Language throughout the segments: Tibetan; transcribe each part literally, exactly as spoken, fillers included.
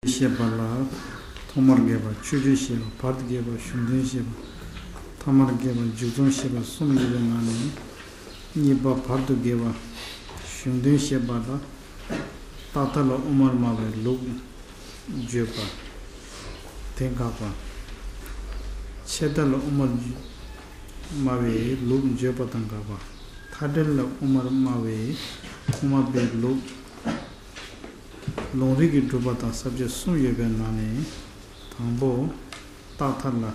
བཤད་པ་ལ། ཐོག་མར་དགེ་བ་ཆོས་སྤྱོད་བཤད་པ། བར་དུ་དགེ་བ་གཞུང་དོན་བཤད་པ། ཐ་མར་དགེ་བ་མཇུག་སྡོམ་བཤད་པ་གསུམ་ཡོད་པའི་ནང་ནས། གཉིས་པ་བར་དུ་དགེ་བ་གཞུང་དོན་བཤད་པ་ལ། རྟག་མཐའ་ལ་དབུ་མར་སྨྲ་བའི་ལུགས་བརྗོད་པ་དེ་དགག་པ། ཆད་མཐའ་ལ་དབུ་མར་སྨྲ་བའི་ལུགས་བརྗོད་པ་དང་དགག་པ། མཐའ་བྲལ་ལ་དབུ་མར་སྨྲ་བའི་དབུ་མ་པའི་ལུགས། ལུང་རིགས་ཀྱི་སྒྲུབ་པ་དང་ས་བཅད་གསུམ་ཡོད་པའི་ནང་ནས། དང་པོ། རྟག་མཐའ་ལ་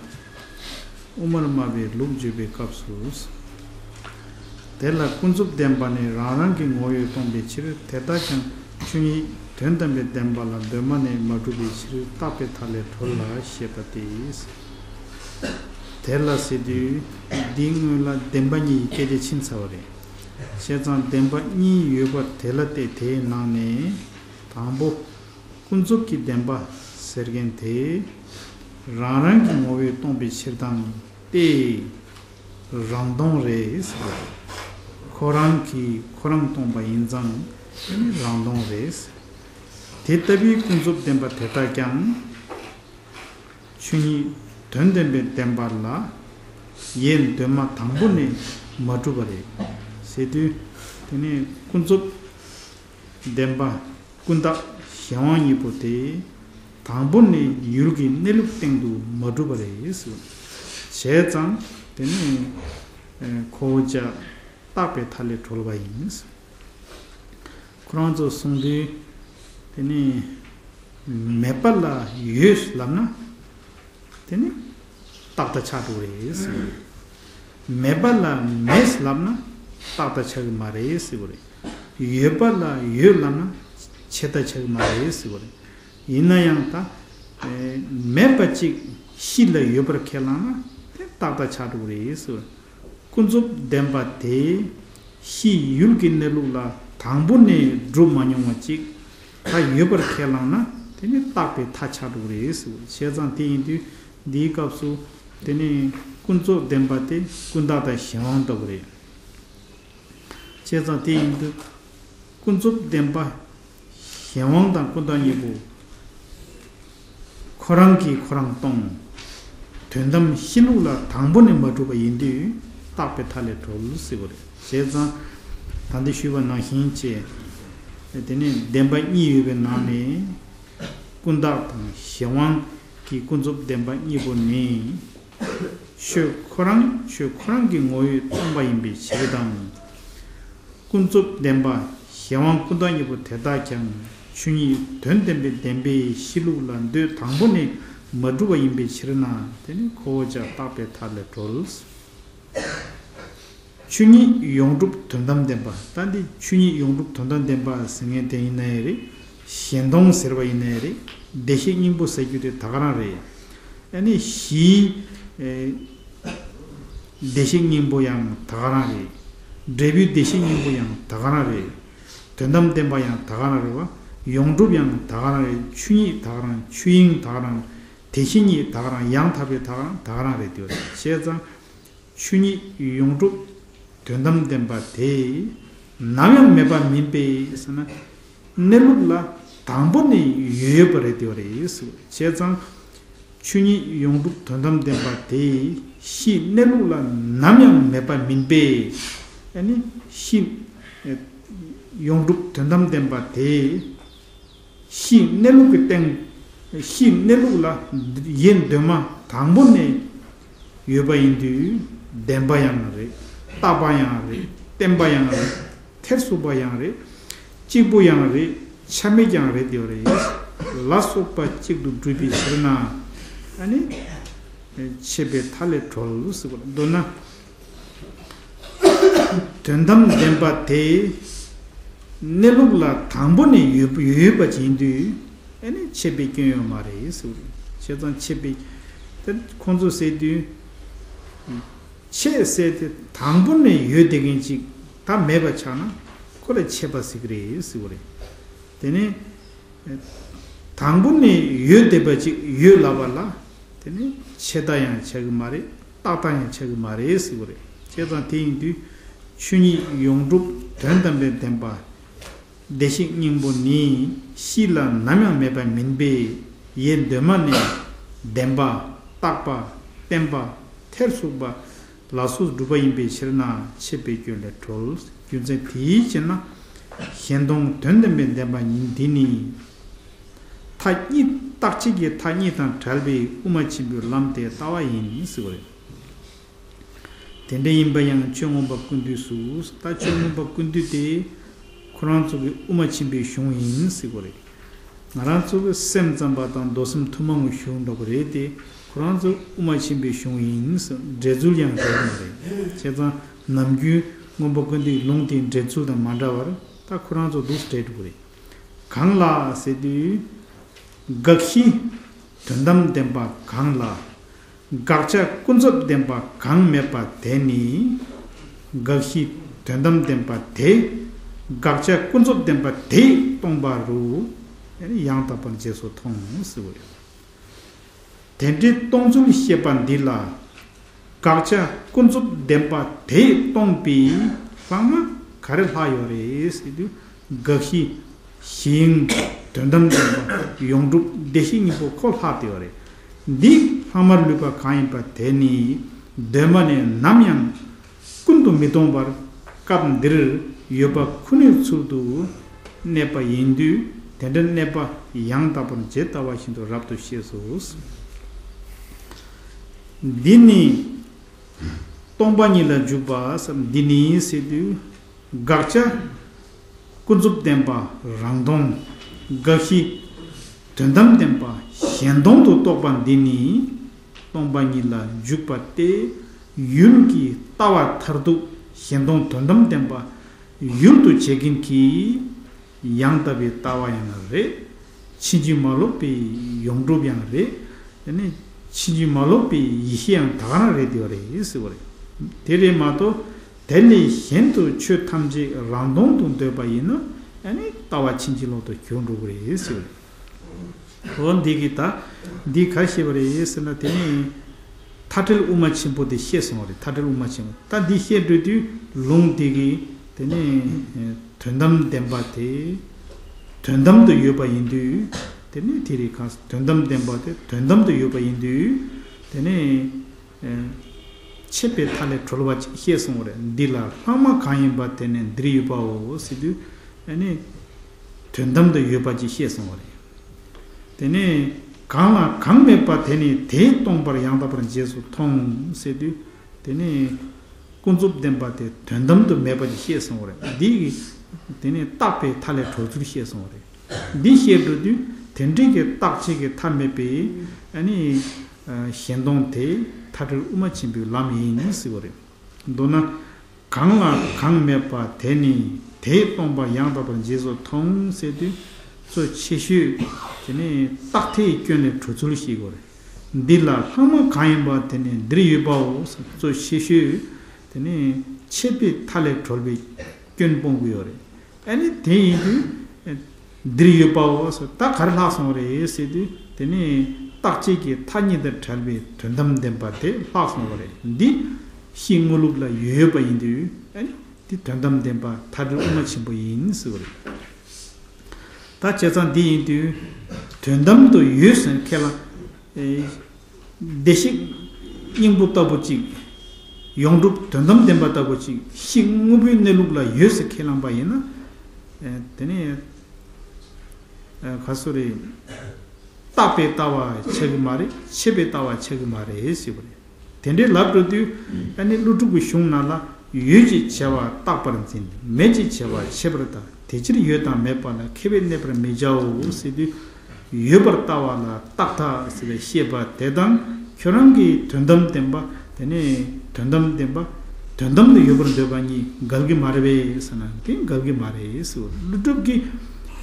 དབུ་མར་སྨྲ་བའི་ལུགས་བརྗོད་པའི་སྐབས་སུ། དེ་ལ་ཀུན་རྫོབ་བདེན་པ་ནི་རང་རང་གི་ངོ་བོས་སྟོང་པའི་ཕྱིར། དེ་ལྟར་ཀྱང་ཆོས་ཉིད་དོན་དམ་པའི་བདེན་པ་ལ་གདོད་མ་ནས་མ་གྲུབ་པའི་ཕྱིར། རྟག་པའི་མཐའ་ལས་གྲོལ་ལ་ཞེས་པ་སྟེ། དེ་ལ་ཟེར་དུས། འདིའི་སྔོན་ལ་བདེན་པ་གཉིས་ཀྱི་སྐད་ཆ་ཕྱིན་ཚར་བ་རེད། བྱས་ཙང་བདེན་པ་གཉིས་ཡོད་པ་དེ་ལ་བལྟས། དེའི་ནང་ནས་དང་པོ། ཀུན་རྫོབ་ཀྱི་བདེན་པ་ཟེར་མཁན་དེ། རང་རང་གི་ངོ་བོས་སྟོང་པའི་ཕྱིར་དང་སྟེ། རང་སྟོང་རེད་ཟེར། ཁོ་རང་གིས་ཁོ་རང་སྟོང་པ་ཡིན་ཙང་དེ་ནི་རང་སྟོང་རེད་ཟེར། དེ་ལྟ་བུའི་ཀུན་རྫོབ་བདེན་པ་དེ་དག་ཀྱང་། ཆོས་ཉིད་དོན་དམ་པའི་བདེན་པ་ལ་ཡེ་གདོད་མ་དང་པོ་ནས་མ་གྲུབ་པ་རེད་ཟེར་དུས། དེ་ནི་ཀུན་རྫོབ་བདེན་པ་ཀུན་བཏགས་གཞན་དབང་གཉིས་པོ་དེ། དང་པོ་ནས་ཡུལ་གྱི་གནས་ལུགས་སྟེང་དུ་མ་གྲུབ་པ་རེད་ཟེར། བྱས་ཙང་དེ་ནི་ཁོ་བོ་ཅག་རྟག་པའི་མཐའ་ལས་གྲོལ་བ་ཡིན། ཁོ་རང་ཚོས་གསུངས་དུས། དེ་ནི་མེད་པ་ལ་ཡོད་ལབ་ན། དེ་ནི་རྟག་མཐའ་ཆགས་འགྲོ་གི་རེད་ཟེར་གི་རེད། མེད་པ་ལ་མེད་ལབ་ན་རྟག་མཐའ་ཆགས་ཀྱི་མ་རེད་ཟེར་གི་རེད། ཡོད་པ་ལ་ཡོད་ལབ་ན་ཆད་མཐའ་ཆགས་ཀྱི་མ་རེད་ཟེར་གི་རེད། ཡིན་ན་ཡང་ད། ཨེ། མེད་པ་གཅིག་གཤིས་ལ་ཡོད་པར་ཁས་བླངས་ན་དེ་རྟག་མཐའ་ཆགས་འགྲོ་གི་རེད་ཟེར་གི་རེད། ཀུན་རྫོབ་བདེན་པ་དེ་གཤིས་ཡུལ་གྱི་གནས་ལུགས་ལ་དང་པོ་ནས་གྲུབ་མ་མྱོང་བ་ཅིག་ད་ཡོད་པར་ཁས་བླངས་ན་དེ་ནི་རྟག་པའི་མཐའ་ཆགས་འགྲོ་གི་རེད་ཟེར། བྱས་ཙང་དེ་ཡིན་དུས་འདིའི་སྐབས་སུ་དེ་ནི་ཀུན་རྫོབ་བདེན་པ་དེ་ཀུན་བཏགས་དང་གཞན་དབང་ལྟ་བུ་རེད། བྱས་ཙང་དེ་ཡིན་དུས་ཀུན་རྫོབ་བདེན་པ་གཞན་དབང་དང་ཀུན་བཏགས་གཉིས་པོ། ཁོ་རང་གིས་ཁོ་རང་སྟོང་། དོན་དམ་གཤིས་ལུགས་ལ་དང་པོ་ནས་མ་གྲུབ་པ་ཡིན་དུས་རྟག་པའི་མཐའ་ལས་གྲོལ་ཟེར་བ་རེད། བྱས་ཙང་། ད་འདི་ཞུས་པ་ནང་བཞིན་བྱས། དེ་ནས་བདེན་པ་གཉིས་ཡོད་པའི་ནང་ནས། ཀུན་བཏགས་དང་གཞན་དབང་གི་ཀུན་རྫོབ་བདེན་པ་གཉིས་པོ་ནི། ཆོས་ཁོ་རང་ཆོས་ཁོ་རང་གི་ངོ་བོས་སྟོང་པ་ཡིན་པའི་ཕྱིར་དང་། ཀུན་རྫོབ་བདེན་པ་གཞན་དབང་ཀུན་བཏགས་གཉིས་པོ་དེ་དག་ཀྱང་ཆོས་ཉིད་དོན་དམ་པའི་བདེན་པའི་གཤིས་ལུགས་ལ་འདོད་དང་པོ་ནས་མ་གྲུབ་པ་ཡིན་པའི་ཕྱིར་ན། དེ་ནི་ཁོ་བོ་ཅག་རྟག་པའི་མཐའ་ལས་གྲོལ། ཆོས་ཉིད་ཡོངས་གྲུབ་དོན་དམ་བདེན་པ། ད་འདི་ཆོས་ཉིད་ཡོངས་གྲུབ་དོན་དམ་བདེན་པ་ཟེར་མཁན་དེ་ཡིན་ན་ཡང་རེད། གཞན་སྟོང་ཟེར་བ་ཡིན་ན་ཡང་རེད། བདེ་གཤེགས་སྙིང་པོ་ཟེར་རྒྱུ་དེ་ད་ག་རང་རེད། ཨ་ནི་གཞིའི། ཨེ། བདེ་གཤེགས་སྙིང་པོ་ཡང་ད་ག་རང་རེད། འབྲས་བུའི་བདེ་གཤེགས་སྙིང་པོ་ཡང་ད་ག་རང་རེད། དོན་དམ་བདེན་པ་ཡང་ད་ག་རང་རེད་བ། ཡོངས་གྲུབ་ཡང་ད་ག་རང་རེད། ཆོས་ཉིད་ད་ག་རང་། ཆོས་དབྱིངས་ད་ག་རང་། དེ་བཞིན་ཉིད་ད་ག་རང་། ཡང་དག་པའི་ད་ག་རང་ད་ག་རང་རེད་དེ་བ། བྱས་ཙང་། ཆོས་ཉིད་ཡོངས་གྲུབ་དོན་དམ་བདེན་པ་དེ་ནམ་ཡང་མེད་པ་མིན་པས་ཟེར་ན། གནས་ལུགས་ལ་དང་པོ་ནས་ཡོད་པ་རེད་དེ་བ་རེད་ཟེར། བྱས་ཙང་། ཆོས་ཉིད་ཡོངས་གྲུབ་དོན་དམ་བདེན་པ་དེ་གཤིས་གནས་ལུགས་ལ་ནམ་ཡང་མེད་པ་མིན་པས། ཨ་ནི་གཤིས་ཡོངས་གྲུབ་དོན་དམ་བདེན་པ་དེ་གཤིས་གནས་ལུགས་ཀྱི་སྟེང་། གཤིས་གནས་ལུགས་ལ་ཡེ་གདོད་མ་དང་པོ་ནས་ཡོད་པ་ཡིན་དུས་བདེན་པ་ཡང་རེད། རྟག་པ་ཡང་རེད། བརྟན་པ་ཡང་རེད། ཐེར་ཟུག་པ་ཡང་རེད། གཅིག་པུ་ཡང་རེད། ཆ་མེད་ཀྱང་རེད་དེ་རེད། ལ་སོགས་པ་གཅིག་ཏུ་གྲུབ་པའི་ཕྱིར་ན། ཨ་ནི། ཆད་པའི་མཐའ་ལས་གྲོལ་ཟེར་བ་མདོར་ན། དོན་དམ་བདེན་པ་དེ་གནས་ལུགས་ལ་དང་པོ་ནས་ཡོད་ཡོད་པ་ཡིན་དུས། ཨ་ནི་ཆད་པའི་སྐྱོན་ཡོད་མ་རེད་ཟེར་བ་རེད། བྱས་ཙང་ཆད་པའི། དེ་ཁོང་ཚོས་ཟེར་དུས། ཆད་ཟེར་དེ་དང་པོ་ནས་ཡོད་བསྡད་མཁན་ཅིག་ད་མེད་པ་ཆགས་ན་ཁོ་ལ་ཆད་པ་ཟེར་གི་རེད་ཟེར་བ་རེད། དེ་ནས་དང་པོ་ནས་ཡོད་བསྡད་པ་ཅིག་ཡོད་ལབ་པ་ལ་དེ་ནས་ཆད་མཐའ་ཡང་ཆགས་གི་མ་རེད། རྟག་མཐའ་ཡང་ཆགས་གི་མ་རེད་ཟེར་བ་རེད། བྱས་ཙང་དེ་ཡིན་དུས་ཆོས་ཉིད་ཡོངས་གྲུབ་དོན་དམ་པའི་བདེན་པ། བདེ་གཤེགས་སྙིང་པོ་ནི་གཤིས་ལ་ནམ་ཡང་མེད་པ་མིན་པས། ཡེ་གདོད་མ་ནས་བདེན་པ། རྟག་པ། བརྟན་པ། ཐེར་ཟུག་པ་ལ་སོགས་གྲུབ་པ་ཡིན་པའི་ཕྱིར་ན་འཆད་པའི་སྐྱོན་ལས་གྲོལ། རྒྱུ་མཚན་དེའི་ཕྱིར་ན་གཞན་སྟོང་དོན་བདེན་པའི་བདེན་པ་ཉིད་འདི་ནི། མཐའ་གཉིས། རྟག་ཆད་ཀྱི་མཐའ་གཉིས་དང་བྲལ་བའི་དབུ་མ་ཆེན་པོའི་ལམ་དེ་ལྟ་བ་ཡིན་ཟེར་བ་རེད། དེ་འདྲ་ཡིན་པ་ཡང་ཆོས་མངོན་པ་ཀུན་བཏུས་སུ། ད་ཆོས་མངོན་པ་ཀུན་བཏུས་དེ་ཁོ་རང་ཚོ་གི་དབུ་མ་ཆེན་པོའི་གཞུང་ཡིན་ཟེར་གོ་རེད། ང་རང་ཚོ་གི་སེམས་ཙམ་པ་དང་མདོ་སེམས་ཐུན་མོང་གི་གཞུང་འདྲ་པོ་རེད་དེ། ཁོ་རང་ཚོ་དབུ་མ་ཆེན་པོའི་གཞུང་ཡིན་ཟེར་འགྲེལ་ཚུལ་ཡང་འགྲེལ་མ་རེད། བྱས་ཙང་ནམ་རྒྱུན་མངོན་པ་ཀུན་བཏུས་ལུང་དེའི་འགྲེལ་ཚུལ་དང་མ་འདྲ་བར་ད་ཁོ་རང་ཚོ་འདུག་སེ་འགྲེལ་འགྲོ་གི་རེད། གང་ལ་ཟེར་དུས། དགག་གཞི་དོན་དམ་བདེན་པ་གང་ལ། དགག་བྱ་ཀུན་རྫོབ་བདེན་པ་གང་མེད་པ་དེ་ནི། དགག་གཞི་དོན་དམ་བདེན་པ་དེ། དགག་བྱ་ཀུན་རྫོབ་བདེན་པ་དེས་སྟོང་པ་རུ། ཡང་དག་པར་རྗེས་སུ་མཐོང་ཟེར་བ་རེད། དེ་འདྲའི་སྟོང་ཚུལ་བཤད་པ་འདི་ལ། དགག་བྱ་ཀུན་རྫོབ་བདེན་པ་དེས་སྟོང་པའི་ལྷག་མ་ག་རེ་ལྷག་ཡོད་རེད་ཟེར་དུས། དགག་གཞི། གཞི་དབྱིངས། དོན་དམ་བདེན་པ། ཡོངས་གྲུབ། བདེ་གཤེགས་སྙིང་པོ་ཁོ་ལྷག་བསྡད་ཡོད་རེད། འདི་ལྷག་མར་ལུས་པ་གང་ཡིན་པ་དེ་ནི་གདོད་མ་ནས་ནམ་ཡང་ཀུན་ཏུ་མི་སྟོང་པར་སྐབས་འདིར་ཡོད་པ་ཁོ་ནའི་ཚུལ་དུ་གནས་པ་ཡིན་དུས། དེ་འདྲ་གནས་པ་ཡང་དག་པར་ཇི་ལྟ་བ་བཞིན་དུ་རབ་ཏུ་ཤེས་སོ། འདི་ནི་སྟོང་པ་ཉིད་ལ་འཇུག་པ་སམ། འདི་ནི་ཟེར་དུས། དགག་བྱ་ཀུན་རྫོབ་བདེན་པ་རང་སྟོང་། དགག་གཞི་དོན་དམ་བདེན་པ་གཞན་སྟོང་དུ་རྟོགས་པ་འདི་ནི་སྟོང་པ་ཉིད་ལ་འཇུག་པ་སྟེ། ཡུལ་གྱི་ལྟ་བ་མཐར་ཐུག་གཞན་སྟོང་དོན་དམ་བདེན་པ་ཡུལ་དུ་བྱེད་མཁན་གྱི་ཡང་དག་པའི་ལྟ་བ་ཡང་རེད། ཕྱིན་ཅི་མ་ལོག་པའི་ཡོངས་གྲུབ་ཡང་རེད། དེ་ནས་ཕྱིན་ཅི་མ་ལོག་པའི་ཡེ་ཤེས་ཡང་ད་ག་རང་རེད་དེ་བ་རེད་ཟེར་བ་རེད། དེ་རེད་མ་གཏོགས། དེ་ལས་གཞན་དུ་ཆོས་ཐམས་ཅད་རང་སྟོང་དུ་འདོད་པ་ཡིན་ན། ཨ་ནི་ལྟ་བ་ཕྱིན་ཅི་ལོག་ཏུ་གྱུར་འགྲོ་གི་རེད་ཟེར་བ་རེད། འོ་འདི་གི་ད་འདི་ག་རེ་བཤད་པ་རེད་ཟེར་ན། དེ་ནས་མཐའ་བྲལ་དབུ་མ་ཆེན་པོ་དེ་བཤད་སོང་བ་རེད། མཐའ་བྲལ་དབུ་མ་ཆེན་པོ་ད་འདི་བཤད་འགྲོ་དུས་ལུང་དེ་གི་དེ་ནས་དོན་དམ་བདེན་པ་དེ་དོན་དམ་དུ་ཡོད་པ་ཡིན་དུས། དེ་ནས་དེ་རེད། གང་དོན་དམ་བདེན་པ་དེ་དོན་དམ་དུ་ཡོད་པ་ཡིན་དུས། དེ་ནས་ཆད་པའི་མཐའ་ལས་གྲོལ་བ་ཅིག་བཤད་སོང་བ་རེད། འདི་ལ་ལྷག་མ་གང་ཡིན་པ་དེ་ནི་འདིར་ཡོད་པའོ་ཟེར་དུས། ཨ་ནི་དོན་དམ་དུ་ཡོད་པ་ཅིག་བཤད་སོང་བ་རེད། དེ་ནས་གང་ལ་གང་མེད་པ་དེ་ནི་དེས་སྟོང་པར་ཡང་དག་པར་རྗེས་སུ་མཐོང་ཟེར་དུས། དེ་ནས་ཀུན་རྫོབ་བདེན་པ་དེ་དོན་དམ་དུ་མེད་པ་ཅིག་བཤད་སོང་བ་རེད། འདི་གིས་དེ་ནས་རྟག་པའི་མཐའ་ལས་གྲོལ་ཚུལ་བཤད་སོང་བ་རེད། འདི་བཤད་འགྲོ་དུས་དེ་འདྲའི་གི་རྟག་ཆད་ཀྱི་མཐའ་མེད་པའི་ཨ་ནི་གཞན་སྟོང་དེ་མཐའ་བྲལ་དབུ་མ་ཆེན་པོའི་ལམ་ཡིན་ཟེར་བ་རེད། མདོར་ན། གང་ལ་གང་མེད་པ་དེ་ནི་དེས་སྟོང་པར་ཡང་དག་པར་རྗེས་སུ་མཐོང་ཟེར་དུས། གཙོ་ཆེ་ཤོས་དེ་ནི་རྟག་མཐའི་སྐྱོན་ལས་གྲོལ་ཚུལ་ཤེས་དགོས་རེད། འདི་ལ་ལྷག་མ་གང་ཡིན་པ་དེ་ནི་འདིར་ཡོད་པའོ། གཙོ་ཆེ་ཤོས་དེ་ནི་ཆད་པའི་མཐའ་ལས་གྲོལ་བའི་སྐྱོན་སྤོང་གི་ཡོད་རེད། ཨ་ནི་དེ་ཡིན་དུས། འདིར་ཡོད་པའོ་ཟེར། ད་ག་རེ་ལྷག་སོང་བ་རེད་ཟེར་དུས། དེ་ནི་རྟག་ཆད་ཀྱི་མཐའ་གཉིས་དང་བྲལ་བའི་དོན་དམ་བདེན་པ་དེ་ལྷག་སོང་བ་རེད། འདི་གཤིས་དངོས་ལུགས་ལ་ཡོད་པ་ཡིན་དུས། ཨ་ནི་འདི་དོན་དམ་བདེན་པ་མཐའ་བྲལ་དབུ་མ་ཆེན་པོ་ཡིན་ཟེར་བ་རེད། ད་བྱས་ཙང་འདི་ཡིན་དུས། དོན་དམ་དུ་ཡོད་ཟེར་ཁས་བླངས། བདེ་གཤེགས་སྙིང་པོ་ལྟ་བུ་ཅིག་ཡོངས་གྲུབ་དོན་དམ་བདེན་པ་ལྟ་བུ་ཅིག་གཤིས་དངོས་པོའི་གནས་ལུགས་ལ་ཡོད་ཟེར་ཁས་བླངས་པ་ཡིན་ན། དེ་ནས་ག་སུ་རེད། རྟག་པའི་ལྟ་བ་ཆགས་ཀྱི་མ་རེད། ཆད་པའི་ལྟ་བ་ཆགས་ཀྱི་མ་རེད་ཟེར་བ་རེད། དེ་འདྲའི་ལབ་འགྲོ་དུས། ཨ་ནི་ཀླུ་སྒྲུབ་ཀྱི་གཞུང་ནང་ལ། ཡོད་ཅེས་བྱ་བ་རྟག་པར་འཛིན། མེད་ཅེས་བྱ་བ་ཆད་པར་ལྟ། དེ་ཕྱིར་ཡོད་དང་མེད་པ་ལ། མཁས་པས་གནས་པར་མི་བྱའོ་ཟེར་དུས། ཡོད་པར་ལྟ་བ་ལ་རྟག་མཐའ་ཟེར་བའི་བཤད་པ་དེ་དང་། ཁྱོད་རང་གིས་དོན་དམ་བདེན་པ། དེ་ནས་དོན་དམ་བདེན་པ། དོན་དམ་དུ་ཡོད་པར་འདོད་པ་གཉིས་འགལ་གྱི་མ་རེད་པས་ཟེར་ན། དེ་འགལ་གྱི་མ་རེད་ཟེར་བ། ཀླུ་སྒྲུབ་ཀྱིས་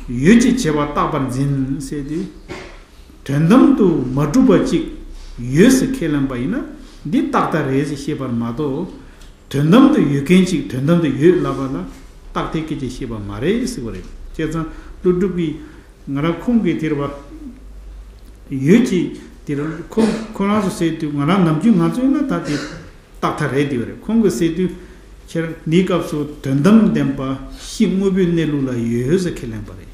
ཡོད་ཅེས་བྱ་བ་རྟག་པར་འཛིན་ཟེར་དུས། དོན་དམ་དུ་མ་གྲུབ་པ་ཅིག་ཡོད་ཟེར་ཁས་ལེན་པ་ཡིན་ན། འདི་རྟག་མཐའ་རེད་ཟེར་བཤད་པར་མ་གཏོགས། དོན་དམ་དུ་ཡོད་མཁན་ཅིག་དོན་དམ་དུ་ཡོད་ལབ་པ་ལ་རྟག་མཐའི་སྐད་ཆ་བཤད་པ་མ་རེད་ཟེར་བ་རེད། བྱས་ཙང་ཀླུ་སྒྲུབ་ཀྱིས་ང་རང་ཁོང་གིས་དེར་བ་ཡོད་ཅེས་དེར་ཁོང་ཁོ་རང་ཚོ་ཟེར་དུས། ང་རང་ནམ་རྒྱུན་ང་ཚོ་ཡིན་ན་ད་དེ་རྟག་མཐའ་རེད་དེ་བ་རེད། ཁོང་གིས་ཟེར་དུས། ཁྱེད་འདིའི་སྐབས་སུ་དོན་དམ་བདེན་པ་གཞི་དངོས་པོའི་གནས་ལུགས་ལ་ཡོད་ཟེར་ཁས་ལེན་པ་རེད།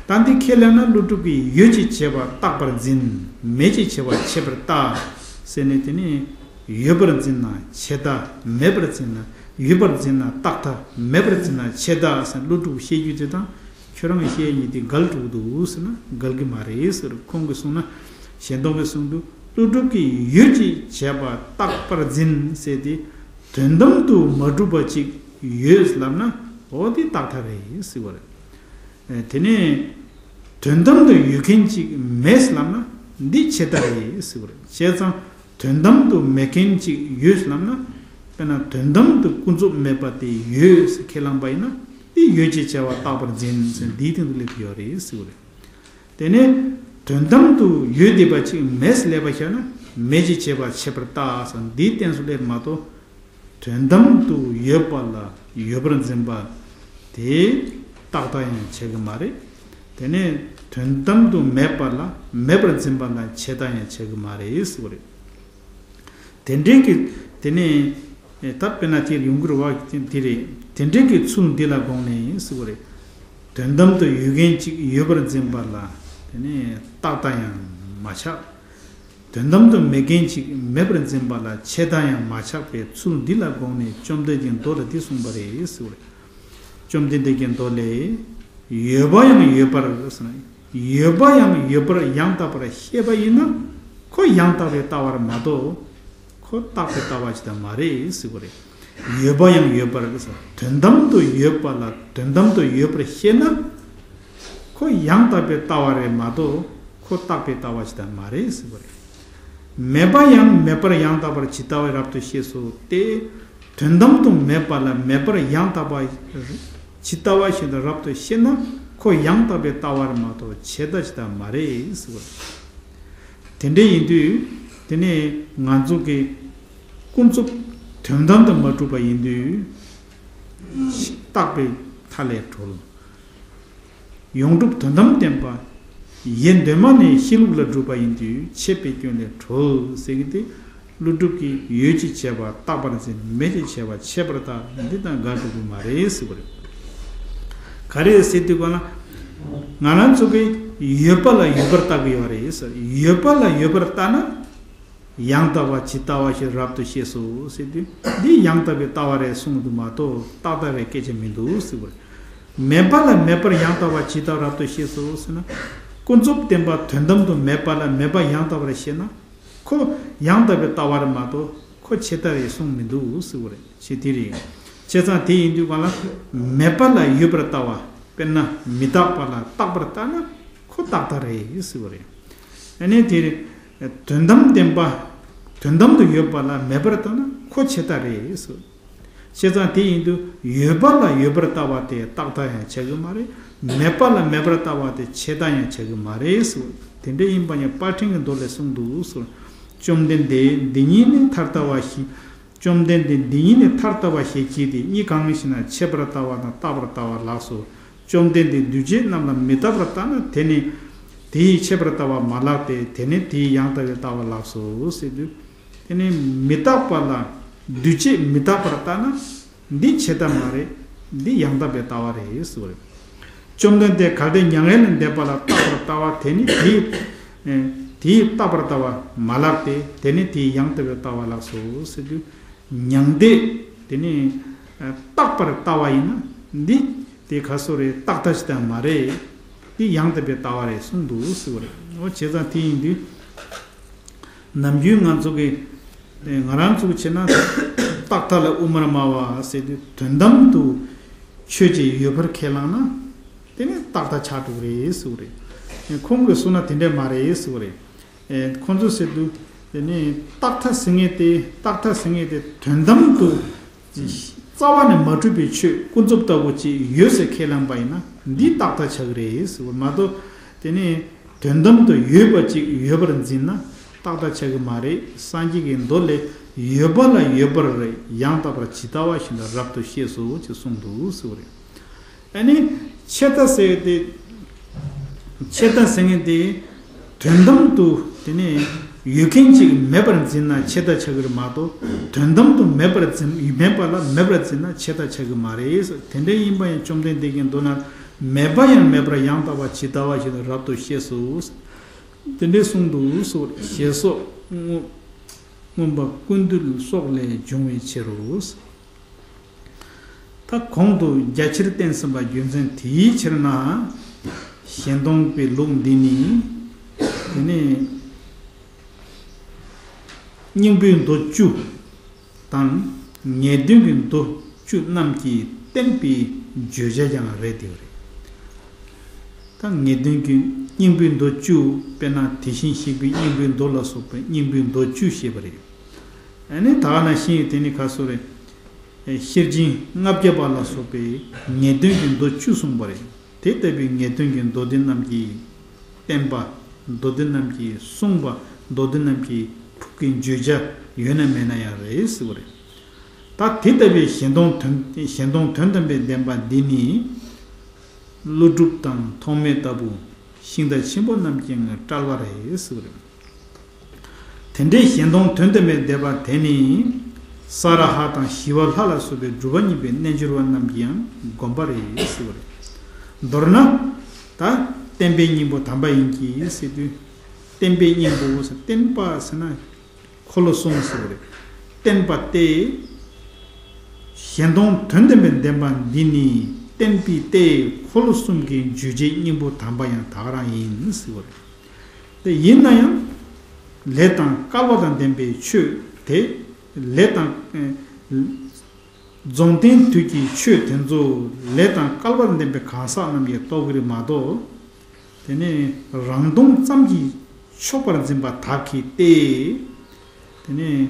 ད་འདི་ཁས་ལེན་ན་ཀླུ་སྒྲུབ་ཀྱིས་ཡོད་ཅེས་བྱ་བ་རྟག་པར་འཛིན། མེད་ཅེས་བྱ་བ་ཆད་པར་ལྟ་ཟེར་ནས། དེ་ནི་ཡོད་པར་འཛིན་ན་ཆད་ལྟ། མེད་པར་འཛིན་ན། ཡོད་པར་འཛིན་ན་རྟག་ལྟ། མེད་པར་འཛིན་ན་ཆད་ལྟ་ཟེར། ཀླུ་སྒྲུབ་བཤད་རྒྱུ་དེ་དང་ཁྱོད་རང་བཤད་ཡིན་དེ་འགལ་འགྲོ་གི་འདུག་ཟེར་ན་འགལ་གྱི་མ་རེད་ཟེར། ཁོང་གིས་གསུངས་ན། ཞལ་འདོན་པས་གསུངས་འདུག་ཀླུ་སྒྲུབ་ཀྱིས་ཡོད་ཅེས་བྱ་བ་རྟག་པར་འཛིན་ཟེར་དེ། དོན་དམ་དུ་མ་གྲུབ་པ་ཅིག་ཡོད་ལབ་ན། འོ་དེ་རྟག་ལྟ་རེད་ཟེར་བ་རེད། དེ་ནས་དོན་དམ་དུ་ཡོད་མཁན་ཅིག་མེད་ལབ་ན། འདི་ཆད་ལྟ་རེད་ཟེར་བ་རེད། བྱས་ཙང་དོན་དམ་དུ་མེད་མཁན་ཅིག་ཡོད་ལབ་ན། དཔེར་ན་དོན་དམ་དུ་ཀུན་རྫོབ་མེད་པ་དེ་ཡོད་ཟེར་ཁས་བླངས་པ་ཡིན་ན། འདི་ཡོད་ཅེས་བྱ་བ་རྟག་པར་འཛིན་ཟེར་འདིའི་སྟེང་དུ་སླེབས་ཡོད་རེད་ཟེར་བ་རེད། དེ་ནས་དོན་དམ་དུ་ཡོད་བསྡད་པ་ཅིག་མེད་ལབ་པ་ཤར་ན། མེད་ཅེས་བྱ་བ་ཆད་པར་ལྟ་ཟེར་འདིའི་སྟེང་སུ་སླེབས་མ་གཏོགས། དོན་དམ་དུ་ཡོད་པ་ལ་ཡོད་པར་འཛིན་པ་དེ་རྟག་ལྟ་ཡང་བྱེད་ཀྱི་མ་རེད། དེ་ནས་དོན་དམ་དུ་མེད་པ་ལ་མེད་པར་འཛིན་པ་ལ་ཆད་ལྟ་ཡང་བྱེད་ཀྱི་མ་རེད་ཟེར་བ་རེད། དེ་འདྲའི་གི་དེ་ནས་ད་དཔེར་ན་དེར་ཡོང་གི་རེད་བ། དེ་རེད། དེ་འདྲའི་གི་ཚུལ་འདི་ལ་དགོངས་ནས་ཟེར་བ་རེད། དོན་དམ་དུ་ཡོད་མཁན་ཅིག་ཡོད་པར་འཛིན་པ་ལ་དེ་ནས་རྟག་ལྟ་ཡང་མ་ཆགས། དོན་དམ་དུ་མེད་མཁན་ཅིག་མེད་པར་འཛིན་པ་ལ་ཆད་ལྟ་ཡང་མ་ཆགས་པའི་ཚུལ་འདི་ལ་དགོངས་ནས་བཅོམ་ལྡན་གྱི་མདོ་ལ་འདི་གསུངས་པ་རེད་ཟེར་བ་རེད། བཅོམ་ལྡན་འདས་ཀྱི་མདོ་ལས། ཡོད་པ་ཡང་ཡོད་པར་ཟེར་ན། ཡོད་པ་ཡང་ཡོད་པར་ཡང་དག་པར་ཤེས་པ་ཡིན་ན། ཁོ་ཡང་དག་པའི་ལྟ་བར་མ་གཏོགས། ཁོ་རྟག་པའི་ལྟ་བ་ཅིག་ད་མ་རེད་ཟེར་བ་རེད། ཡོད་པ་ཡང་ཡོད་པར་ཟེར། དོན་དམ་དུ་ཡོད་པ་ལ་དོན་དམ་དུ་ཡོད་པར་ཤེས་ན། ཁོ་ཡང་དག་པའི་ལྟ་བ་རེད་མ་གཏོགས། ཁོ་རྟག་པའི་ལྟ་བ་ཅིག་ད་མ་རེད་ཟེར་བ་རེད། མེད་པ་ཡང་མེད་པར་ཡང་དག་པར་ཇི་ལྟ་བས་རབ་ཏུ་ཤེས་སོ་སྟེ། དོན་དམ་དུ་མེད་པ་ལ་མེད་པར་ཡང་དག་པ་ཇི་ལྟ་བ་བཞིན་དུ་རབ་ཏུ་ཤེས་ན། ཁོ་ཡང་དག་པའི་ལྟ་བ་རེད་མ་གཏོགས་ཆད་ལྟ་ཅིག་ད་མ་རེད་ཟེར་བ་རེད། དེ་འདྲ་ཡིན་དུས། དེ་ནས་ང་ཚོ་གི་ཀུན་རྫོབ་དོན་དམ་དུ་མ་གྲུབ་པ་ཡིན་དུས། རྟག་པའི་མཐའ་ལས་གྲོལ། ཡོངས་གྲུབ་དོན་དམ་བརྟན་པ། ཡེ་གདོད་མ་ནས་གཤིས་ལུགས་ལ་གྲུབ་པ་ཡིན་དུས་ཆད་པའི་སྐྱོན་ལས་གྲོལ་ཟེར་གྱི་དེ། ཀླུ་སྒྲུབ་ཀྱིས་ཡོད་ཅེས་བྱ་བ་རྟག་པར་འཛིན། མེད་ཅེས་བྱ་བ་ཆད་པར་ལྟ། འདི་དང་འགལ་འགྲོ་གི་མ་རེད་ཟེར་བ་རེད། ག་རེ་ཟེར་དུས་ག་ལ། ང་རང་ཚོ་གིས་ཡོད་པ་ལ་ཡོད་པར་ལྟ་གི་ཡོད་རེད་ཟེར། ཡོད་པ་ལ་ཡོད་པར་ལྟ་ན། ཡང་དག་པ་ཇི་ལྟ་བ་བཞིན་རབ་ཏུ་ཤེས་སོ་ཟེར་དུས། འདི་ཡང་དག་པའི་ལྟ་བ་རེད་གསུངས་འདུག་མ་གཏོགས་རྟག་ལྟ་བའི་སྐད་ཆ་མི་འདུག་ཟེར་བ་རེད། མེད་པ་ལ་མེད་པར་ཡང་དག་པ་ཇི་ལྟ་བ་རབ་ཏུ་ཤེས་སོ་ཟེར་ན། ཀུན་རྫོབ་བརྟན་པ་དོན་དམ་དུ་མེད་པ་ལ་མེད་པ་ཡང་དག་པར་ཤེས་ན། ཁོ་ཡང་དག་པའི་ལྟ་བ་རེད་མ་གཏོགས་ཁོ་ཆད་ལྟ་རེད་གསུངས་མི་འདུག་ཟེར་བ་རེད། ཞེས་དེ་རེད། བྱས་ཙང་དེ་ཡིན་དུས་གང་ལ། མེད་པ་ལ་ཡོད་པར་ལྟ་བ། དཔེར་ན་མི་རྟག་པ་ལ་རྟག་པར་ལྟ་ན་ཁོ་རྟག་ལྟ་རེད་ཟེར་བ་རེད། ཨ་ནི་དེ་རེད། དོན་དམ་བདེན་པ། དོན་དམ་དུ་ཡོད་པ་ལ་མེད་པར་ལྟ་ན་ཁོ་ཆད་ལྟ་རེད་ཟེར། བྱས་ཙང་དེ་ཡིན་དུས་ཡོད་པ་ལ་ཡོད་པར་ལྟ་བ་དེ་རྟག་ལྟ་ཡང་བྱ་གི་མ་རེད། མེད་པ་ལ་མེད་པར་ལྟ་བ་དེ་ཆད་ལྟ་ཡང་བྱ་གི་མ་རེད་ཟེར། དེ་འདྲ་ཡིན་པ་ཡང་དཔར་ཕྲེང་གི་མདོ་ལས་གསུངས་འདུག་ཟེར། བཅོམ་ལྡན་འདས་འདི་ཉིད་ནི་ཐར་ལྟ་བ་ཞེས། བཅོམ་ལྡན་འདས་འདི་ཉིད་ནི་ཐར་ལྟ་བ་ཞེས་བགྱིས་ཏེ། གཉིས་གང་ཞེ་ན། ཆད་པར་ལྟ་བ་དང་རྟག་པར་ལྟ་བ་ལགས་སོ། བཅོམ་ལྡན་འདས་འདུས་བྱས་རྣམས་ལ་མི་རྟག་པར་ལྟ་ན། དེ་ནི་དེ་ཡི་ཆད་པར་ལྟ་བ་མ་ལགས་ཏེ། དེ་ནི་དེ་ཡི་ཡང་དག་པའི་ལྟ་བ་ལགས་སོ་ཟེར་དུས། དེ་ནི་མི་རྟག་པ་ལ་འདུས་བྱས་མི་རྟག་པར་ལྟ་ན། འདི་ཆད་ལྟ་མ་རེད། འདི་ཡང་དག་པའི་ལྟ་བ་རེད་ཟེར་བ་རེད། བཅོམ་ལྡན་འདས་གལ་ཏེ་མྱ་ངན་ལས་འདས་པ་ལ་རྟག་པར་ལྟ་བ་དེ་ནི་དེ་ཡི་དེ་ཡི་རྟག་པར་ལྟ་བ་མ་ལགས་ཏེ། དེ་ནི་དེ་ཡི་ཡང་དག་པའི་ལྟ་བ་ལགས་སོ་ཟེར་དུས། མྱང་འདས་དེ་ནི་རྟག་པར་ལྟ་བ་ཡིན་ན། འདི་དེ་ག་སོ་རེད། རྟག་ལྟ་ཅིག་ད་མ་རེད། འདི་ཡང་དག་པའི་ལྟ་བ་རེད་གསུངས་འདུག་ཟེར་བ་རེད། འོ་བྱས་ཙང་དེ་ཡིན་དུས། ནམ་རྒྱུན་ང་ཚོ་གི་ང་རང་ཚོ་གི་བྱས་ན་རྟག་ལྟ་ལ་དབུ་མར་སྨྲ་བ་ཟེར་དུས། དོན་དམ་དུ་ཆོས་ཅིག་ཡོད་པར་ཁས་བླངས་ན། དེ་ནི་རྟག་ལྟ་ཆགས་འགྲོ་གི་རེད་ཟེར་བ་རེད། ཁོང་གིས་གསུངས་ན་དེ་འདྲ་མ་རེད་ཟེར་བ་རེད། ཁོང་ཚོས་ཟེར་དུས། དེ་ནི་རྟག་ལྟ་ཟེར་མཁན་དེ། རྟག་ལྟ་ཟེར་མཁན་དེ་དོན་དམ་དུ་རྩ་བ་ནས་མ་གྲུབ་པའི་ཆོས་ཀུན་རྫོབ་ལྟ་བུ་ཅིག་ཡོད་ཟེར་ཁས་བླངས་པ་ཡིན་ན། འདི་རྟག་ལྟ་ཆགས་ཀྱི་རེད་ཟེར་བ་མ་གཏོགས། དེ་ནི་དོན་དམ་དུ་ཡོད་པ་ཅིག་ཡོད་པར་འཛིན་ན་རྟག་ལྟ་ཆགས་ཀྱི་མ་རེད། སངས་རྒྱས་ཀྱི་མདོ་ལས། ཡོད་པ་ལ་ཡོད་པར་ཡང་དག་པར་ཇི་ལྟ་བ་བཞིན་དུ་རབ་ཏུ་ཤེས་སོ་ཅེས་གསུངས་འདུག་ཟེར་བ་རེད། ཨ་ནི་ཆད་ལྟ་ཟེར་ཏེ། ཆད་ལྟ་ཟེར་མཁན་དེ་དོན་དམ་དུ་དེ་ནི་ ཡོད་མཁན་ཅིག་མེད་པར་འཛིན་ན་ཆད་ལྟ་ཆགས་ཀྱི་རེད་མ་གཏོགས། དོན་དམ་དུ་མེད་པར་འཛིན་མེད་པ་ལ་མེད་པར་འཛིན་ན་ཆད་ལྟ་ཆགས་ཀྱི་མ་རེད། དེ་འདྲ་ཡིན་པ་ཡང་བཅོམ་ལྡན་འདས་ཀྱིས་མདོར་ན་མེད་པ་ཡང་མེད་པར་ཡང་དག་པ་ཇི་ལྟ་བ་བཞིན་དུ་རབ་ཏུ་ཤེས་སོ། དེ་འདྲའི་གསུངས་འདུག་ཟེར། ཞེས་སོགས་མངོན་པ་ཀུན་བཏུས་སོགས་ལས་འབྱུང་བའི་ཕྱིར་རོ། ད་གོང་དུ་རྒྱ་ཆེར་བསྟན་ཟིན་པ་རྒྱུ་མཚན་དེའི་ཕྱིར་ན། གཞན་སྟོང་པའི་ལུགས་འདི་ནི། དེ་ནི་སྙིང་པོའི་མདོ་བཅུ་དང་ངེས་དོན་གྱི་མདོ་བཅུ་རྣམས་ཀྱིས་བསྟན་པའི་བརྗོད་བྱ་ཀྱང་རེད་དེ་རེད། ད་ངེས་དོན་གྱི་སྙིང་པོའི་མདོ་བཅུ། དཔེར་ན་དེ་བཞིན་གཤེགས་པའི་སྙིང་པོའི་མདོ་ལ་སོགས་པའི་སྙིང་པོའི་མདོ་བཅུ་ཞེས་པ་རེད། ཨ་ནི་ད་ག་ནང་བཞིན་དེ་ནི་ཁ་སོ་རེད། ཤེར་ཕྱིན་ལྔ་བརྒྱ་པ་ལ་སོགས་པའི་ངེས་དོན་གྱི་མདོ་བཅུ་གསུངས་པ་རེད། དེ་ལྟ་བུའི་ངེས་དོན་གྱི་མདོ་སྡེ་རྣམས་ཀྱིས་བསྟན་པ། མདོ་སྡེ་རྣམས་ཀྱིས་གསུངས་པ། མདོ་སྡེ་རྣམས་ཀྱི་ཕུགས་ཀྱི་བརྗོད་བྱ་ཡོད་ན་མེད་ན་ཡང་རེད་ཟེར་བ་རེད། ད་དེ་ལྟ་བུའི་གཞན་སྟོང་དོན་གཞན་སྟོང་དོན་དམ་པའི་བདེན་པ་འདི་ནི། ཀླུ་སྒྲུབ་དང་ཐོགས་མེད་ལྟ་བུ་ཤིང་རྟ་ཆེན་པོ་རྣམས་ཀྱི་བཀྲལ་བ་རེད་ཟེར་བ་རེད། དེ་འདྲའི་གཞན་སྟོང་དོན་དམ་པའི་བདེན་པ་དེ་ནི། ས་ར་ཧ་དང་ཞི་བ་ལྷ་ལ་སོགས་པའི་སྒྲུབ་པ་གཉིས་པའི་རྣལ་འབྱོར་པ་རྣམས་ཀྱིས་ཡང་བསྒོམ་པ་རེད་ཟེར་བ་རེད། མདོར་ན། ད་བསྟན་པའི་སྙིང་པོ་དམ་པ་ཡིན་གྱི་ཟེར་དུས། བསྟན་པའི་སྙིང་པོ་ཟེར་བསྟན་པ་ཟེར་ན། འཁོར་ལོ་གསུམ་ཟེར་བ་རེད། བསྟན་པ་སྟེ། གཞན་སྟོང་དོན་དམ་པའི་བདེན་པ་འདི་ནི་བསྟན་པའི་སྟེ། འཁོར་ལོ་གསུམ་གྱི་རྗོད་བྱེད་སྙིང་པོ་དམ་པ་ཡང་དག་རང་ཡིན་ཟེར་བ་རེད། དེ་ཡིན་ན་ཡང་། ལས་དང་སྐལ་བ་དང་ལྡན་པའི་ཆོས་དེ། ལས་དང་། རྫོགས་ལྡན་དུས་ཀྱི་ཆོས་དེ་ཚོ་ལས་དང་སྐལ་བ་ལྡན་པའི་གང་ཟག་རྣམས་ཀྱིས་རྟོགས་ཀྱི་རེད་མ་གཏོགས། དེ་ནས་རང་སྟོང་ཙམ་གྱིས་ཆོག་པར་འཛིན་པ་དག་གིས་ཏེ། དེ་ནས་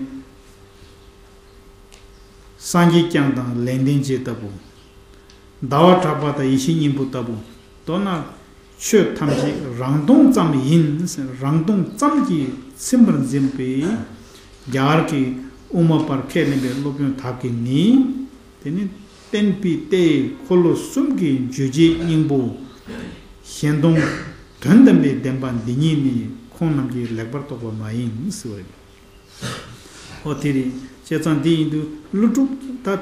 སངས་རྒྱས་བསྐྱངས་དང་ལས་ལྡན་འབྱེད་ལྟ་བུ། ཟླ་བ་གྲགས་པ་དང་ཡེ་ཤེས་སྙིང་པོ་ལྟ་བུ། མདོར་ན། ཆོས་ཐམས་ཅད་རང་སྟོང་ཙམ་ཡིན། རང་སྟོང་ཙམ་གྱིས་ཚིམ་པར་འཛིན་པའི་རྒྱ་གར་གྱི་དབུ་མ་པར་ཁས་ལེན་པའི་སློབ་དཔོན་དག་གིས་ནི། དེ་ནི་བསྟན་པའི་སྟེ་འཁོར་ལོ་གསུམ་གྱི་རྗོད་བྱེད་སྙིང་པོ། གཞན་སྟོང་དོན་དམ་པའི་བདེན་པ་འདི་ཉིད་ནི་ཁོང་རྣམས་ཀྱིས་ལེགས་པར་རྟོགས་པ་མ་ཡིན་ཟེར་བ་རེད། ཨོ་དེ་རེད། བྱས་ཙང་འདི་ཡིན་དུས་ཀླུ་སྒྲུབ་ད།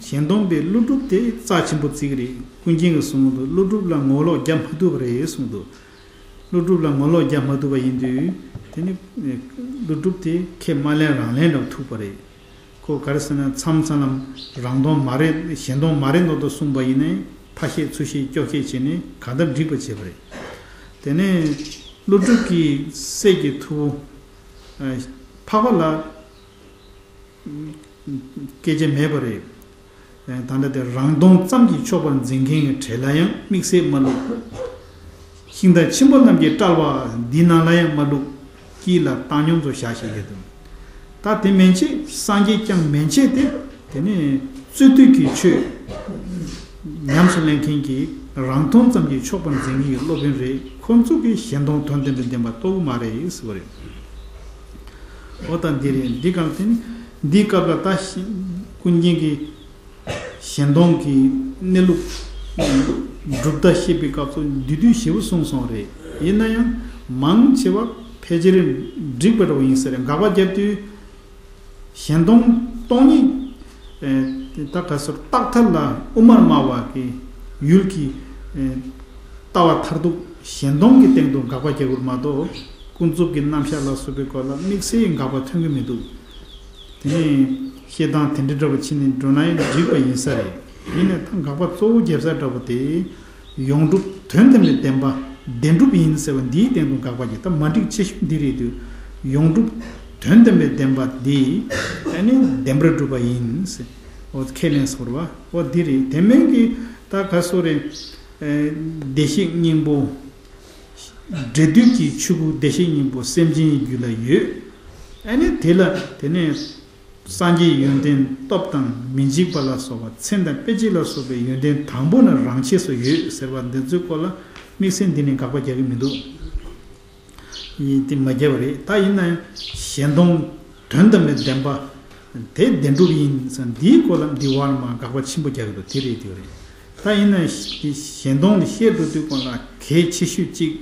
གཞན་སྟོང་པའི་ཀླུ་སྒྲུབ་དེ་རྩ་ཆེན་པོ་བརྩི་གི་རེད། ཀུན་མཁྱེན་གྱིས་གསུངས་འདུག་ཀླུ་སྒྲུབ་ལ་ངོ་ལོག་རྒྱག་མ་ཐུབ་པ་རེད་གསུངས་འདུག་ཀླུ་སྒྲུབ་ལ་ངོ་ལོག་རྒྱག་མ་ཐུབ་པ་ཡིན་དུས། དེ་ནི་ཀླུ་སྒྲུབ་དེ་ཁས་མ་ལེན་རང་ལེན་འདྲ་བོ་ཐུག་པ་རེད། ཁོ་ག་རེ་ཟེར་ན་མཚམས་མཚམས་ལ་རང་སྟོང་མ་རེད། གཞན་སྟོང་མ་རེད་མདོག་མདོག་གསུངས་པ་ཡིན་ནའི་ཕར་བཤད་ཚུར་བཤད་སྐྱོར་བཤད་བྱས་ནས་གང་ལྟར་འགྲིག་པ་བྱས་པ་རེད། དེ་ནས་ཀླུ་སྒྲུབ་ཀྱི་སྲས་ཀྱི་ཐུ་བོ། ཨ། འཕགས་པ་ལ་སྐད་ཆ་མེད་པ་རེད། ད་ལྟ་དེ་རང་སྟོང་ཙམ་གྱིས་ཆོག་པར་འཛིན་མཁན་གྱི་གྲས་ལ་ཡང་དམིགས་བསལ་མ་བླུགས། ཤིང་རྟ་ཆེན་པོ་རྣམས་ཀྱི་བཀྲལ་བ་འདི་ནང་ལ་ཡང་མ་བླུགས། དཀྱིལ་ལ་བཏང་སྙོམས་སུ་བཞག་བཞིན་ཡོད་དོ། ད་དེ་མན་ཆད་སངས་རྒྱས་བསྐྱངས་མན་ཆད་དེ། དེ་ནས་རྩོད་བསྡུས་ཀྱི་ཆོས་ཉམས་སུ་ལེན་མཁན་གྱི་རང་སྟོང་ཙམ་གྱིས་ཆོག་པར་འཛིན་མཁན་གྱི་སློབ་དཔོན་རེད། ཁོ་ཚོ་གིས་གཞན་སྟོང་དོན་དམ་པའི་བདེན་པ་རྟོགས་ཀྱི་མ་རེད་ཟེར་བ་རེད། འོ་ད་འདི་རེད། འདི་གང་དེ་ནི་འདིའི་སྐབས་ལ་ད་ཀུན་མཁྱེན་གྱིས་གཞན་སྟོང་གི་གནས་ལུགས་གྲུབ་མཐའ་བཤད་པའི་སྐབས་སུ་འདི་དུས་ཞེ་པོ་གསུངས་སོང་རེད། ཡིན་ན་ཡང་མང་ཆེ་བ་ཕལ་ཆེར་འགྲིག་པ་འདྲ་བོ་ཡིན་ས་རེད། དགག་པ་བརྒྱབ་དུས། གཞན་སྟོང་སྟོང་ཉིད། ཨེ། ད་ག་སོར་རྟག་མཐའ་ལ་དབུ་མར་སྨྲ་བ་གི་ཡུལ་གྱི། ཨེ། ལྟ་བ་མཐར་ཐུག་གཞན་སྟོང་གི་སྟེང་དུ་དགག་པ་རྒྱག་དགོས་མ་གཏོགས། ཀུན་རྫོབ་ཀྱི་རྣམ་གཞག་ལ་སོགས་པའི་སྐོར་ལ་དམིགས་བསལ་དགག་པ་ཐོན་གྱི་མི་འདུག་དེ་ནས་བཤད་སྟངས་དེ་འདྲ་འདྲ་བོ་ཕྱིན་ནས་འགྲོ་ན་ཡང་འགྲིག་པ་ཡིན་ས་རེད། ཡིན་ནའི་ད་དགག་པ་གཙོ་བོ་རྒྱབ་ས་འདྲ་བོ་དེ། ཡོངས་གྲུབ་དོན་དམ་པའི་བདེན་པ་བདེན་གྲུབ་ཡིན་ཟེར་བ་འདིའི་སྟེང་དུ་དགག་པ་རྒྱག་ད་མ་འགྲིག་ཆེ་ཤོས་འདི་རེད་དུས། ཡོངས་གྲུབ་དོན་དམ་པའི་བདེན་པ་འདི་ཨ་ནི་བདེན་པར་གྲུབ་པ་ཡིན་ཟེར། འོ་ཁས་ལེན་སོང་བ། འོ་འདི་རེད། དེ་མིན་གྱི་ད་ག་སོ་རེད། ཨེ། བདེ་གཤེགས་སྙིང་པོ། འབྲས་དུས་ཀྱི་ཆོས་སྐུ་བདེ་གཤེགས་སྙིང་པོ་སེམས་ཅན་རྒྱུད་ལ་ཡོད། ཨ་ནི་དེ་ལ་དེ་ནས། སངས་རྒྱས་ཡོན་ཏན་སྟོབས་དང་མི་འཇིགས་པ་ལ་སོགས་པ་མཚན་དང་དཔེ་བྱད་ལ་སོགས་པའི་ཡོན་ཏན་དང་པོ་ནི་རང་ཆས་སུ་ཡོད་ཟེར་བ་འདི་ཚོའི་སྐོར་ལ་དམིགས་བསལ་འདི་ནས་དགག་པ་རྒྱག་གི་མི་འདུག་ཡིན་དེ་མ་རྒྱག་པ་རེད། ད་ཡིན་ན་ཡང་གཞན་སྟོང་དོན་དམ་པའི་བདེན་པ་དེ་བདེན་གྲུབ་ཡིན་ཟེར་འདིའི་སྐོར་ལ་འདི་བར་མ་དགག་པ་ཆེན་པོ་རྒྱག་གི་འདུག་དེ་རེད་དེ་རེད། ད་ཡིན་ན་གཞན་སྟོང་ལ་བཤད་འགྲོ་དུས་སྐོར་ལ་གལ་ཆེ་ཤོས་གཅིག་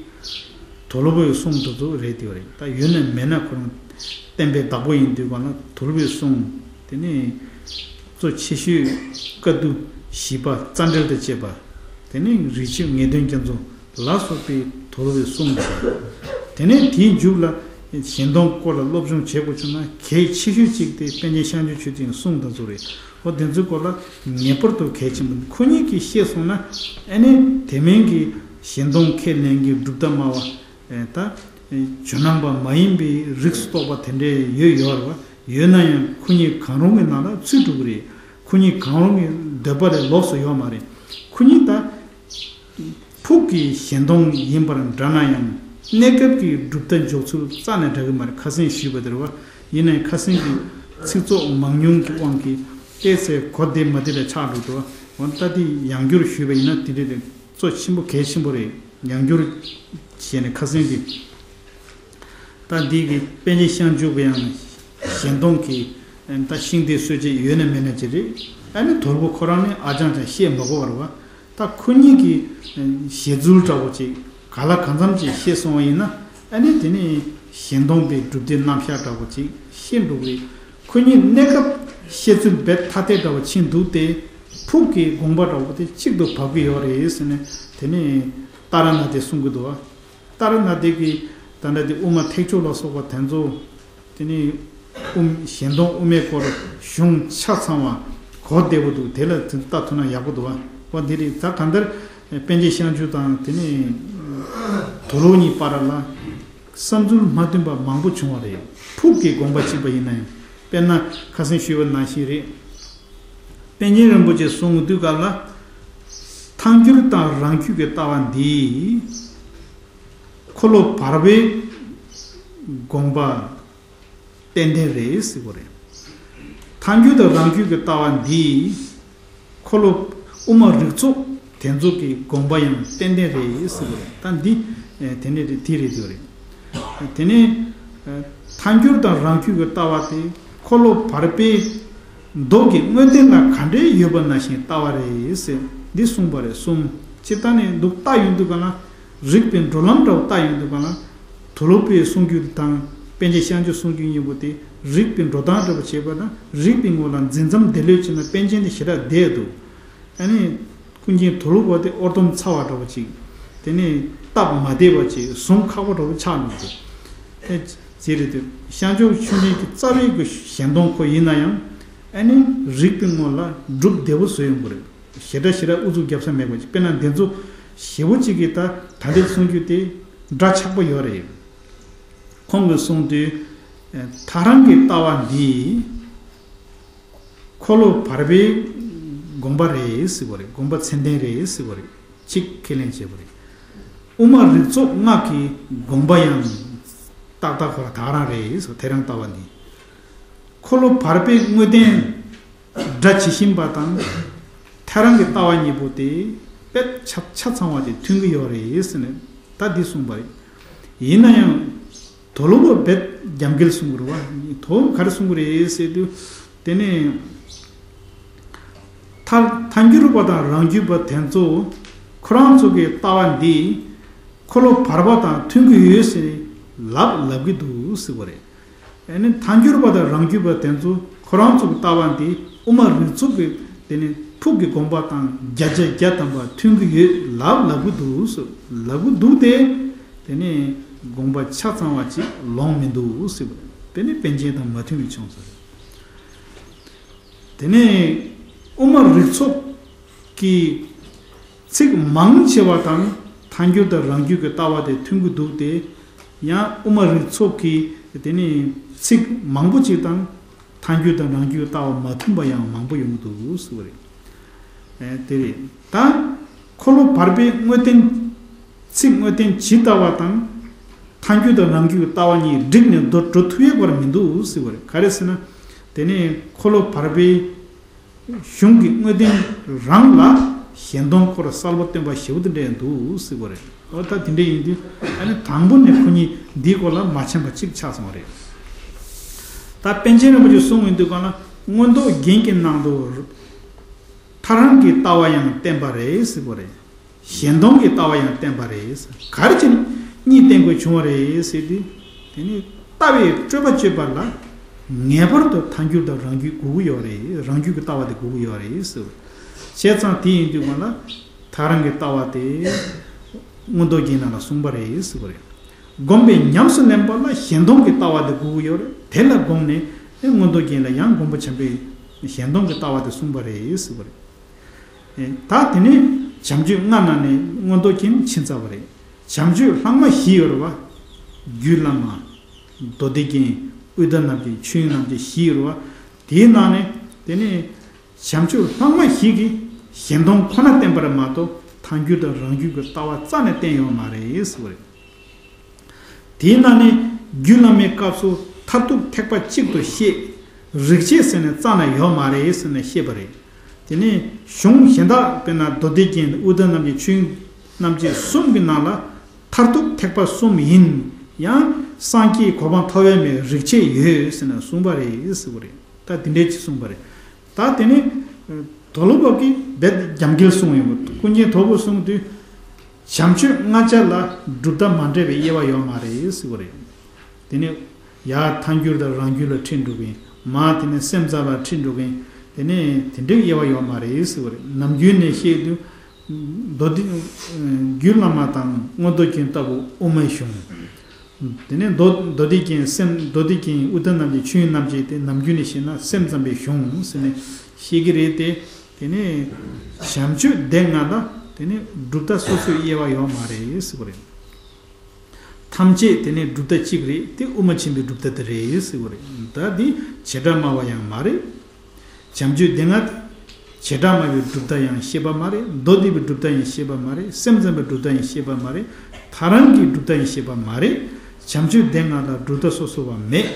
དོལ་པོའི་གསུང་དེ་ཚོ་རེད་དེ་རེད། ད་ཡོད་ན་མེད་ན་ཁོ་རང་བསྟན་པའི་བདག་པོ་ཡིན་དུས་གང་ལ་དོལ་པོའི་གསུང་། དེ་ནས་གཙོ་ཆེ་ཤོས་བཀའ་བསྡུ་བཞི་པ་རྩ་འགྲེལ་དང་བཅས་པ། དེ་ནས་རིགས་ཆོས་ངེས་དོན་རྒྱ་མཚོ་ལ་སོགས་པའི་དོལ་པོའི་གསུང་དེ་རེད། དེ་ནས་དེའི་མཇུག་ལ་གཞན་སྟོང་སྐོར་ལ་སློབ་སྦྱོང་བྱེད་དགོས་བྱུང་ན་གལ་ཆེ་ཤོས་གཅིག་དེ་པཎ་ཆེན་སྐྱབས་མགོན་ཆོས་ཀྱི་གསུང་དེ་ཚོ་རེད། འོ་དེ་ཚོའི་སྐོར་ལ་ངེས་པར་དུ་གལ་ཆེན་པོ། ཁོ་གཉིས་ཀྱིས་ཤེས་སོང་ན་ཨ་ནི་དེ་མིན་གྱི་གཞན་སྟོང་ཁས་ལེན་གྱི་གྲུབ་མཐའ་སྨྲ་བ། ཨེ་ད། ཨེ་ཇོ་ནང་པ་མ་ཡིན་པའི་རིགས་སུ་གཏོགས་པ་དེ་འདྲའི་ཡོད་ཡོད་རེད་བ། ཡོད་ན་ཡང་ཁོ་གཉིས་གང་རུང་གི་ནང་ལ་ཚུད་འགྲོ་གི་རེད། ཁོ་གཉིས་གང་རུང་གི་འདོད་པ་ལས་ལོགས་སུ་ཡོད་མ་རེད། ཁོ་གཉིས་ད། ཕུགས་ཀྱི་གཞན་སྟོང་ཡིན་པར་འདྲ་ན་ཡང་གནས་སྐབས་ཀྱི་གྲུབ་མཐའ་འཇོག་ཚུལ་རྩ་ནས་འདྲ་གི་མ་རེད། ཁ་སང་ཞུས་པ་དེ་རེད་བ། ཡིན་ནའི་ཁ་སང་གི་ཚིག་ཚོགས་མང་ཉུང་གི་དབང་གིས་ཏོག་ཙམ་གོ་བདེ་མ་བདེ་ལ་ཆགས་འགྲོ་འདུག་འོ་ད་དེ་ཡང་བསྐྱར་ཞུས་པ་ཡིན་ན་དེ་འདྲ་རེད། གཙོ་ཆེན་པོ་གལ་ཆེན་པོ་རེད། ཡང་བསྐྱར་བྱས་ནས་ཁ་སང་གི་ད་འདི་གི་པཎ་ཆེན་སྐྱབས་མགོན་པ་ཡང་གཞན་སྟོང་གི་ད་ཤིང་རྟའི་སྲོལ་འབྱེད་ཡོད་ན་མེད་ན་ཅི་རེད། ཨ་ནི་དོལ་པོ་ཁོ་རང་ནི་ཨ་ཅང་ཅང་བཤད་མ་དགོས་པ་རེད་བ། ད་ཁོ་གཉིས་ཀྱི་བཞེད་ཚུལ་འདྲ་བོ་ཅིག་ག་ལ་གང་འཚམ་ཅིག་ཤེས་སོང་བ་ཡིན་ན་ཨ་ནི་དེ་ནི་གཞན་སྟོང་པའི་གྲུབ་མཐའི་རྣམ་གཞག་འདྲ་བོ་ཅིག་ཤེས་འགྲོ་གི་རེད། ཁོ་གཉིས་གནས་སྐབས་བཤད་ཚུལ་རྦད་ཐ་དད་འདྲ་བོ་ཕྱིན་འདུག་སྟེ། ཕུགས་ཀྱི་དགོངས་པ་འདྲ་བོ་དེ་གཅིག་ཏུ་བབས་ཀྱི་ཡོད་རེད་ཟེར་ནས་དེ་ནས་ཏཱ་ར་ནཱ་ཐས་གསུང་གི་འདུག་བ། ཏཱ་ར་ནཱ་ཐས་ཀྱིས་ད་ལྟ་དེ་དབུ་མ་ཐེག་མཆོག་ལ་སོགས་པ་དེ་ཚོ་དེ་ནས་དབུ་གཞན་སྟོང་དབུ་མའི་སྐོར་གཞུང་ཆ་ཚང་བ་གོ་བདེ་པོ་འདུག་དེ་ལ་ལྟ་ཐུབ་ན་ཡག་པོ་འདུག་བ། འོ་འདི་རེད། ད་གང་ལྟར་པཎ་ཆེན་སྐྱབས་མགོན་དང་དེ་ནས་དོལ་པོ་གཉིས་བར་ལ། བསམ་ཚུལ་མ་མཐུན་པ་མང་པོ་བྱུང་བ་རེད། ཕུགས་ཀྱི་དགོངས་པ་གཅིག་པ་ཡིན་ན་ཡང་། དཔེར་ན་ཁ་སང་ཞུས་པ་ནང་བཞིན་རེད། པཎ་ཆེན་རིན་པོ་ཆེ་གསུང་དུས་སྐབས་ལ། ཐལ་འགྱུར་དང་རང་རྒྱུད་ཀྱི་ལྟ་བ་འདིས་འཁོར་ལོ་བར་པའི་དགོངས་པ་ཏན་ཏན་རེད་ཟེར་བ་རེད། ཐལ་འགྱུར་དང་རང་རྒྱུད་ཀྱི་ལྟ་བ་འདིས། འཁོར་ལོ་དབུ་མ་རིགས་ཚོགས་དེ་ཚོ་གི་དགོངས་པ་ཡང་ཏན་ཏན་རེད་ཟེར་བ་རེད། ད་འདི་དེ་ནས་དེ་རེད་དེ་རེད། དེ་ནས་ཐལ་འགྱུར་དང་རང་རྒྱུད་ཀྱི་ལྟ་བ་དེ་འཁོར་ལོ་བར་པའི་མདོ་གི་དངོས་བསྟན་ལ་ག་འདྲའི་ཡོད་པ་ནང་བཞིན་ལྟ་བ་རེད་ཟེར་འདི་གསུངས་པ་རེད་གསུམ། སྤྱིར་བཏང་ནས་འདུག་ལྟ་ཡོང་དུས་ག་ལ། རིགས་པའི་འགྲོ་ལམ་འདྲ་བོ་ལྟ་ཡོང་དུས་ག་ལ། དོལ་པོའི་གསུང་རྒྱུན་དང་པཎ་ཆེན་སྐྱབས་མགོན་གསུང་རྒྱུན་གཉིས་པོ་དེ་རིགས་པའི་འགྲོ་སྟངས་འདྲ་བོ་བྱས་པ་དང་རིགས་པའི་ངོ་ལ་འཛིན་མཚམས་དེ་ལོས་བྱས་ན་པཎ་ཆེན་དེ་ཞེ་དྲག་བསྡད་འདུག་ཨ་ནི་ཀུན་མཁྱེན་དོལ་པོ་དེ་ཨོར་སྡོམ་ཚ་བ་འདྲ་བོ་ཅིག་དེ་ནས་སྟབས་མ་བདེ་བ་ཅིག་ཟུངས་ཁག་པོ་འདྲ་བོ་ཆགས་འདུག་ཟེར། ཨེ་ཟེར་རེད་དེ་སྐྱབས་མགོན་ཆོས་ཀྱི་རྩ་བའི་གི་གཞན་སྟོང་ཁོ་ཡིན་ན་ཡང་ཨ་ནི་རིགས་པའི་ངོ་ལ་སྒྲུབ་བདེ་བོ་བཟོ་ཡོང་གི་རེད། ཞེ་དྲག་ཞེ་དྲག་ཨུ་ཚུགས་རྒྱབ་ས་མེད་པ་ཅིག་དཔེར་ན་འདི་ཚོ་ཞེ་བོ་ཅིག་གིས་ད་ད་ལྟའི་གསུང་རྒྱུ་དེ་འདྲ་ཆགས་པོ་ཡོད་རེད། ཁོང་གིས་གསུངས་དུས། ཐལ་རང་གི་ལྟ་བ་འདི་འཁོར་ལོ་བར་པའི་དགོངས་པ་རེད་ཟེར་བ་རེད། དགོངས་པ་ཚད་ལྡན་རེད་ཟེར་བ་རེད། གཅིག་ཁས་ལེན་བྱས་པ་རེད། དབུ་མ་རིགས་ཚོགས་སྔགས་ཀྱི་དགོངས་པ་ཡང་ཏག་ཏག་ཁོ་རང་ཐལ་རང་རེད་ཟེར། ཐལ་རང་ལྟ་བ་འདི། འཁོར་ལོ་བར་པའི་དངོས་བསྟན་སྒྲ་ཇི་བཞིན་པ་དང་། ཐལ་རང་གི་ལྟ་བ་གཉིས་པོ་དེ་དཔེ་ཆ་ཆ་ཚང་བ་དེ་མཐུན་གྱི་ཡོད་རེད་ཟེར་ནས་ད་འདི་གསུངས་པ་རེད། ཡིན་ན་ཡང་དོལ་པོ་རྦད་རྒྱབ་འགལ་གསུང་གི་རེད་བ། དོལ་པོ་ག་རེ་གསུང་གི་རེད་ཟེར་དུས་དེ་ནས་ཐལ་ཐལ་འགྱུར་བ་དང་རང་རྒྱུད་པ་དེ་ཚོ་ཁོ་རང་ཚོ་གི་ལྟ་བ་འདི་འཁོར་ལོ་བར་པ་དང་མཐུན་གྱི་ཡོད་ཟེར་ལབ་ལབ་ཀྱི་འདུག་ཟེར་བ་རེད། ཨ་ནི་ཐལ་འགྱུར་བ་དང་རང་རྒྱུད་པ་དེ་ཚོ་ཁོ་རང་ཚོ་གི་ལྟ་བ་འདི་དབུ་མ་རིགས་ཚོགས་ཀྱི་དེ་ནི་ཕུགས་ཀྱི་དགོངས་པ་དང་བརྒྱ་ཆ་བརྒྱ་ཐམ་པ་མཐུན་གྱི་ཡོད་ལབ་ལབ་ཀྱི་འདུག་ཟེར་ལབ་ཀྱི་འདུག་སྟེ། དེ་ནི་དགོངས་པ་ཆ་ཚང་བ་ཅིག་ལོང་མི་འདུག་ཟེར་བ་དེ་ནི་པཎ་ཆེན་དང་མ་མཐུན་པའི་ཕྱོགས་སུ་རེད། དེ་ནས་དབུ་མ་རིགས་ཚོགས་ཀྱི་ཚིག་མང་ཆེ་བ་དང་ཐལ་འགྱུར་དང་རང་རྒྱུད་ཀྱི་ལྟ་བ་དེ་མཐུན་གྱི་འདུག་སྟེ། ཡང་དབུ་མ་རིགས་ཚོགས་ཀྱི་དེ་ནི་ཚིག་མང་པོ་ཅིག་དང་ཐལ་འགྱུར་དང་རང་རྒྱུད་ཀྱི་ལྟ་བ་མ་མཐུན་པ་ཡང་མང་པོ་ཡོང་གི་འདུག་ཟེར་བ་རེད། ཨེ་དེ་རེད། ད་འཁོར་ལོ་བར་པའི་དངོས་བསྟན། ཚིག་དངོས་བསྟན་ཇི་ལྟ་བ་དང་། ཐལ་འགྱུར་དང་རང་རྒྱུད་ཀྱི་ལྟ་བ་གཉིས་འགྲིག་ནས་འགྲོ་འགྲོ་ཐུབ་ཡོད་པར་མི་འདུག་ཟེར་བ་རེད། ག་རེ་ཟེར་ན། དེ་ནས་འཁོར་ལོ་བར་པའི་གཞུང་གི་དངོས་བསྟན་རང་ལ་གཞན་སྟོང་སྐོར་གསལ་པོ་སྟོན་པ་ཞེ་པོ་དེ་འདྲ་འདུག་ཟེར་བ་རེད། འོ་ད་དེ་འདྲ་ཡིན་དུས་ཨ་ནི་དང་པོ་ནས་ཁོ་གཉིས་འདིའི་སྐོར་ལ་མ་འཆམ་པ་གཅིག་ཆགས་སོང་བ་རེད། ད་པཎ་ཆེན་རིན་པོ་ཆེ་གསུང་ཡོང་དུས་གང་ལ་མངོན་རྟོགས་རྒྱན་གྱི་ནང་དུ་ཐལ་རང་གི་ལྟ་བ་ཡང་བསྟན་པ་རེད་ཟེར་བ་རེད། གཞན་སྟོང་གི་ལྟ་བ་ཡང་བསྟན་པ་རེད། ག་རེ་བྱས་ནས་ གཉིས་བསྟན་དགོས་བྱུང་བ་རེད་ཟེར་དུས། དེ་ནི་ལྟ་བའི་སྤྲོས་པ་གཅོད་པ་ལ་ངེས་པར་དུ་ཐལ་འགྱུར་དང་རང་རྒྱུད་དགོས་ཀྱི་ཡོད་རེད། རང་རྒྱུད་ཀྱི་ལྟ་བ་དེ་དགོས་ཀྱི་ཡོད་རེད་ཟེར། བྱས་ཙང་དེ་ཡིན་དུས་གང་ལ་ཐལ་རང་གི་ལྟ་བ་དེ་མངོན་རྟོགས་རྒྱན་ནང་ལ་གསུངས་པ་རེད་ཟེར་བ་རེད། བསྒོམས་པས་ཉམས་སུ་ལེན་པ་ལ་གཞན་སྟོང་གི་ལྟ་བ་དེ་དགོས་ཀྱི་ཡོད་རེད། དེ་ལ་བསྒོམས་ནས་མངོན་རྟོགས་རྒྱན་ལ་ཡང་མགོན་པོ་བྱམས་པས་གཞན་སྟོང་གི་ལྟ་བ་དེ་གསུངས་པ་རེད་ཟེར་བ་རེད། ད་དེ་ནས་བྱམས་ཆོས་ལྔ་ནང་ནས་མངོན་རྟོགས་རྒྱན་ཕྱིན་ཚར་བ་རེད། བྱམས་ཆོས་ལྷག་མ་བཞི་ཡོད་རེད་བ། རྒྱུད་བླ་མ། མདོ་སྡེ་རྒྱན། དབུས་མཐའ་རྣམ་འབྱེད། ཆོས་དབྱིངས་རྣམ་འབྱེད་བཞི་ཡོད་རེད་བ། དེའི་ནང་ནས་དེ་ནས་བྱམས་ཆོས་ལྷག་མ་བཞི་གིས་གཞན་སྟོང་ཁོ་ན་བསྟན་པ་རེད་མ་གཏོགས་ཐལ་འགྱུར་དང་རང་རྒྱུད་ཀྱི་ལྟ་བ་རྩ་ནས་བསྟན་ཡོད་མ་རེད་ཟེར་བ་རེད། དེའི་ནང་ནས་རྒྱུད་བླ་མའི་སྐབས་སུ་མཐར་ཐུག་ཐེག་པ་གཅིག་ཏུ་བཤད། རིགས་ཆད་ཟེར་ནས་རྩ་ནས་ཡོད་མ་རེད་ཟེར་ནས་བཤད་པ་རེད། དེ་ནས་གཞུང་གཞན་དག་དཔེར་ན་མདོ་སྡེ་རྒྱན། དབུས་མཐའ་རྣམ་འབྱེད། ཆོས་དབྱིངས་རྣམ་འབྱེད་གསུམ་གྱི་ནང་ལ་མཐར་ཐུག་ཐེག་པ་གསུམ་ཡིན། ཡང་སངས་རྒྱས་གོ་འཕང་ཐོབ་ཡས་མེད། རིགས་ཆད་ཡོད་ཟེར་ནས་གསུངས་པ་རེད་ཟེར་བ་རེད། ད་དེ་འདྲས་ཅིག་གསུངས་པ་རེད། ད་དེ་ནས་དོལ་པོ་གིས་རྦད་རྒྱབ་འགལ་གསུངས་ཡོང་བ། ཀུན་མཁྱེན་དོལ་པོ་གསུངས་དུས། བྱམས་ཆོས་ལྔ་ཆ་ལ་གྲུབ་མཐའ་མ་འདྲེས་པའི་དབྱེ་བ་ཡོད་མ་རེད་ཟེར་བ་རེད། དེ་ནས་ཡར་ཐལ་འགྱུར་དང་རང་རྒྱུད་ལ་ཁྲིད་འགྲོ་མཁན། མར་དེ་ནས་སེམས་ཙམ་ལ་ཁྲིད་འགྲོ་མཁན། དེ་ནས་དེ་འདྲའི་དབྱེ་བ་ཡོད་མ་རེད་ཟེར་བ་རེད། ནམ་རྒྱུན་ནས་བཤད་དུས། མདོ་སྡེ། རྒྱུད་བླ་མ་དང་མངོན་རྟོགས་རྒྱན་ལྟ་བུ་དབུ་མའི་གཞུང་། དེ་ནས་མདོ་མདོ་སྡེ་རྒྱན་སེམས། མདོ་སྡེ་རྒྱན། དབུས་མཐའ་རྣམ་འབྱེད། ཆོས་དབྱིངས་རྣམ་འབྱེད་དེ་ནམ་རྒྱུན་ནས་བཤད་ན་སེམས་ཙམ་པའི་གཞུང་ཟེར་ནས་བཤད་ཀྱི་རེད་དེ། དེ་ནས་བྱམས་ཆོས་སྡེ་ལྔ་ལ་དེ་ནས་གྲུབ་མཐའ་སོ་སོའི་དབྱེ་བ་ཡོད་མ་རེད་ཟེར་བ་རེད། ཐམས་ཅད་དེ་ནས་གྲུབ་མཐའ་གཅིག་རེད་དེ། དབུ་མ་ཆེན་པོའི་གྲུབ་མཐའ་དེ་རེད་ཟེར་བ་རེད། ད་འདི་བྱེ་བྲག་སྨྲ་བ་ཡང་མ་རེད། བྱམས་ཆོས་སྡེ་ལྔ་དེ། བྱེ་བྲག་སྨྲ་བའི་གྲུབ་མཐའ་ཡང་བཤད་པ་མ་རེད། མདོ་སྡེ་པའི་གྲུབ་མཐའ་ཡང་བཤད་པ་མ་རེད། སེམས་ཙམ་པའི་གྲུབ་མཐའ་ཡང་བཤད་པ་མ་རེད། ཐལ་རང་གི་གྲུབ་མཐའ་ཡང་བཤད་པ་མ་རེད། བྱམས་ཆོས་སྡེ་ལྔ་ལ་གྲུབ་མཐའ་སོ་སོ་བ་མེད།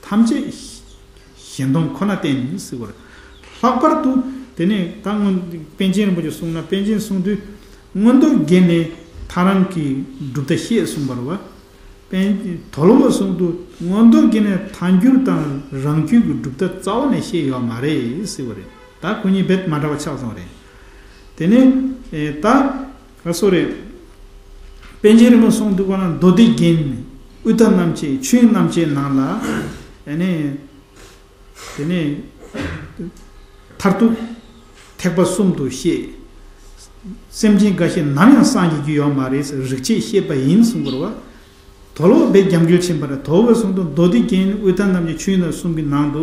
ཐམས་ཅད་གཞན་སྟོང་ཁོ་ན་བསྟན་ཟེར་བ་རེད། ལྷག་པར་དུ་དེ་ནས་ད་སྔོན་པཎ་ཆེན་རིན་པོ་ཆེ་གསུངས་ན། པཎ་ཆེན་གསུངས་དུས་མངོན་རྟོགས་རྒྱན་ནས་ཐལ་རང་གི་གྲུབ་མཐའ་བཤད་གསུངས་པ་རེད་བ། པཎ་དོལ་པོ་གསུངས་དུས་མངོན་རྟོགས་རྒྱན་ནས་ཐལ་འགྱུར་དང་རང་རྒྱུད་ཀྱི་གྲུབ་མཐའ་རྩ་བ་ནས་བཤད་ཡོད་མ་རེད་ཟེར་བ་རེད། ད་ཁོ་གཉིས་རྦད་མ་འདྲ་བ་ཆགས་སོང་རེད། དེ་ནས་ཨེ་ད་ག་སོ་རེད། པཎ་ཆེན་རིན་པོ་གསུངས་དུས་ག་ན་མདོ་སྡེ་རྒྱན། དབུས་མཐའ་རྣམ་འབྱེད། ཆོས་དབྱིངས་རྣམ་འབྱེད་ནང་ལ་ཨེ་ནས། དེ་ནས་མཐར་ཐུག་ཐེག་པ་གསུམ་དུ་བཤད། སེམས་ཅན་འགའ་ཞིག་ནམ་ཡང་སངས་རྒྱ་རྒྱུ་ཡོད་མ་རེད་ཟེར། རིགས་ཆད་བཤད་པ་ཡིན་གསུངས་པ་རེད་བ། དོལ་པོ་རྦད་རྒྱབ་འགལ་ཕྱིན་པ་རེད། དོལ་པོ་གསུངས་དུས་མདོ་སྡེ་རྒྱན། དབུས་མཐའ་རྣམ་འབྱེད། ཆོས་དབྱིངས་གསུམ་གྱི་ནང་དུ་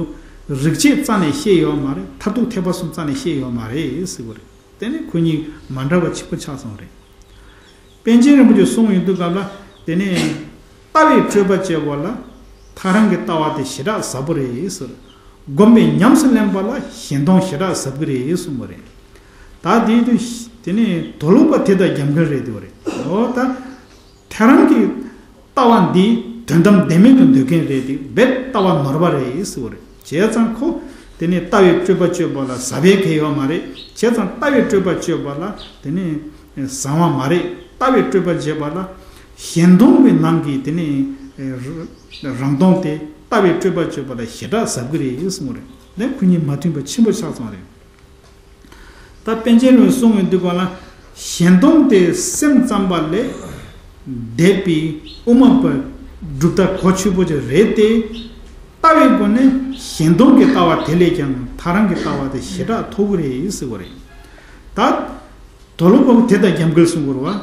རིགས་ཆད་རྩ་ནས་བཤད་ཡོད་མ་རེད། མཐར་ཐུག་ཐེག་པ་གསུམ་རྩ་ནས་བཤད་ཡོད་མ་རེད་ཟེར་བ་རེད། དེ་ནི་ཁོ་གཉིས་མ་འདྲ་བ་ཆེན་པོ་ཆགས་སོང་རེད། པཎ་ཆེན་རིན་པོ་ཆེ་གསུངས་ཡོང་དུས་སྐབས་ལ། དེ་ནས་ལྟ་བའི་སྤྲོས་པ་བཅད་པ་ལ་ཐལ་རང་གི་ལྟ་བ་དེ་ཞེ་དྲག་ཟབ་པོ་རེད་ཟེར། བསྒོམས་པས་ཉམས་སུ་ལེན་པ་ལ་གཞན་སྟོང་ཞེ་དྲག་ཟབ་ཀྱི་རེད་གསུངས་པ་རེད། ད་དེའི་དུས་དེ་ནས་དོལ་པོ་དེ་དང་རྒྱབ་འགལ་རེད་དེ་བ་རེད། འོ་ད། ཐལ་རང་གི་ལྟ་བ་འདི་དོན་དམ་བདེན་མེད་དུ་འདོད་མཁན་རེད་དེ། རྦད་ལྟ་བ་ནོར་བ་རེད་ཟེར་བ་རེད། བྱས་ཙང་ཁོ་དེ་ནས་ལྟ་བའི་སྤྲོས་པ་གཅོད་པ་ལ་ཟབ་པའི་གལ་ཡོད་མ་རེད། བྱས་ཙང་ལྟ་བའི་སྤྲོས་པ་གཅོད་པ་ལ་དེ་ནས་བཟང་བ་མ་རེད། ལྟ་བའི་སྤྲོས་པ་བཅད་པ་ལ་གཞན་སྟོང་གི་ནང་གི་དེ་ནས་རང་སྟོང་དེ་ལྟ་བའི་སྤྲོས་པ་གཅོད་པ་ལ་ཞེ་དྲག་ཟབ་ཀྱི་རེད་གསུངས་པ་རེད། ལན་ཁོ་གཉིས་མ་མཐུན་པ་ཆེན་པོ་ཆགས་སོང་རེད། ད་པཎ་ཆེན་རིན་པོ་ཆེ་གསུངས་ཡོང་དུས་ག་ལ། གཞན་སྟོང་དེ་སེམས་ཙམ་པ་ལས་འདས་པའི་དབུ་མ་པའི་གྲུབ་མཐའ་གོ་ཆོད་པོ་ཅིག་རེད་དེ། ལྟ་བའི་སྒོ་ནས་གཞན་སྟོང་གི་ལྟ་བ་དེ་ལས་ཀྱང་ཐལ་རང་གི་ལྟ་བ་དེ་ཞེ་དྲག་མཐོ་གི་རེད་ཟེར་བ་རེད། ད་དོལ་པོ་དེ་དང་རྒྱབ་འགལ་གསུང་དགོས་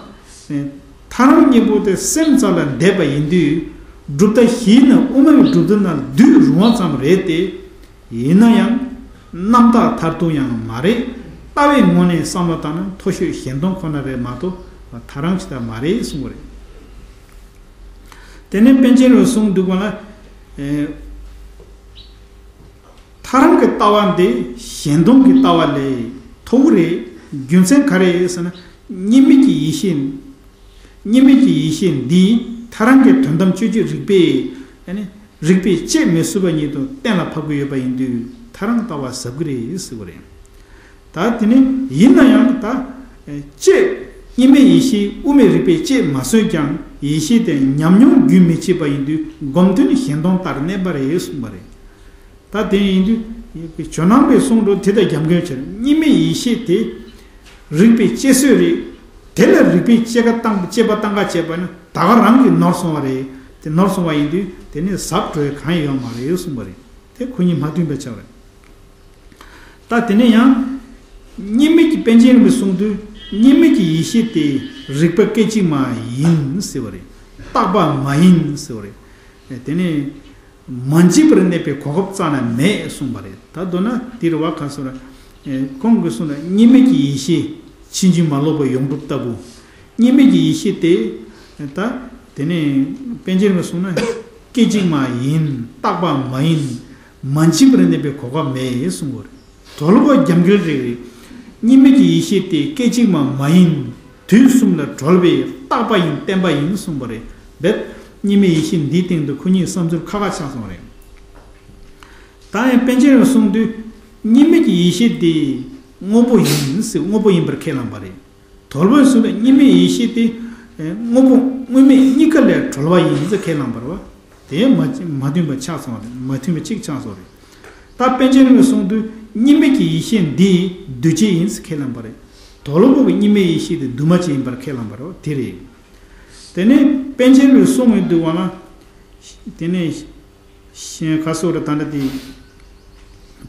རེད་བ། ཐལ་རང་གཉིས་པོ་དེ་སེམས་ཙམ་ལ་འདས་པ་ཡིན་དུས། གྲུབ་མཐའ་བཞི་ནི་དབུ་མའི་གྲུབ་མཐའ་ནང་བསྡུས་རུང་བ་ཙམ་རེད་དེ། ཡིན་ན་ཡང་རྣམ་དག་མཐར་ཐུག་ཡང་མ་རེད། ལྟ་བའི་ངོས་ནས་བསམ་བློ་བཏང་ན་མཐོ་ཤོས་གཞན་སྟོང་ཁོ་ན་རེད་མ་གཏོགས་ཐལ་རང་ཅིག་ད་མ་རེད་གསུངས་པ་རེད། དེ་ནས་པཎ་ཆེན་རིན་པོ་ཆེ་གསུངས་འདུག་ག་ལ། ཨེ། ཐལ་རང་གི་ལྟ་བ་འདི་གཞན་སྟོང་གི་ལྟ་བ་ལས་མཐོ་བོ་རེད། རྒྱུ་མཚན་ག་རེ་ཟེར་ན། གཉིས་མེད་ཀྱི་ཡེ་ཤེས། གཉིས་མེད་ཀྱི་ཡེ་ཤེས་འདི་ཐལ་རང་གི་དོན་དམ་དཔྱོད་བྱེད་རིགས་པས། ཨ་ནི། རིགས་པས་དཔྱད་མི་ཚུགས་པ་ཉིད་དུ་གཏན་ལ་ཕབ་ཀྱི་ཡོད་པ་ཡིན་དུས་ཐལ་རང་ལྟ་བ་ཟབ་ཀྱི་རེད་ཟེར་བ་རེད། ད་དེ་ནི་ཡིན་ན་ཡང་ད་དཔྱད་གཉིས་མེད་ཡེ་ཤེས་དབུ་མའི་རིགས་པས་དཔྱད་མ་ཚུགས་ཀྱང་ཡེ་ཤེས་དེ་ཉམས་མྱོང་རྒྱུན་མི་ཆད་པ་ཡིན་དུས་སྒོམ་དོན་གཞན་སྟོང་ལྟར་གནས་པ་རེད་གསུངས་པ་རེད། ད་དེ་ཡིན་དུས་ཇོ་ནང་པའི་གསུང་དུ་དེ་དང་རྒྱབ་འགལ་ཕྱིར་གཉིས་མེད་ཡེ་ཤེས་དེ་རིགས་པས་དཔྱད་སྲོལ་རེད། དེ་ལ་རིགས་པས་དཔྱད་ཀ་བཏང་དཔྱད་པ་བཏང་ག་བྱས་པ་ན་ད་ག་རང་གིས་ནོར་སོང་བ་རེད། དེ་ནོར་སོང་བ་ཡིན་དུས་དེ་ནས་གཟབ་འགྲོ་ཡ་གང་ཡང་ཡོད་མ་རེད་གསུངས་པ་རེད། དེ་ཁོ་གཉིས་མ་མཐུན་པའི་ཆ་རེད། ད་དེ་ནས་ཡང་། གཉིས་མེད་ཀྱི་པཎ་ཆེན་རིན་པོ་གསུང་དུས་གཉིས་མེད་ཀྱི་ཡེ་ཤེས་དེ་རིག་པ་སྐད་ཅིག་མ་ཡིན་ཟེར་བ་རེད། རྟག་པ་མ་ཡིན་ཟེར་བ་རེད། དེ་ནས་མ་འཇིག་པར་གནས་པའི་གོ་སྐབས་རྩ་ནས་མེད་གསུངས་པ་རེད། ད་མདོར་ན་དེ་རུ་བ་ག་སོ་ར། ཁོང་གིས་གསུངས་ན་གཉིས་མེད་ཀྱི་ཡེ་ཤེས་ཕྱིན་ཅི་མ་ལོག་པའི་ཡོངས་གྲུབ་ལྟ་བུ། གཉིས་མེད་ཀྱི་ཡེ་ཤེས་དེ། ད། དེ་ནས་པཎ་ཆེན་རིན་པོ་གསུངས་ན། སྐད་ཅིག་མ་ཡིན། རྟག་པ་མ་ཡིན། མ་འཇིག་པར་གནས་པའི་གོ་སྐབས་མེད་གསུངས་པ་རེད། དོལ་པོ་རྒྱབ་འགལ་རེད་རེད། གཉིས་མེད་ཀྱི་ཡེ་ཤེས་དེ་སྐད་ཅིག་མ་མ་ཡིན། དུས་གསུམ་ལ་གྲོལ་བའི་རྟག་པ་ཡིན་བརྟན་པ་ཡིན་གསུངས་པ་རེད། བེད། གཉིས་མེད་ཡེ་ཤེས་འདིའི་སྟེང་དུ་ཁོ་གཉིས་བསམ་ཚུལ་ཁ་ཁ་ཆགས་སོང་རེད། ད་ཡང་པཎ་ཆེན་རིན་པོ་གསུངས་དུས། གཉིས་མེད་ཀྱི་ཡེ་ཤེས་དེ་དངོས་པོ་ཡིན་ཟེར་དངོས་པོ་ཡིན་པར་ཁས་བླངས་པ་རེད། དོལ་པོས་གསུངས་པའི་གཉིས་མེད་ཡེ་ཤེས་དེ། དངོས་པོ་དངོས་མེད་གཉིས་ཀ་ལས་གྲོལ་བ་ཡིན་ཟེར་ཁས་བླངས་པ་རེད་བ། དེ་མ་མ་མཐུན་པ་ཆགས་སོང་བ་རེད། མ་མཐུན་པ་གཅིག་ཆགས་སོང་རེད། ད་པཎ་ཆེན་རིན་པོ་གསུངས་དུས་གཉིས་མེད་ཀྱི་ཡེ་ཤེས་འདི་འདུས་བྱས་ཡིན་ཟེར་ཁས་བླངས་པ་རེད། དོལ་པོ་གི་གཉིས་མེད་ཡེ་ཤེས་དེ་འདུས་མ་བྱས་ཡིན་པར་ཁས་བླངས་པ་རེད་བ། དེ་རེད། དེ་ནས་པཎ་ཆེན་རིན་པོ་གསུངས་ཡོང་དུས་བ་ན། དེ་ནས། གཞན་ག་སོགས་རེ་ད་འདྲ་དེ།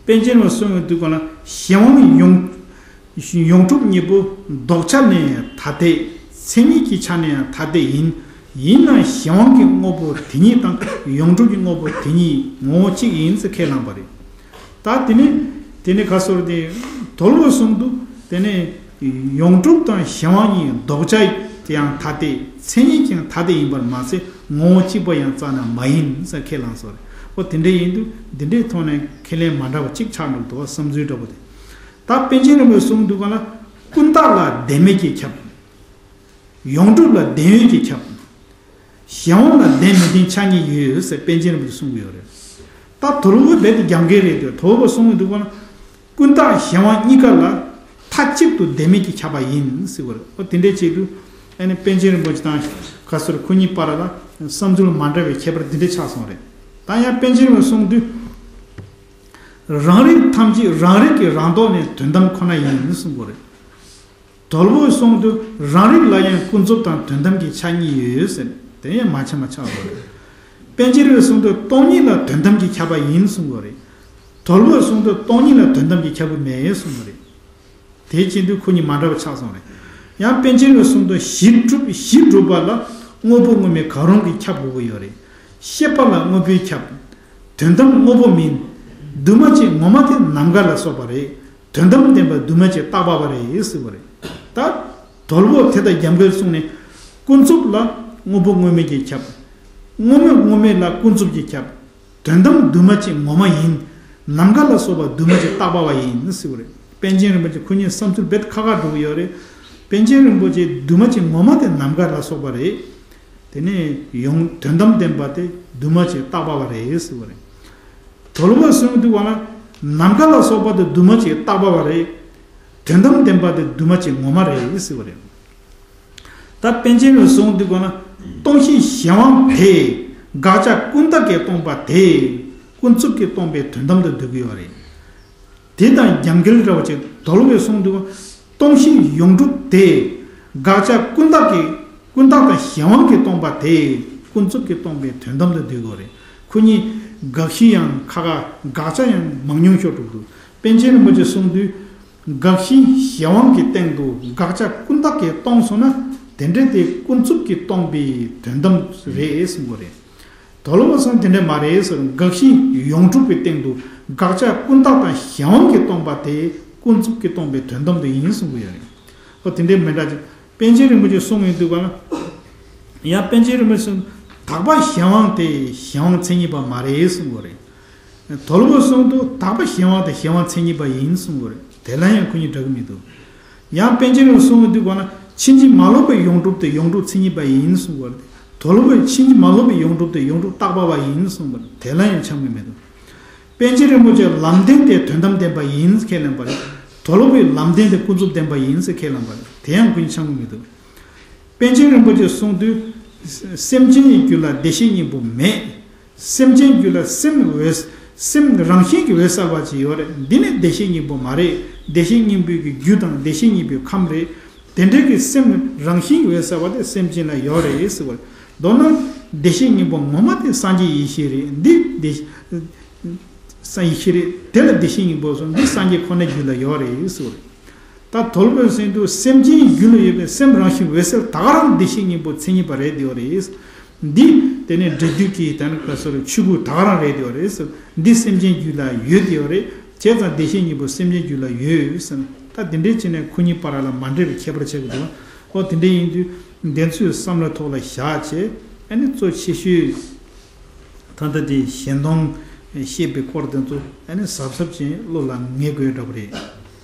པཎ་ཆེན་རིན་པོ་གསུངས་ཡོང་དུས་ག་ལ་གཞན་དབང་ཡོངས། ཡོངས་གྲུབ་གཉིས་པོ་ལྡོག་ཆ་ནས་ཡང་ཐ་དད། མཚན་ཉིད་ཀྱི་ཆ་ནས་ཡང་ཐ་དད་ཡིན། ཡིན་ནའང་གཞན་དབང་གི་དངོས་པོ་དེ་ཉིད་དང་ཡོངས་གྲུབ་ཀྱི་དངོས་པོ་དེ་ཉིད་ངོ་བོ་གཅིག་ཡིན་ཟེར་ཁས་བླངས་པ་རེད། ད་དེ་ནས། དེ་ནས་ག་སོགས་རེ་དེ། དོལ་པོ་གསུངས་འདུག་དེ་ནས། ཡོངས་གྲུབ་དང་གཞན་དབང་གཉིས་ལྡོག་ཆ་དེ་ཡང་ཐ་དད། མཚན་ཉིད་ཀྱང་ཐ་དད་ཡིན་པར་མ་ཟད་ངོ་བོ་གཅིག་པ་ཡང་རྩ་ནས་མ་ཡིན་ཟེར་ཁས་བླངས་སོ་རེད། ཨོ་དེ་འདྲ་ཡིན་དུས་འདི་འདྲའི་ཐོག་ནས་ཁས་ལེན་མ་འདྲ་བ་གཅིག་ཆགས་འགྲོ་འདུག་བསམ་ཚུལ་འདྲ་པོ་དེ། ད་པཎ་ཆེན་རིན་པོ་གསུངས་འདུག་ག་ལ། ཀུན་བརྟགས་ལ་བདེན་མེད་ཀྱིས་ཁྱབ། ཡོངས་གྲུབ་ལ་བདེན་ཡོད་ཀྱིས་ཁྱབ། གཞན་དབང་ལ་བདེན་མི་བདེན་ཆ་གཉིས་ཡོད་ཟེར་པཎ་ཆེན་རིན་པོ་ཆེས་གསུངས་ཀྱི་ཡོད་རེད། ད་དོལ་པོ་རྦད་དེ་རྒྱབ་འགལ་རེད་དེ། དོལ་པོ་གསུངས་ཀྱི་འདུག་ག་ན། ཀུན་བརྟགས་གཞན་དབང་གཉིས་ཀ་ལ་མཐའ་གཅིག་ཏུ་བདེན་མེད་ཀྱིས་ཁྱབ་པ་ཡིན་ཟེར་བ་རེད། ཨོ་དེ་འདྲའི་ཆེད་དུ་ཨ་ནི་པཎ་ཆེན་རིན་པོ་ཆེ་དང་ག་ཟེར་ཁོ་གཉིས་བར་ལ་བསམ་ཚུལ་མ་འདྲ་བའི་ཁྱད་པར་འདི་འདྲ་ཆགས་སོང་རེད། ད་ཡང་པཎ་ཆེན་རིན་པོ་ཆེས་གསུངས་དུས། རང་རིག་ཐམས་ཅད་རང་རིག་གི་རང་ལྡོག་ནས་དོན་དམ་ཁོ་ན་ཡིན་གསུངས་པ་རེད། དོལ་པོས་གསུངས་དུས་རང་རིག་ལ་ཡང་ཀུན་རྫོབ་དང་དོན་དམ་གྱི་ཆ་གཉིས་ཡོད་ཟེར། དེ་ཡང་མ་ཆ་མ་ཆགས་པ་རེད། པཎ་ཆེན་རིན་པོ་ཆེས་གསུངས་དུས་སྟོང་ཉིད་ལ་དོན་དམ་གྱིས་ཁྱབ་པ་ཡིན་གསུངས་པ་རེད། དོལ་པོས་གསུངས་དུས་སྟོང་ཉིད་ལ་དོན་དམ་གྱིས་ཁྱབ་ཀྱི་མེད་གསུངས་པ་རེད། དེ་བྱེད་དུས་ཁོ་གཉིས་མ་འདྲ་བ་ཆགས་སོང་རེད། ཡང་པཎ་ཆེན་རིན་པོ་ཆེས་གསུངས་དུས་གཞི་གྲུབ་གཞི་གྲུབ་པ་ལ་དངོས་པོ་དངོས་མེད་གང་རུང་གིས་ཁྱབ་དགོས་ཀྱི་ཡོད་རེད། ཤེས་པ་ལ་དངོས་པོས་ཁྱབ། དོན་དམ་དངོས་པོ་མིན། འདུས་མ་བྱས་ངོ་མ་དེ་ནམ་མཁའ་ལ་སོགས་པ་རེད། དོན་དམ་བདེན་པ་འདུས་མ་བྱས་རྟག་པ་བ་རེད་ཟེར་བ་རེད། ད། དོལ་པོ་དེ་དང་རྒྱབ་འགལ་གསུངས་ནས། ཀུན་རྫོབ་ལ་དངོས་པོ་དངོས་མེད་ཀྱིས་ཁྱབ། དངོས་མེད་དངོས་མེད་ལ་ཀུན་རྫོབ་ཀྱིས་ཁྱབ། དོན་དམ་འདུས་མ་བྱས་ངོ་མ་ཡིན། ནམ་མཁའ་ལ་སོགས་པ་འདུས་མ་བྱས་རྟག་པ་བ་ཡིན་ཟེར་བ་རེད། པཎ་ཆེན་རིན་པོ་ཆེ་ཁོ་གཉིས་བསམ་ཚུལ་རྦད་ཁ་ཁ་འགྲོ་གི་ཡོད་རེད། པཎ་ཆེན་རིན་པོ་ཆེ་འདུས་མ་བྱས་ངོ་མ་དེ་ནམ་མཁའ་ལ་སོགས་པ་རེད། དེ་ནས་ཡོང་དོན་དམ་བདེན་པ་དེ་འདུས་མ་བྱས་རྟག་པ་བ་རེད་ཟེར་བ་རེད། དོལ་པོས་གསུངས་དུས་བ་ན། ནམ་མཁའ་ལ་སོགས་པ་དེ་འདུས་མ་བྱས་རྟག་པ་བ་རེད། དོན་དམ་བདེན་པ་དེ་འདུས་མ་བྱས་ངོ་མ་རེད་ཟེར་བ་རེད། ད་པཎ་ཆེན་རིན་པོ་ཆེས་གསུངས་དུས་བ་ན། སྟོང་ཞིང་གཞན་དབང་དེ། དགག་བྱ་ཀུན་བརྟགས་ཀྱིས་སྟོང་པ་དེ། ཀུན་རྫོབ་ཀྱིས་སྟོང་པའི་དོན་དམ་དུ་འདོད་ཀྱི་ཡོད་རེད། དེ་དང་རྒྱབ་འགལ་འདྲ་བ་ཅིག་དོལ་པོས་གསུངས་འདུག་སྟོང་ཞིང་ཡོངས་གྲུབ་དེ། དགག་བྱ་ཀུན་བརྟགས་ཀྱིས་ཀུན་བརྟགས་དང་གཞན་དབང་གིས་སྟོང་པ་དེ། ཀུན་རྫོབ་ཀྱིས་སྟོང་པའི་དོན་དམ་དུ་འདོད་ཀྱི་ཡོད་རེད། ཁོ་གཉིས་དགག་གཞི་ཡང་ཁ་ཁ་དགག་བྱ་ཡང་མང་ཉུང་ཤོར་འགྲོ་འདུག་པཎ་ཆེན་རིན་པོ་ཆེས་གསུངས་དུས། དགག་གཞི་གཞན་དབང་གི་སྟེང་དུ་དགག་བྱ་ཀུན་བརྟགས་ཀྱིས་སྟོང་སོང་ན་དེ་འདྲ་དེ་ཀུན་རྫོབ་ཀྱིས་སྟོང་པའི་དོན་དམ་རེད་གསུངས་པ་རེད། དོལ་པོས་གསུངས་དེ་འདྲ་མ་རེད་ཟེར། དགག་གཞི་ཡོངས་གྲུབ་ཀྱི་སྟེང་དུ་དགག་བྱ་ཀུན་བརྟགས་དང་གཞན་དབང་གིས་སྟོང་པ་དེ་ཀུན་རྫོབ་ཀྱིས་སྟོང་པའི་དོན་དམ་དུ་ཡིན་གསུངས་པ་ཡོད་རེད། ཨོ་དེ་འདྲའི་མི་འདྲ་ཅིག་པཎ་ཆེན་རིན་པོ་ཆེས་གསུངས་ཡོང་དུས་བ་ན། ཡང་པཎ་ཆེན་རིན་པོ་ཆེས་གསུངས། དག་པ་གཞན་དབང་དེ་གཞན་དབང་མཚན་ཉིད་པ་མ་རེད་གསུངས་པ་རེད། དོལ་པོས་གསུངས་དུས་དག་པ་གཞན་དབང་དེ་གཞན་དབང་མཚན་ཉིད་པ་ཡིན་གསུངས་པ་རེད། དེ་ལ་ཡང་ཁོ་གཉིས་འདྲ་གི་མི་འདུག་ཡང་པཎ་ཆེན་རིན་པོ་ཆེས་གསུངས་དུས་བ་ན་ཕྱིན་ཅི་མ་ལོག་པའི་ཡོངས་གྲུབ་དེ་ཡོངས་གྲུབ་མཚན་ཉིད་པ་ཡིན་གསུངས་པ་རེད། དོལ་པོས་ཕྱིན་ཅི་མ་ལོག་པའི་ཡོངས་གྲུབ་དེ་ཡོངས་གྲུབ་རྟག་པ་བ་ཡིན་གསུངས་པ་རེད། དེ་ལ་ཡང་འཆམ་གི་མི་འདུག་པཎ་ཆེན་རིན་པོ་ཆེས་ལམ་བདེན་དེ་དོན་དམ་བདེན་པ་ཡིན་ཟེར་ཁས་ལེན་པ་རེད། དོལ་པོས་ལམ་བདེན་དེ་ཀུན་རྫོབ་བདེན་པ་ཡིན་ཟེར་ཁས་ལེན་པ་རེད། དེ་ཡང་ཀུན་འཆམ་གི་མི་འདུག་པཎ་ཆེན་རིན་པོ་ཆེས་གསུངས་དུས། སེམས་ཅན་གྱི་རྒྱུད་ལ་བདེ་གཤེགས་སྙིང་པོ་མེད། སེམས་ཅན་རྒྱུད་ལ་སེམས་འོད། སེམས་རང་བཞིན་གྱི་འོད་གསལ་བ་ཅིག་ཡོད་རེད། འདི་ནི་བདེ་གཤེགས་སྙིང་པོ་མ་རེད། བདེ་གཤེགས་སྙིང་པོའི་གི་རྒྱུ་དང་བདེ་གཤེགས་སྙིང་པོའི་ཁམས་རེད། དེ་འདྲའི་གི་སེམས་རང་བཞིན་འོད་གསལ་བ་དེ་སེམས་ཅན་ལ་ཡོད་རེད་ཟེར་བ་རེད། མདོར་ན་བདེ་གཤེགས་སྙིང་པོ་ངོ་མ་དེ་སངས་རྒྱས་ཡེ་ཤེས་རེད། འདི་བདེ་སངས་ཡེ་ཤེས་རེད། དེ་ལ་བདེ་གཤེགས་སྙིང་པོ་གསུངས། འདི་སངས་རྒྱས་ཁོ་ནའི་རྒྱུད་ལ་ཡོད་རེད་ཟེར་བ་རེད། ད་དོལ་པོའི་ཟེར་དུས་སེམས་ཅན་རྒྱུད་ལ་ཡོད་པའི་སེམས་རང་བཞིན་འོད་གསལ་ད་ག་རང་བདེ་གཤེགས་སྙིང་པོ་མཚན་ཉིད་པ་རེད་དེ་ཡོད་རེད། འདི་དེ་ནས་འབྲས་དུས་ཀྱི་དེ་ནས་ག་སོ་རེ་ཆོས་སྐུ་ད་ག་རང་རེད་དེ་ཡོད་རེད། འདི་སེམས་ཅན་རྒྱུད་ལ་ཡོད་དེ་ཡོད་རེད། བྱས་ཙང་བདེ་གཤེགས་སྙིང་པོ་སེམས་ཅན་རྒྱུད་ལ་ཡོད་ཟེར་ན། ད་དེ་འདྲའི་ཕྱིར་ནས་ཁོ་གཉིས་བར་ལ་མ་འདྲེས་པའི་ཁྱད་པར་ཆགས་ཀྱི་འདུག་ཨོ་དེ་འདྲ་ཡིན་དུས་དེ་ཚོའི་བསམ་བློའི་ཐོག་ལ་བཞག་བྱས། ཨ་ནི་གཙོ་ཆེ་ཤོས་ད་ལྟ་དེ་གཞན་སྟོང་བཤད་པའི་སྐོར་དེ་ཚོ་ཨ་ནི་གཟབ་གཟབ་བྱས་བློ་ལ་ངེས་དགོས་འདྲ་པོ་རེད།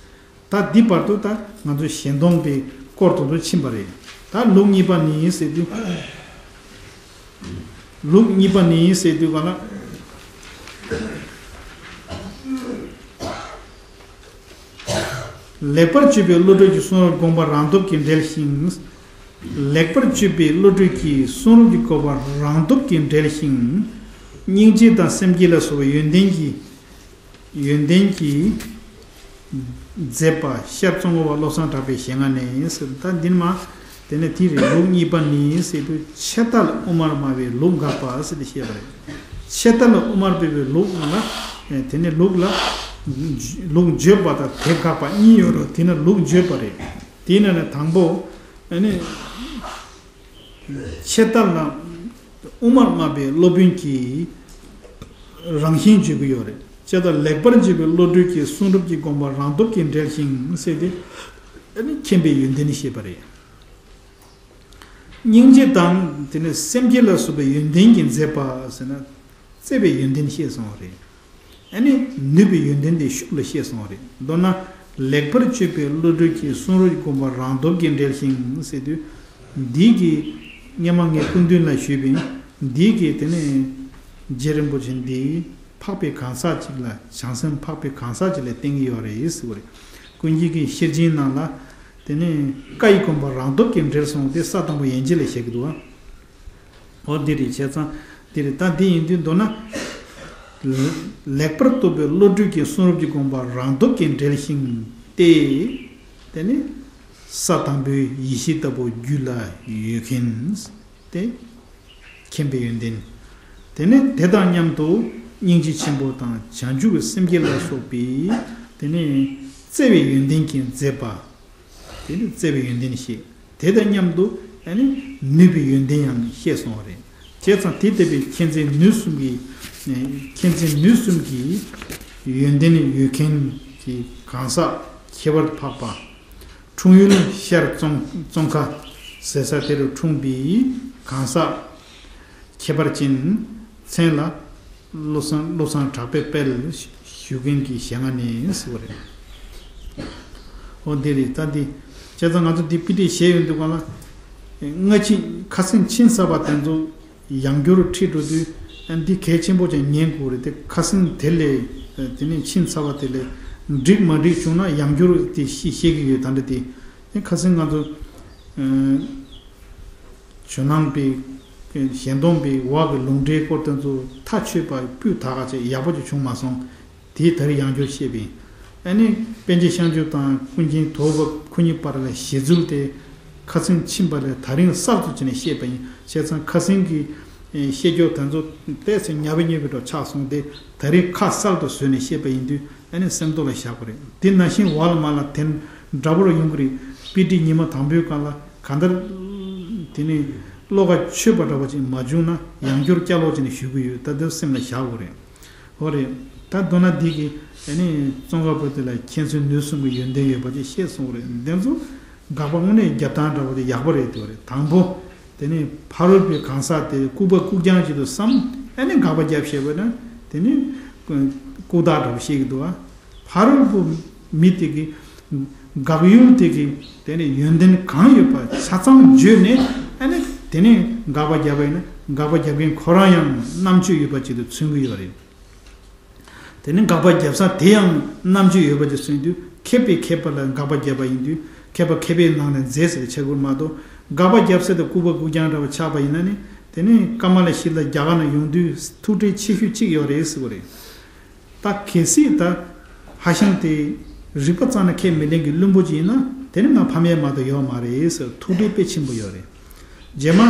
ད་འདི་བར་དུ་ད་ང་ཚོ་གཞན་སྟོང་པའི་སྐོར་དུ་ཚོ་ཕྱིན་པ་རེད། ད་ལུགས་གཉིས་པ་ནི་ཟེར་དུས། ལུགས་གཉིས་པ་ནི་ཟེར་དུས་ག་ལ། ལེགས་པར་བཅོས་པའི་བློ་གྲོས་ཀྱི་གསུང་རབ་དགོངས་པ་རང་སྟོབས་ཀྱིས་འགྲེལ་ཞིང་། ལེགས་པར་བཅོས་པའི་བློ་གྲོས་ཀྱི་གསུང་རབ་ཀྱི་དགོངས་པ་རང་སྟོབས་ཀྱིས་འགྲེལ་ཞིང་། སྙིང་རྗེ་དང་སེམས་བསྐྱེད་ལ་སོགས་པའི་ཡོན་ཏན་གྱི་ཡོན་ཏན་གྱི་མཛད་པ་ཤར་ཙོང་ཁ་པ་བློ་བཟང་གྲགས་པའི་ཞལ་སྔ་ནས་ཟེར། ད་འདིར་མ་དེ་ནས་དེའི་རིང་ལུགས་གཉིས་པ་ནི་ཟེར་དུས་ཆད་ལྟ་ལ་དབུ་མར་སྨྲ་བའི་ལུགས་དགག་པ་ཟེར་ཏེ་བཤད་པ་རེད། ཆད་ལྟ་ལ་དབུ་མར་སྨྲ་བའི་ལུགས་ལ་དེ་ནས་ལུགས་ལ་ལུགས་བརྗོད་པ་དང་དེ་དགག་པ་གཉིས་ཡོད་རེད། དེ་ནས་ལུགས་བརྗོད་པ་རེད། དེ་ནས་ནས་དང་པོ་ཨ་ནི། ཆད་ལྟ་ལ་དབུ་མར་སྨྲ་བའི་སློབ་དཔོན་གྱི་རང་བཞིན་བརྗོད་ཀྱི་ཡོད་རེད། ཆད་ལྟ་ལེགས་པར་བཅོས་པའི་བློ་གྲོས་ཀྱི་གསུང་རབ་ཀྱི་དགོངས་པ་རང་སྟོབས་ཀྱིས་འགྲེལ་ཞིང་ཟེར་ཏེ། ཨ་ནི་མཁྱེན་པའི་ཡོན་ཏན་བཤད་པ་རེད། སྙིང་རྗེ་དང་དེ་ནས་སེམས་བསྐྱེད་ལ་སོགས་པའི་ཡོན་ཏན་གྱི་མཛད་པ་ཟེར་ན། བརྩེ་བའི་ཡོན་ཏན་བཤད་སོང་བ་རེད། ཨ་ནི་ནུས་པའི་ཡོན་ཏན་དེ་ཤུགས་ལ་བཤད་སོང་བ་རེད། མདོར་ན་ལེགས་པར་བཅོས་པའི་བློ་གྲོས་ཀྱི་གསུང་རབ་དགོངས་པ་རང་སྟོབས་ཀྱིས་འགྲེལ་ཞིང་ཟེར་དུས། འདི་གི་སྔས་མ་ངས་སྐུ་མདུན་ལ་ཞུས་པའི་འདི་གི་དེ་ནས་རྗེ་རིན་པོ་ཆེ་འདི་འཕགས་པའི་གང་ཟག་ཅིག་ལ་བྱང་སེམས་འཕགས་པའི་གང་ཟག་ཅིག་ལ་བསྟན་གྱི་ཡོད་རེད་ཟེར་བ་རེད། ཀུན་མཁྱེན་གྱི་ཤེར་ཕྱིན་ནང་ལ་དེ་ནས་བཀའ་ཡི་དགོངས་པ་རང་སྟོབས་ཀྱིས་འགྲེལ་སོང་སྟེ་ས་དང་པོ་ཡན་ཆད་ལ་བཤད་ཀྱི་འདུག་བ། འོ་འདི་རེད། བྱས་ཙང་འདི་རེད། ད་འདི་ཡིན་དུས་མདོར་ན། ལེགས་པར་རྟོགས་པའི་བློ་གྲོས་ཀྱི་གསུང་རབ་ཀྱི་དགོངས་པ་རང་སྟོབས་ཀྱིས་འགྲེལ་ཞིང་སྟེ། དེ་ནི་ས་དང་པོའི་ཡེ་ཤེས་ལྟ་བུ་རྒྱུད་ལ་ཡོད་མཁན་ཏེ། མཁྱེན་པའི་ཡོན་ཏན། དེ་ནི་དེ་དང་མཉམ་དུ་སྙིང་རྗེ་ཆེན་པོ་དང་བྱང་ཆུབ་ཀྱི་སེམས་བསྐྱེད་ལ་སོགས་པའི་དེ་ནི་བརྩེ་བའི་ཡོན་ཏན་གྱི་མཛད་པ། དེ་ནི་བརྩེ་བའི་ཡོན་ཏན་བཤད། དེ་དང་མཉམ་དུ་ཨ་ནི་ནུས་པའི་ཡོན་ཏན་ཡང་བཤད་སོང་བ་རེད། བྱས་ཙང་དེ་ལྟ་བུའི་མཁྱེན་བརྩེ་ནུས་གསུམ་གྱི་མཁྱེན་བརྩེ་ནུས་གསུམ་གྱི་ཡོན་ཏན་ཡོད་མཁན་གྱི་གང་ཟག་ཁྱད་པར་དུ་འཕགས་པ། འཁྲུངས་ཡུལ་ཤར་ཙོང་ཙོང་ཁ་ཟེར་ས་དེ་རུ་འཁྲུངས་པའི་གང་ཟག་ཁྱད་པར་ཅན། མཚན་ལ་བློ་བཟང་བློ་བཟང་གྲགས་པའི་དཔལ་ཞུ་མཁན་གྱི་ཞལ་སྔ་ནས་ཟེར་བ་རེད། འོ་འདི་རེད། ད་འདི་བྱས་ཙང་ང་ཚོ་འདི་དཔེ་ཁྲིད་བྱས་ཡོང་དུས་གང་ལ། སྔ་ཕྱི་ཁ་སང་ཕྱིན་ཚར་བ་དེ་ཚོ་ཡང་བསྐྱར་ཁྲིད་འགྲོ་དུས་འདི་གལ་ཆེན་པོ་ཅིག་ཉན་དགོས་རེད་དེ། ཁ་སང་དེ་ལས་དེ་ནས་ཕྱིན་ཚར་བ་དེ་ལས་འགྲིག་མ་འགྲིག་བྱུང་ན་ཡང་བསྐྱར་དེ་ཤེས་ཤེས་ཀྱི་ཡོད། ད་འདྲ་དེ་ཁ་སང་ང་ཚོ་ཇོ་ནང་པའི་གཞན་སྟོང་པའི་འོག་གི་ལུང་འདྲེན་སྐོར་དེ་ཚོ་ཐག་ཆོད་པ་སྤུས་དག་ཅིག་ཡག་པོ་ཅིག་བྱུང་མ་སོང་། དེ་ད་རེས་ཡང་བསྐྱར་བཤད་པ་ཡིན། ཨ་ནི་པཎ་ཆེན་བྱང་ཆུབ་དང་ཀུན་མཁྱེན་དོལ་པོ་ཁོ་གཉིས་བར་ལ་བཞེད་ཚུལ་དེ་ཁ་སང་ཕྱིན་པ་ལས་ད་རིང་གསར་དུ་བྱས་ནས་བཤད་པ་ཡིན། བྱས་ཙང་ཁ་སང་གི་བཤད་རྒྱུ་དེ་ཚོ་ཏོག་ཙམ་ཉབ་པ་ཉེས་པའི་འདྲ་ཆགས་སོང་སྟེ། ད་རེས་ཁ་གསར་དུ་བཟོས་ནས་བཤད་པ་ཡིན་དུས་ཨ་ནི་སེམས་ཐོག་ལ་བཞག་དགོས་རེད། དེ་ནང་བཞིན་འོག་ལ་མ་ལ་དེ་འདྲ་པོ་རུ་ཡོང་གི་རེད། དཔེ་ཁྲིད་ཉི་མ་དང་པོའི་སྒང་ལ་གང་ལྟར་དེ་ནི་བློ་ཁ་ཆོད་པ་འདྲ་པོ་ཅིག་མ་བྱུང་ན་ཡང་བསྐྱར་བསྐྱར་ལོག་བྱས་ནས་ཞུ་གི་ཡོད། ད་དེ་སེམས་ལ་བཞག་དགོས་རེད། འོ་རེད། ད་མདོར་ན་འདི་གི་ཨ་ནི་ཙོང་ཁ་པ་དེ་ལ་མཁྱེན་བརྩེ་ནུས་གསུམ་གྱི་ཡོན་ཏན་ཡོད་པ་ཅིག་བཤད་སོང་རེད། འདི་ཚོ་དགག་པ་དངོས་གནས་རྒྱབ་སྟངས་འདྲ་བོ་དེ་ཡག་པོ་རེད་དེ་བ་རེད། དང་པོ་དེ་ནི་ཕ་རོལ་པོའི་གང་ཟག་དེ་ལྐུགས་པ་ལྐུགས་རྐྱང་ཅིག་ཏུ་བསམ། ཨ་ནི་དགག་པ་རྒྱབ་བཤད་པ་ན་དེ་ནི་ལྐུགས་རྟགས་འདྲ་བོ་བཤད་ཀྱི་འདུག་བ། ཕ་རོལ་པོ་མི་དེ་གི་དགག་ཡུལ་དེ་གི་དེ་ནི་ཡོན་ཏན་གང་ཡོད་པ་ཆ་ཚང་བརྗོད་ནས། ཨ་ནི་དེ་ནི་དགག་པ་རྒྱབ་པ་ཡིན་ན་དགག་པ་རྒྱབ་མཁན་ཁོ་རང་ཡང་རྣམ་དཔྱོད་ཡོད་པ་ཅིག་ཏུ་མཚོན་གྱི་ཡོད་རེད། དེ་ནི་དགག་པ་རྒྱབ་ས་དེ་ཡང་རྣམ་དཔྱོད་ཡོད་པ་ཅིག་མཚོན་དུས། མཁས་པས་མཁས་པ་ལ་དགག་པ་བརྒྱབ་པ་ཡིན་དུས་མཁས་པ་མཁས་པའི་ནང་ནས་མཛེས་ཟེར་བའི་ཆ་བགོས་མ་གཏོགས། དགག་པ་རྒྱབ་ས་དེ་ལྐུགས་པ་ལྐུགས་རྐྱང་འདྲ་བ་ཆགས་པ་ཡིན་ན་ནི། དེ་ནི་ཀ་མ་ལ་ཤཱི་ལ་རྒྱ་གར་ནས་ཡོང་དུས་ཐུགས་ཁྲལ་ཆེ་ཤོས་གཅིག་ཡོད་རེད་ཟེར་བ་རེད། ད་གལ་སྲིད་ད་ཧྭ་ཤང་དེ་རིག་པ་རྩ་ནས་ཁས་མི་ལེན་གྱི་བླུན་པོ་ཅིག་ཡིན་ན། དེ་ནི་ང་ཕམ་ཡས་མ་གཏོགས་ཡོད་མ་རེད་ཟེར་ཐུགས་འདྲེ་དཔེ་ཆེན་པོ་ཡོད་རེད། རྗེས་མ་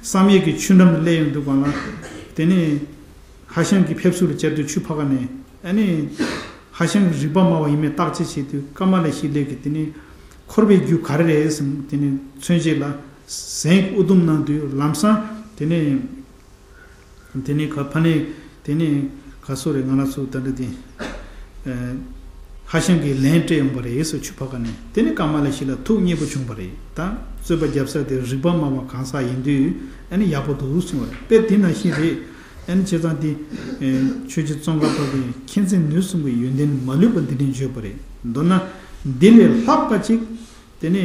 བསམ་ཡས་ཀྱི་ཆུ་འགྲམ་དུ་སླེབས་ཡོང་དུས་སྒང་ལ། དེ་ནས་ཧྭ་ཤང་གི་ཕེབས་བསུ་ལ་བཅར་དུས་ཆུ་ཕར་ཁ་ནས་ཨ་ནི་ཧྭ་ཤང་གི་རིག་པ་སྨྲ་བ་ཡིན་མིན་བརྟག་དཔྱད་བྱེད་དུས་ཀ་མ་ལ་ཤཱི་ལའི་གིས་དེ་ནས་འཁོར་བའི་རྒྱུ་ག་རེ་རེད་ཟེར་དེ་ནས་མཚོན་བྱེད་ལ་གཟན་དབུ་དུམ་གནང་དུས་ལམ་སང་དེ་ནས། དེ་ནས་ག་ཕ་ནས་དེ་ནས་ག་སོ་རེད། ང་རང་ཚོ་ད་འདྲ་དེ་ཨ་ཧྭ་ཤང་གིས་ལན་སྤྲད་ཡོང་པ་རེད་ཟེར་ཆུ་ཕར་ཁ་ནས། དེ་ནས་ཀ་མ་ལ་ཤཱི་ལ་ཐུགས་མཉེས་པོ་བྱུང་བ་རེད། ད་རྩོད་པ་རྒྱབ་ས་དེ་རིག་པ་སྨྲ་བ་གང་ཟག་ཡིན་དུས་ཨ་ནི་ཡག་པོ་འདུག་གསུངས་པ་རེད། དཔེ་དེ་ནང་བཞིན་རེད། ཨ་ནི་བྱས་ཙང་དེ་ཨ་ཆོས་རྗེ་ཙོང་ཁ་པ་གིས་མཁྱེན་བརྩེ་ནུས་གསུམ་གྱི་ཡོན་ཏན་མ་ལུས་པ་འདི་འདྲ་བརྗོད་པ་རེད། མདོར་ན་འདི་ལས་ལྷག་པ་ཅིག་དེ་ནས་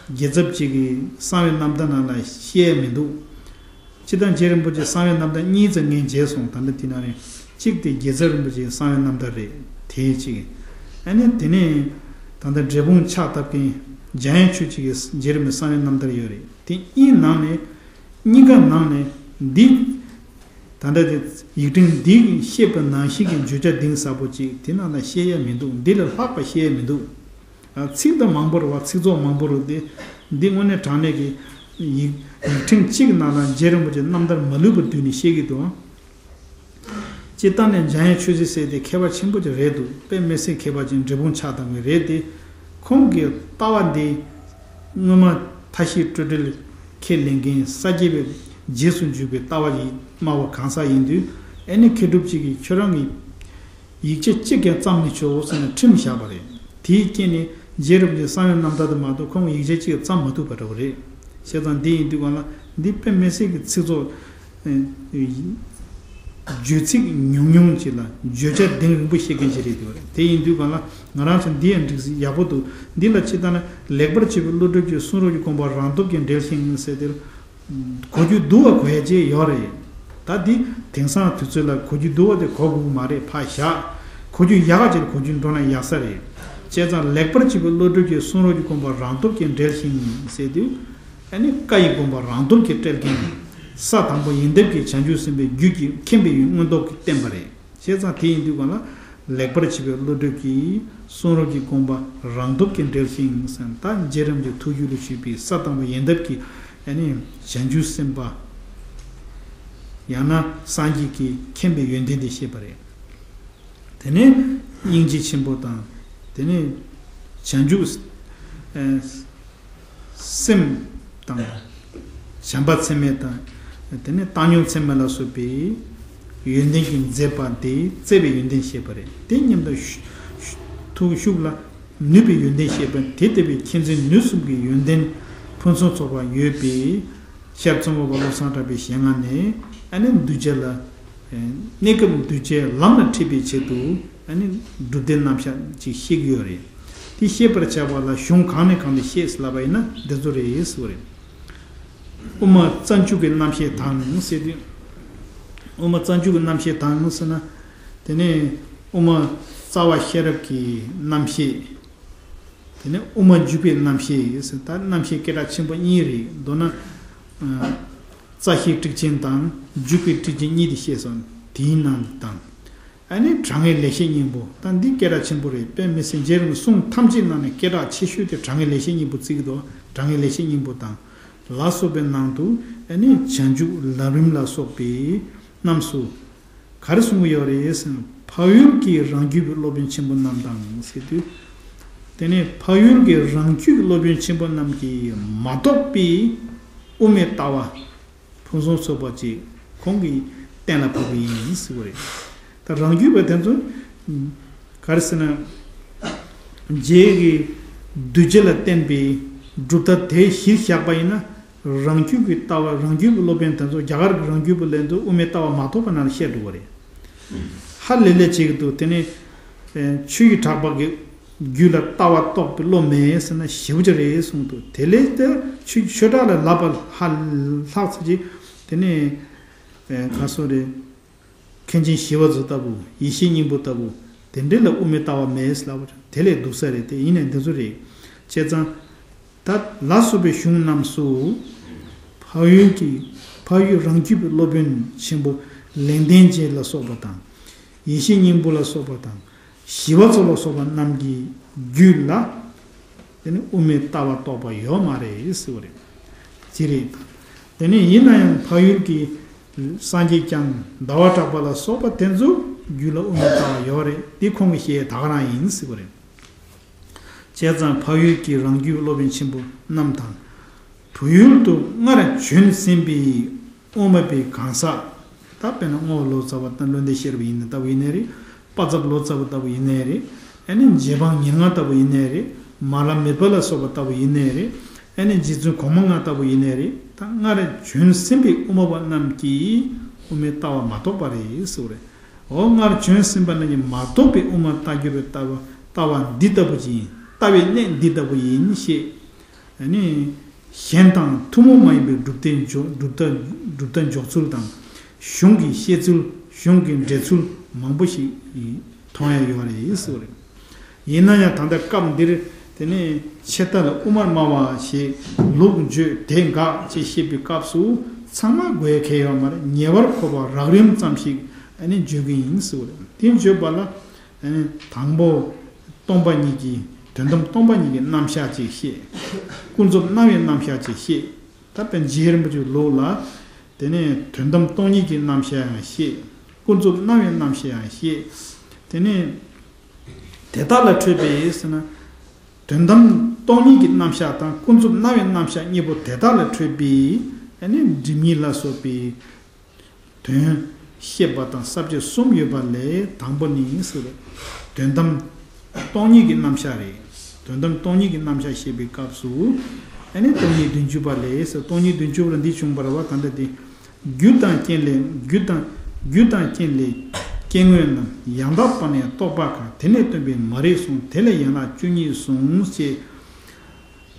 རྒྱལ་ཚབ་ཅིག་གིས་གསང་བའི་རྣམ་ཐར་ནང་ལ་བཤད་ཡ་མི་འདུག་སྤྱིར་བཏང་རྗེ་རིན་པོ་ཆེ་གསང་བའི་རྣམ་ཐར་གཉིས་ཙམ་ངས་མཇལ་སོང་། ད་ལྟ་དེ་ནང་ནས་གཅིག་དེ་རྒྱལ་ཚབ་རིན་པོ་ཆེའི་གསང་བའི་རྣམ་ཐར་རེད། དེ་གཅིག་ཨ་ནི་དེ་ནས་ད་ལྟ་འབྲས་སྤུངས་ཕྱག་བཏབ་མཁན་འཇམ་དབྱངས་ཆོས་སྐྱིད་ཀྱི་རྗེ་རིན་པོ་གསང་བའི་རྣམ་ཐར་ཡོད་རེད། དེ་གཉིས་ནང་ནས་གཉིས་ཀ་ནང་ནས་འདི་ད་ལྟ་དེ་ཡིག་ཕྲེང་འདི་བཤད་པ་ནང་བཞིན་གྱི་བརྗོད་བྱ་གཏིང་ཟབ་པོ་ཅིག་དེ་ནང་ལ་བཤད་ཡ་མི་འདུག་འདི་ལས་ལྷག་པ་བཤད་ཡ་མི་འདུག་ཚིག་དེ་མང་པོ་རེད་བ། ཚིག་ཚོགས་མང་པོ་རེད་དེ། འདི་དངོས་གནས་དྲང་གནས་ཀྱི་ཡིག་ཡིག་ཕྲེང་གཅིག་གི་ནང་ལ་རྗེ་རིན་པོ་ཆེ་རྣམ་ཐར་མ་ལུས་པ་བསྡུས་ནས་བཤད་ཀྱི་འདུག་སྤྱིར་བཏང་ནས་འཇམ་དབྱངས་ཆོས་སྲིད་ཟེར་དེ་མཁས་པ་ཆེན་པོ་ཅིག་རེད་འདུག་དཔེ་མི་སྲིད་མཁས་པ་ཅིག་འབྲས་སྤུངས་ཕྱག་བཏབ་མཁན་རེད་དེ། ཁོང་གི་ལྟ་བ་འདི་སྔོན་མ་མཐའ་བཞི་སྤྲོས་བྲལ་ཁས་ལེན་མཁན་ས་སྐྱ་པའི་རྗེས་སུ་འཇུག་པའི་ལྟ་བ་ཡིས་སྨྲ་བ་གང་ཟག་ཡིན་དུས། ཨ་ནི་མཁས་གྲུབ་ཅིག་གིས་ཁྱོད་རང་གི་ཡིག་ཆ་གཅིག་ཀྱང་བརྩམས་མི་ཆོག་ཟེར་ནས་ཁྲིམས་བཞག་པ་རེད། དེའི་རྐྱེན་ནས་རྗེ་རིན་པོ་ཆེ་གསང་བའི་རྣམ་ཐར་དུ་མ་གཏོགས་ཁོང་གིས་ཡིག་ཆ་གཅིག་ཀྱང་བརྩམས་མ་ཐུབ་པ་འདྲ་བོ་རེད། བྱས་ཙང་འདི་ཡིན་དུས་སྒང་ལ་འདི་དཔེ་མི་སྲིད་ཀྱི་ཚིག་ཚོགས་ཨེ་བརྗོད་ཚིག་ཉུང་ཉུང་ཅིག་ལ་བརྗོད་བྱ་གདེང་རིང་པོ་བཤད་མཁན་ཞིག་རེད་འདུག་རེད། དེ་ཡིན་དུས་སྒང་ལ་ང་རང་ཚོ་འདི་ཡང་འགྲིག་ཡག་པོ་འདུག་འདི་ལ་ཅི་ལྟ་ན་ལེགས་པར་བྱས་པའི་ཀླུ་སྒྲུབ་ཀྱི་གསུང་རབ་ཀྱི་དགོངས་པ་རང་སྟོབས་ཀྱིས་འགྲེལ་ཞིང་ཟེར་དེར། གོ་རྒྱུ་འདུག་བ་གོ་ཡ་ཅིག་ཡོད་རེད། ད་འདི་དེང་སང་དུས་ཚོད་ལ་གོ་རྒྱུ་འདུག་བ་དེ་གོ་དགོས་ཀྱི་མ་རེད། ཕར་བཞག་གོ་རྒྱུ་ཡག་ག་ཅིག་གོ་རྒྱུ་འགྲོ་ན་ཡག་ས་རེད། བྱས་ཙང་ལེགས་པར་བྱས་པའི་ཀླུ་སྒྲུབ་ཀྱི་གསུང་རབ་ཀྱི་དགོངས་པ་རང་སྟོབས་ཀྱིས་འགྲེལ་ཞིང་ཟེར་དུས། ཨ་ནི་བཀའ་ཡི་དགོངས་པ་རང་སྟོབས་ཀྱིས་འགྲེལ་མཁན། ས་དང་པོ་ཡོན་ཏན་གྱི་བྱང་ཆུབ་སེམས་དཔའི་རྒྱུད་ཀྱི་མཁྱེན་པའི་མངོན་རྟོགས་ཀྱིས་བསྟན་པ་རེད། བྱས་ཙང་དེ་ཡིན་དུས་སྒང་ལ་ལེགས་པར་བྱས་པའི་ཀླུ་སྒྲུབ་ཀྱི་གསུང་རབ་ཀྱི་དགོངས་པ་རང་སྟོབས་ཀྱིས་འགྲེལ་ཞིང་ཟེར། ད་རྗེ་རིན་པོ་ཆེ་ཐུགས་རྒྱུད་ལ་ཞུགས་པའི་ས་དང་པོ་ཡོན་ཏན་གྱི་ཨ་ནི་བྱང་ཆུབ་སེམས་དཔའ། ཡང་ན་སངས་རྒྱས་ཀྱི་མཁྱེན་པའི་ཡོན་ཏན་དེ་བཤད་པ་རེད། དེ་ནས་སྙིང་རྗེ་ཆེན་པོ་དང་། དེ་ནས་བྱང་ཆུབ་ཨ་སེམས་དང་། བྱམས་པ་ཚད་མེད་དང་། དེ་ནས་བཏང་སྙོམས་ཚད་མེད་ལ་སོགས་པའི་ཡོན་ཏན་གྱི་མཛད་པ་དེ་བརྩེ་བའི་ཡོན་ཏན་བཤད་པ་རེད། དེ་མཉམ་དུ་ཤུ་ཤུ་ཐུགས་ཤུགས་ལ་ནུས་པའི་ཡོན་ཏན་བཤད་པ་དེ་ལྟ་བུའི་མཁྱེན་བརྩེ་ནུས་གསུམ་གྱི་ཡོན་ཏན་ཕུན་སུམ་ཚོགས་པ་ཡོད་པའི་ཤར་ཙོང་ཁ་པ་བློ་བཟང་གྲགས་པའི་ཞལ་སྔ་ནས་ཨ་ནི་གདུལ་བྱ་ལ། གནས་སྐབས་གདུལ་བྱའི་ལམ་ལ་ཁྲིད་པའི་ཆེད་དུ་ཨ་ནི་སྒྲུབ་སྡེ་རྣམ་གཞག་ཅིག་བཤད་ཀྱི་ཡོད་རེད། དེ་བཤད་པར་བྱ་བ་ལ་གཞུང་གང་ནས་གང་དུ་བཤད་ཟེར་ལབ་པ་ཡིན་ན་འདི་ཚོ་རེད་ཟེར་བ་རེད། དབུ་མ་རྩ་འཇུག་གི་རྣམ་བཤད་དང་ཟེར་དུས། དབུ་མ་རྩ་འཇུག་གི་རྣམ་བཤད་དང་ཟེར་ན། དེ་ནས་དབུ་མ་རྩ་བ་ཤེས་རབ་ཀྱི་རྣམ་བཤད། དེ་ནས་དབུ་མ་འཇུག་པའི་རྣམ་བཤད་ཟེར། ད་རྣམ་བཤད་སྐད་གྲགས་ཆེན་པོ་གཉིས་རེད། མདོར་ན། ཨ་རྩ་ཤེའི་ཊཱིཀ་ཆེན་དང་འཇུག་པའི་ཊཱིཀ་ཆེན་གཉིས་དེ་བཤད་སོང་། དེའི་ནང་དུ་དང་། ཨ་ནི་དྲང་ངེས་ལེགས་བཤད་སྙིང་པོ། ད་འདི་སྐད་གྲགས་ཆེན་པོ་རེད། དཔེ་མི་སྲིད་རྗེ་རིན་པོ་ཆེའི་གསུང་ཐམས་ཅད་ནང་ནས་སྐད་གྲགས་ཆེ་ཤོས་དེ་དྲང་ངེས་ལེགས་བཤད་སྙིང་པོ་བརྩི་གི་འདུག་དྲང་ངེས་ལེགས་བཤད་སྙིང་པོ་དང་ལ་སོགས་པའི་ནང་དུ་ཨ་ནི་བྱང་ཆུབ་ལམ་རིམ་ལ་སོགས་པའི་རྣམས་སུ་ག་རེ་གསུང་གི་ཡོད་རེད་ཟེར་ན། འཕགས་ཡུལ་གྱི་རང་རྒྱུད་པའི་སློབ་དཔོན་ཆེན་པོ་རྣམས་དང་ཟེར་དུས། དེ་ནས་འཕགས་ཡུལ་གྱི་རང་རྒྱུད་ཀྱི་སློབ་དཔོན་ཆེན་པོ་རྣམས་ཀྱིས་མ་རྟོགས་པའི་དབུ་མའི་ལྟ་བ་ཕུན་སུམ་ཚོགས་པ་ཅིག་ཁོང་གིས་གཏན་ལ་ཕབ་པ་ཡིན་ཟེར་བ་རེད། ད་རང་རྒྱུད་པ་དེ་ཚོ་ག་རེ་ཟེར་ན། རྗེ་གིས་གདུལ་བྱ་ལ་བསྟན་པའི་གྲུབ་མཐའ་དེ་གཞིར་བཞག་པ་ཡིན་ན། རང་རྒྱུད་ཀྱི་ལྟ་བ། རང་རྒྱུད་ཀྱི་སློབ་དཔོན་དེ་ཚོ་རྒྱ་གར་གྱི་རང་རྒྱུད་པ་ལབ་དུས་དབུ་མའི་ལྟ་བ་མ་རྟོགས་པ་རྣམས་ལ་བཤད་འགྲོ་བ་རེད། ཧ་ལས་ལས་བྱེད་ཀྱི་འདུག་དེ་ནས་ཆོས་ཀྱི་གྲགས་པ་གི་རྒྱུད་ལ་ལྟ་བ་རྟོགས་པའི་བློ་མེད་ཟེར་ན་ཞེ་པོ་ཅིག་རེད་གསུངས་འདུག་དེ་ལས་དེ་ཆོས་ཆོས་གྲགས་ལ་ལབ་པ་ཧ་ལྷག་ཚར་གྱི། དེ་ནས་ག་སོ་རེད། མཁན་ཆེན་ཞི་བ་འཚོ་ལྟ་བུ། ཡེ་ཤེས་སྙིང་པོ་ལྟ་བུ། དེ་འདྲ་ལ་དབུ་མའི་ལྟ་བ་མེད་ལབ་པ་དེ་ལས་སྡུག་ས་རེད། དེ་ཡིན་ནའི་འདི་ཚོ་རེད། བྱས་ཙང་། ད་ལ་སོགས་པའི་གཞུང་རྣམས་སུ། འཕགས་ཡུལ་གྱི། འཕགས་ཡུལ་རང་རྒྱུད་པའི་སློབ་དཔོན་ཆེན་པོ་ལེགས་ལྡན་འབྱེད་ལ་སོགས་པ་དང་། ཡེ་ཤེས་སྙིང་པོ་ལ་སོགས་པ་དང་། ཞི་བ་འཚོ་ལ་སོགས་པ་རྣམས་ཀྱི་རྒྱུད་ལ། དེ་ནི་དབུ་མའི་ལྟ་བ་རྟོགས་པ་ཡོད་མ་རེད་ཟེར་བ་རེད། ཅི་རེད། དེ་ནི་ཡིན་ན་ཡང་འཕགས་ཡུལ་གྱི་སངས་རྒྱས་བསྐྱངས་ཟླ་བ་གྲགས་པ་ལ་སོགས་པ་དེ་ཚོ་རྒྱུད་ལ་དབུ་མའི་ལྟ་བ་ཡོད་རེད། འདི་ཁོང་གི་བཤད་ད་ག་རང་ཡིན་ཟེར་བ་རེད། བྱས་ཙང་འཕགས་ཡུལ་གྱི་རང་རྒྱུད་སློབ་དཔོན་ཆེན་པོ་རྣམས་དང་། བོད་ཡུལ་དུ་སྔར་བྱོན་ཟིན་པའི་དབུ་མ་པའི་གང་ཟག་ད་དཔེར་ན་རྔོག་ལོ་ཙཱ་བ་དང་བློ་ལྡན་ཤེས་རབ་ཡིན་ན་ལྟ་བུ་ཡིན་ནའི་རེད། དཔག་བསམ་ལོ་ཙཱ་བ་ལྟ་བུ་ཡིན་ནའི་རེད། ཨ་ནི་རྗེ་འབངས་ཉེར་ལྔ་ལྟ་བུ་ཡིན་ནའི་རེད། མ་ལ་མེ་ཏོག་ལ་སོགས་པ་ལྟ་བུ་ཡིན་ནའི་རེད། ཨ་ནི་རྗེ་བཙུན་གོང་མ་ལྔ་ལྟ་བུ་ཡིན་ནའི་རེད། ད་སྔར་བྱོན་ཟིན་པའི་དབུ་མ་པ་རྣམས་ཀྱིས་དབུ་མའི་ལྟ་བ་མ་རྟོགས་པ་རེད་ཟེར་བ་རེད། འོ་སྔར་བྱོན་ཟིན་པ་རྣམས་ཀྱིས་མ་རྟོགས་པའི་དབུ་མ་ལྟ་འགྱུར་བའི་ལྟ་བ་ལྟ་བ་འདི་ལྟ་བུ་ཅིག་ཡིན། ལྟ་བའི་གནས་འདི་ལྟ་བུ་ཡིན་ཞེས། ཨ་ནི་གཞན་དང་ཐུན་མོང་མ་ཡིན་པའི་གྲུབ་མཐའི་འཇོག་གྲུབ་མཐའ་གྲུབ་མཐའ་འཇོག་ཚུལ་དང་། གཞུང་གི་བཤད་ཚུལ། གཞུང་གི་འགྲེལ་ཚུལ་མང་པོ་ཞིག་མཐོང་ཡ་ཡོད་རེད་ཟེར་བ་རེད། ཡིན་ན་ཡང་ད་ལྟ་སྐབས་འདིར་དེ་ནས་ཆད་ལྟ་ལ་དབུ་མར་སྨྲ་བ་ཞེས་ལུགས་བརྗོད་དེ་འགག་ཅེས་བཤད་པའི་སྐབས་སུ་ཚང་མ་དགོས་ཡ་གལ་ཡོད་མ་རེད། ཉེ་བར་མཁོ་བ་རགས་རིམ་ཙམ་ཞིག་ཨ་ནི་བརྗོད་ཀྱི་ཡིན་ཟེར་བ་རེད། དེ་བརྗོད་པ་ལ་ཨ་ནི་དང་པོ་སྟོང་པ་ཉིད་ཀྱི་དོན་དམ་སྟོང་པ་ཉིད་ཀྱི་རྣམ་གཞག་ཅིག་བཤད། ཀུན་རྫོབ་སྣང་བའི་རྣམ་གཞག་ཅིག་བཤད། ད་དཔེར་ན་རྗེ་རིན་པོ་ཆེའི་ལུགས་ལ། དེ་ནས་དོན་དམ་སྟོང་ཉིད་ཀྱི་རྣམ་གཞག་ཡང་བཤད། ཀུན་རྫོབ་སྣང་བའི་རྣམ་གཞག་ཡང་བཤད། དེ་ནས་དེ་དག་ལ་འཕྲོས་པའི་ཟེར་ན། དོན་དམ་སྟོང་ཉིད་ཀྱི་རྣམ་གཞག་དང་ཀུན་རྫོབ་སྣང་བའི་རྣམ་གཞག་གཉིས་པོ་དེ་དག་ལ་འཕྲོས་པའི་ཨ་ནི་སྒྲིབ་གཉིས་ལ་སོགས་པའི་དོན་བཤད་པ་དང་ས་བཅད་གསུམ་ཡོད་པ་ལས་དང་པོ་ནི་ཟེར་བ། དོན་དམ་སྟོང་ཉིད་ཀྱི་རྣམ་གཞག་རེད། དོན་དམ་སྟོང་ཉིད་ཀྱི་རྣམ་གཞག་བཤད་པའི་སྐབས་སུ་ཨ་ནི་སྟོང་ཉིད་བདུན་ཅུ་པ་ལས་ཟེར། སྟོང་ཉིད་བདུན་ཅུ་པ་ལ་འདི་བྱུང་བ་རེད་བ། ད་ལྟ་དེ། རྒྱུ་དང་རྐྱེན་ལས། རྒྱུ་དང་རྒྱུ་དང་རྐྱེན་ལས་སྐྱེ་དངོས་རྣམས་ཡང་དག་པ་ནས་རྟོགས་པ་གང་། དེ་ནས་སྟོན་པའི་མ་རིག་གསུངས། དེ་ལས་ཡན་ལག་བཅུ་གཉིས་གསུངས་ཞེས།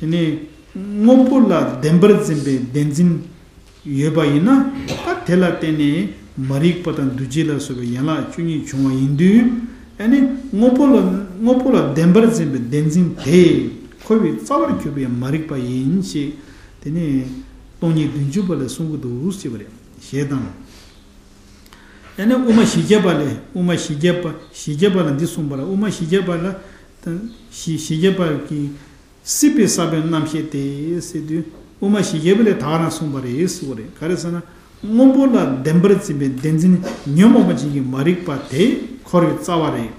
དེ་ནས་དངོས་པོ་ལ་བདེན་པར་འཛིན་པའི་བདེན་འཛིན་ཡོད་པ་ཡིན་ན། ད་དེ་ལ་བརྟེན་ནས་མ་རིག་པ་དང་འདུ་བྱེད་ལ་སོགས་པའི་ཡན་ལག་བཅུ་གཉིས་བྱུང་བ་ཡིན་དུས། ཨ་ནི་དངོས་པོ་ལ་དངོས་པོ་ལ་བདེན་པར་འཛིན་པའི་བདེན་འཛིན་དེ་འཁོར་བའི་རྩ་བར་གྱུར་པའི་མ་རིག་པ་ཡིན་ཞེས། དེ་ནས་སྟོང་ཉིད་བདུན་ཅུ་པ་ལས་གསུང་གི་འདུག་ཅེས་པ་རེད། ཞེས་དང་། ཨ་ནི་དབུ་མ་བཞི་བརྒྱ་པ་ལས། དབུ་མ་བཞི་བརྒྱ་པ་བཞི་བརྒྱ་པ་ལ་འདི་གསུངས་པ་ལ། དབུ་མ་བཞི་བརྒྱ་པ་ལ་ད་བཞི་བཞི་བརྒྱ་པ་གི་སྲིད་པའི་ས་བོན་རྣམ་ཤེས་ཏེ་ཟེར་དུས། དབུ་མ་བཞི་བརྒྱ་པ་ལས་ད་ག་རང་གསུངས་པ་རེད་ཟེར་བ་རེད། ག་རེ་ཟེར་ན། དངོས་པོ་ལ་བདེན་པར་འཛིན་པའི་བདེན་འཛིན་ཉོན་མོངས་པ་ཅན་གྱི་མ་རིག་པ་དེ་འཁོར་བའི་རྩ་བ་རེད།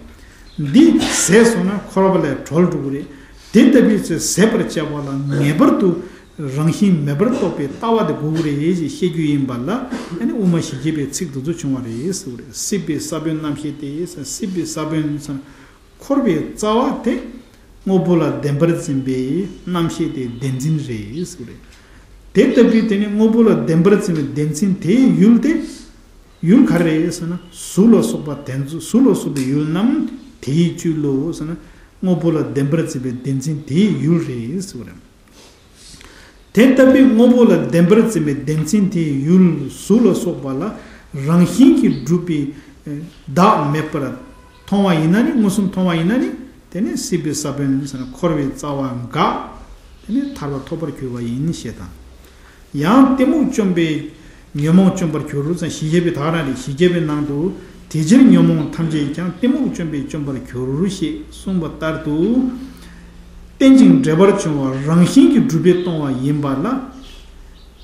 འདི་ཟད་སོང་ན་འཁོར་བ་ལས་གྲོལ་འགྲོ་གི་རེད། དེ་ལྟ་བུའི་ཚེ་ཟད་པར་བྱ་བ་ལ་ངེས་པར་དུ་རང་བཞིན་མེད་པར་རྟོགས་པའི་ལྟ་བ་དེ་དགོས་ཀྱི་རེད་ཅེས་བཤད་རྒྱུ་ཡིན་པ་ལ། ཨ་ནི་དབུ་མ་བཞི་བརྒྱ་པའི་ཚིག་འདི་ཚོ་བྱུང་བ་རེད་ཟེར་བ་རེད། སྲིད་པའི་ས་བོན་རྣམ་ཤེས་ཏེ། སྲིད་པའི་ས་བོན་ཟེར་ན། འཁོར་བའི་རྩ་བ་དེ་དངོས་པོ་ལ་བདེན་པར་འཛིན་པའི་རྣམ་ཤེས་དེ་བདེན་འཛིན་རེད་ཟེར་བ་རེད། དེ་ལྟ་བུའི་དེ་ནི་དངོས་པོ་ལ་བདེན་པར་འཛིན་པའི་བདེན་འཛིན་དེའི་ཡུལ་དེ། ཡུལ་ག་རེ་རེད་ཟེར་ན། གཟུགས་ལ་སོགས་པ་དེ་ཚོ། གཟུགས་ལ་སོགས་པའི་ཡུལ་རྣམས་དེའི་བཅུད་ལོ་ཟེར་ན། དངོས་པོ་ལ་བདེན་པར་འཛིན་པའི་བདེན་འཛིན་དེའི་ཡུལ་རེད་ཟེར་བ་རེད། དེ་ལྟ་བུའི་དངོས་པོ་ལ་བདེན་པར་འཛིན་པའི་བདེན་འཛིན་དེའི་ཡུལ་གཟུགས་ལ་སོགས་པ་ལ་རང་བཞིན་གྱིས་གྲུབ་པའི་བདག་མེད་པར་མཐོང་བ་ཡིན་ན་ནི། མངོན་སུམ་མཐོང་བ་ཡིན་ན་ནི། དེ་ནི་སྲིད་པའི་ས་བོན་ཟེར་ན་འཁོར་བའི་རྩ་བ་འགག། དེ་ནི་ཐར་པ་ཐོབ་པར་འགྱུར་བ་ཡིན་ཞེས་དང་། ཡང་གཏི་མུག་བཅོམ་པས་ཉོན་མོངས་བཅོམ་པར་འགྱུར་ཟེར། བཞི་བརྒྱ་པའི་ད་ག་རང་རེད། བཞི་བརྒྱ་པའི་ནང་དུ། དེ་ཕྱིར་ཉོན་མོངས་ཐམས་ཅད་ཀྱང་གཏི་མུག་བཅོམ་པས་བཅོམ་པར་འགྱུར་ཞེས་གསུངས་པ་ལྟར་དུ། རྟེན་ཅིང་འབྲེལ་པར་འབྱུང་བ་རང་བཞིན་གྱིས་གྲུབ་པས་སྟོང་བ་ཡིན་པ་ལ།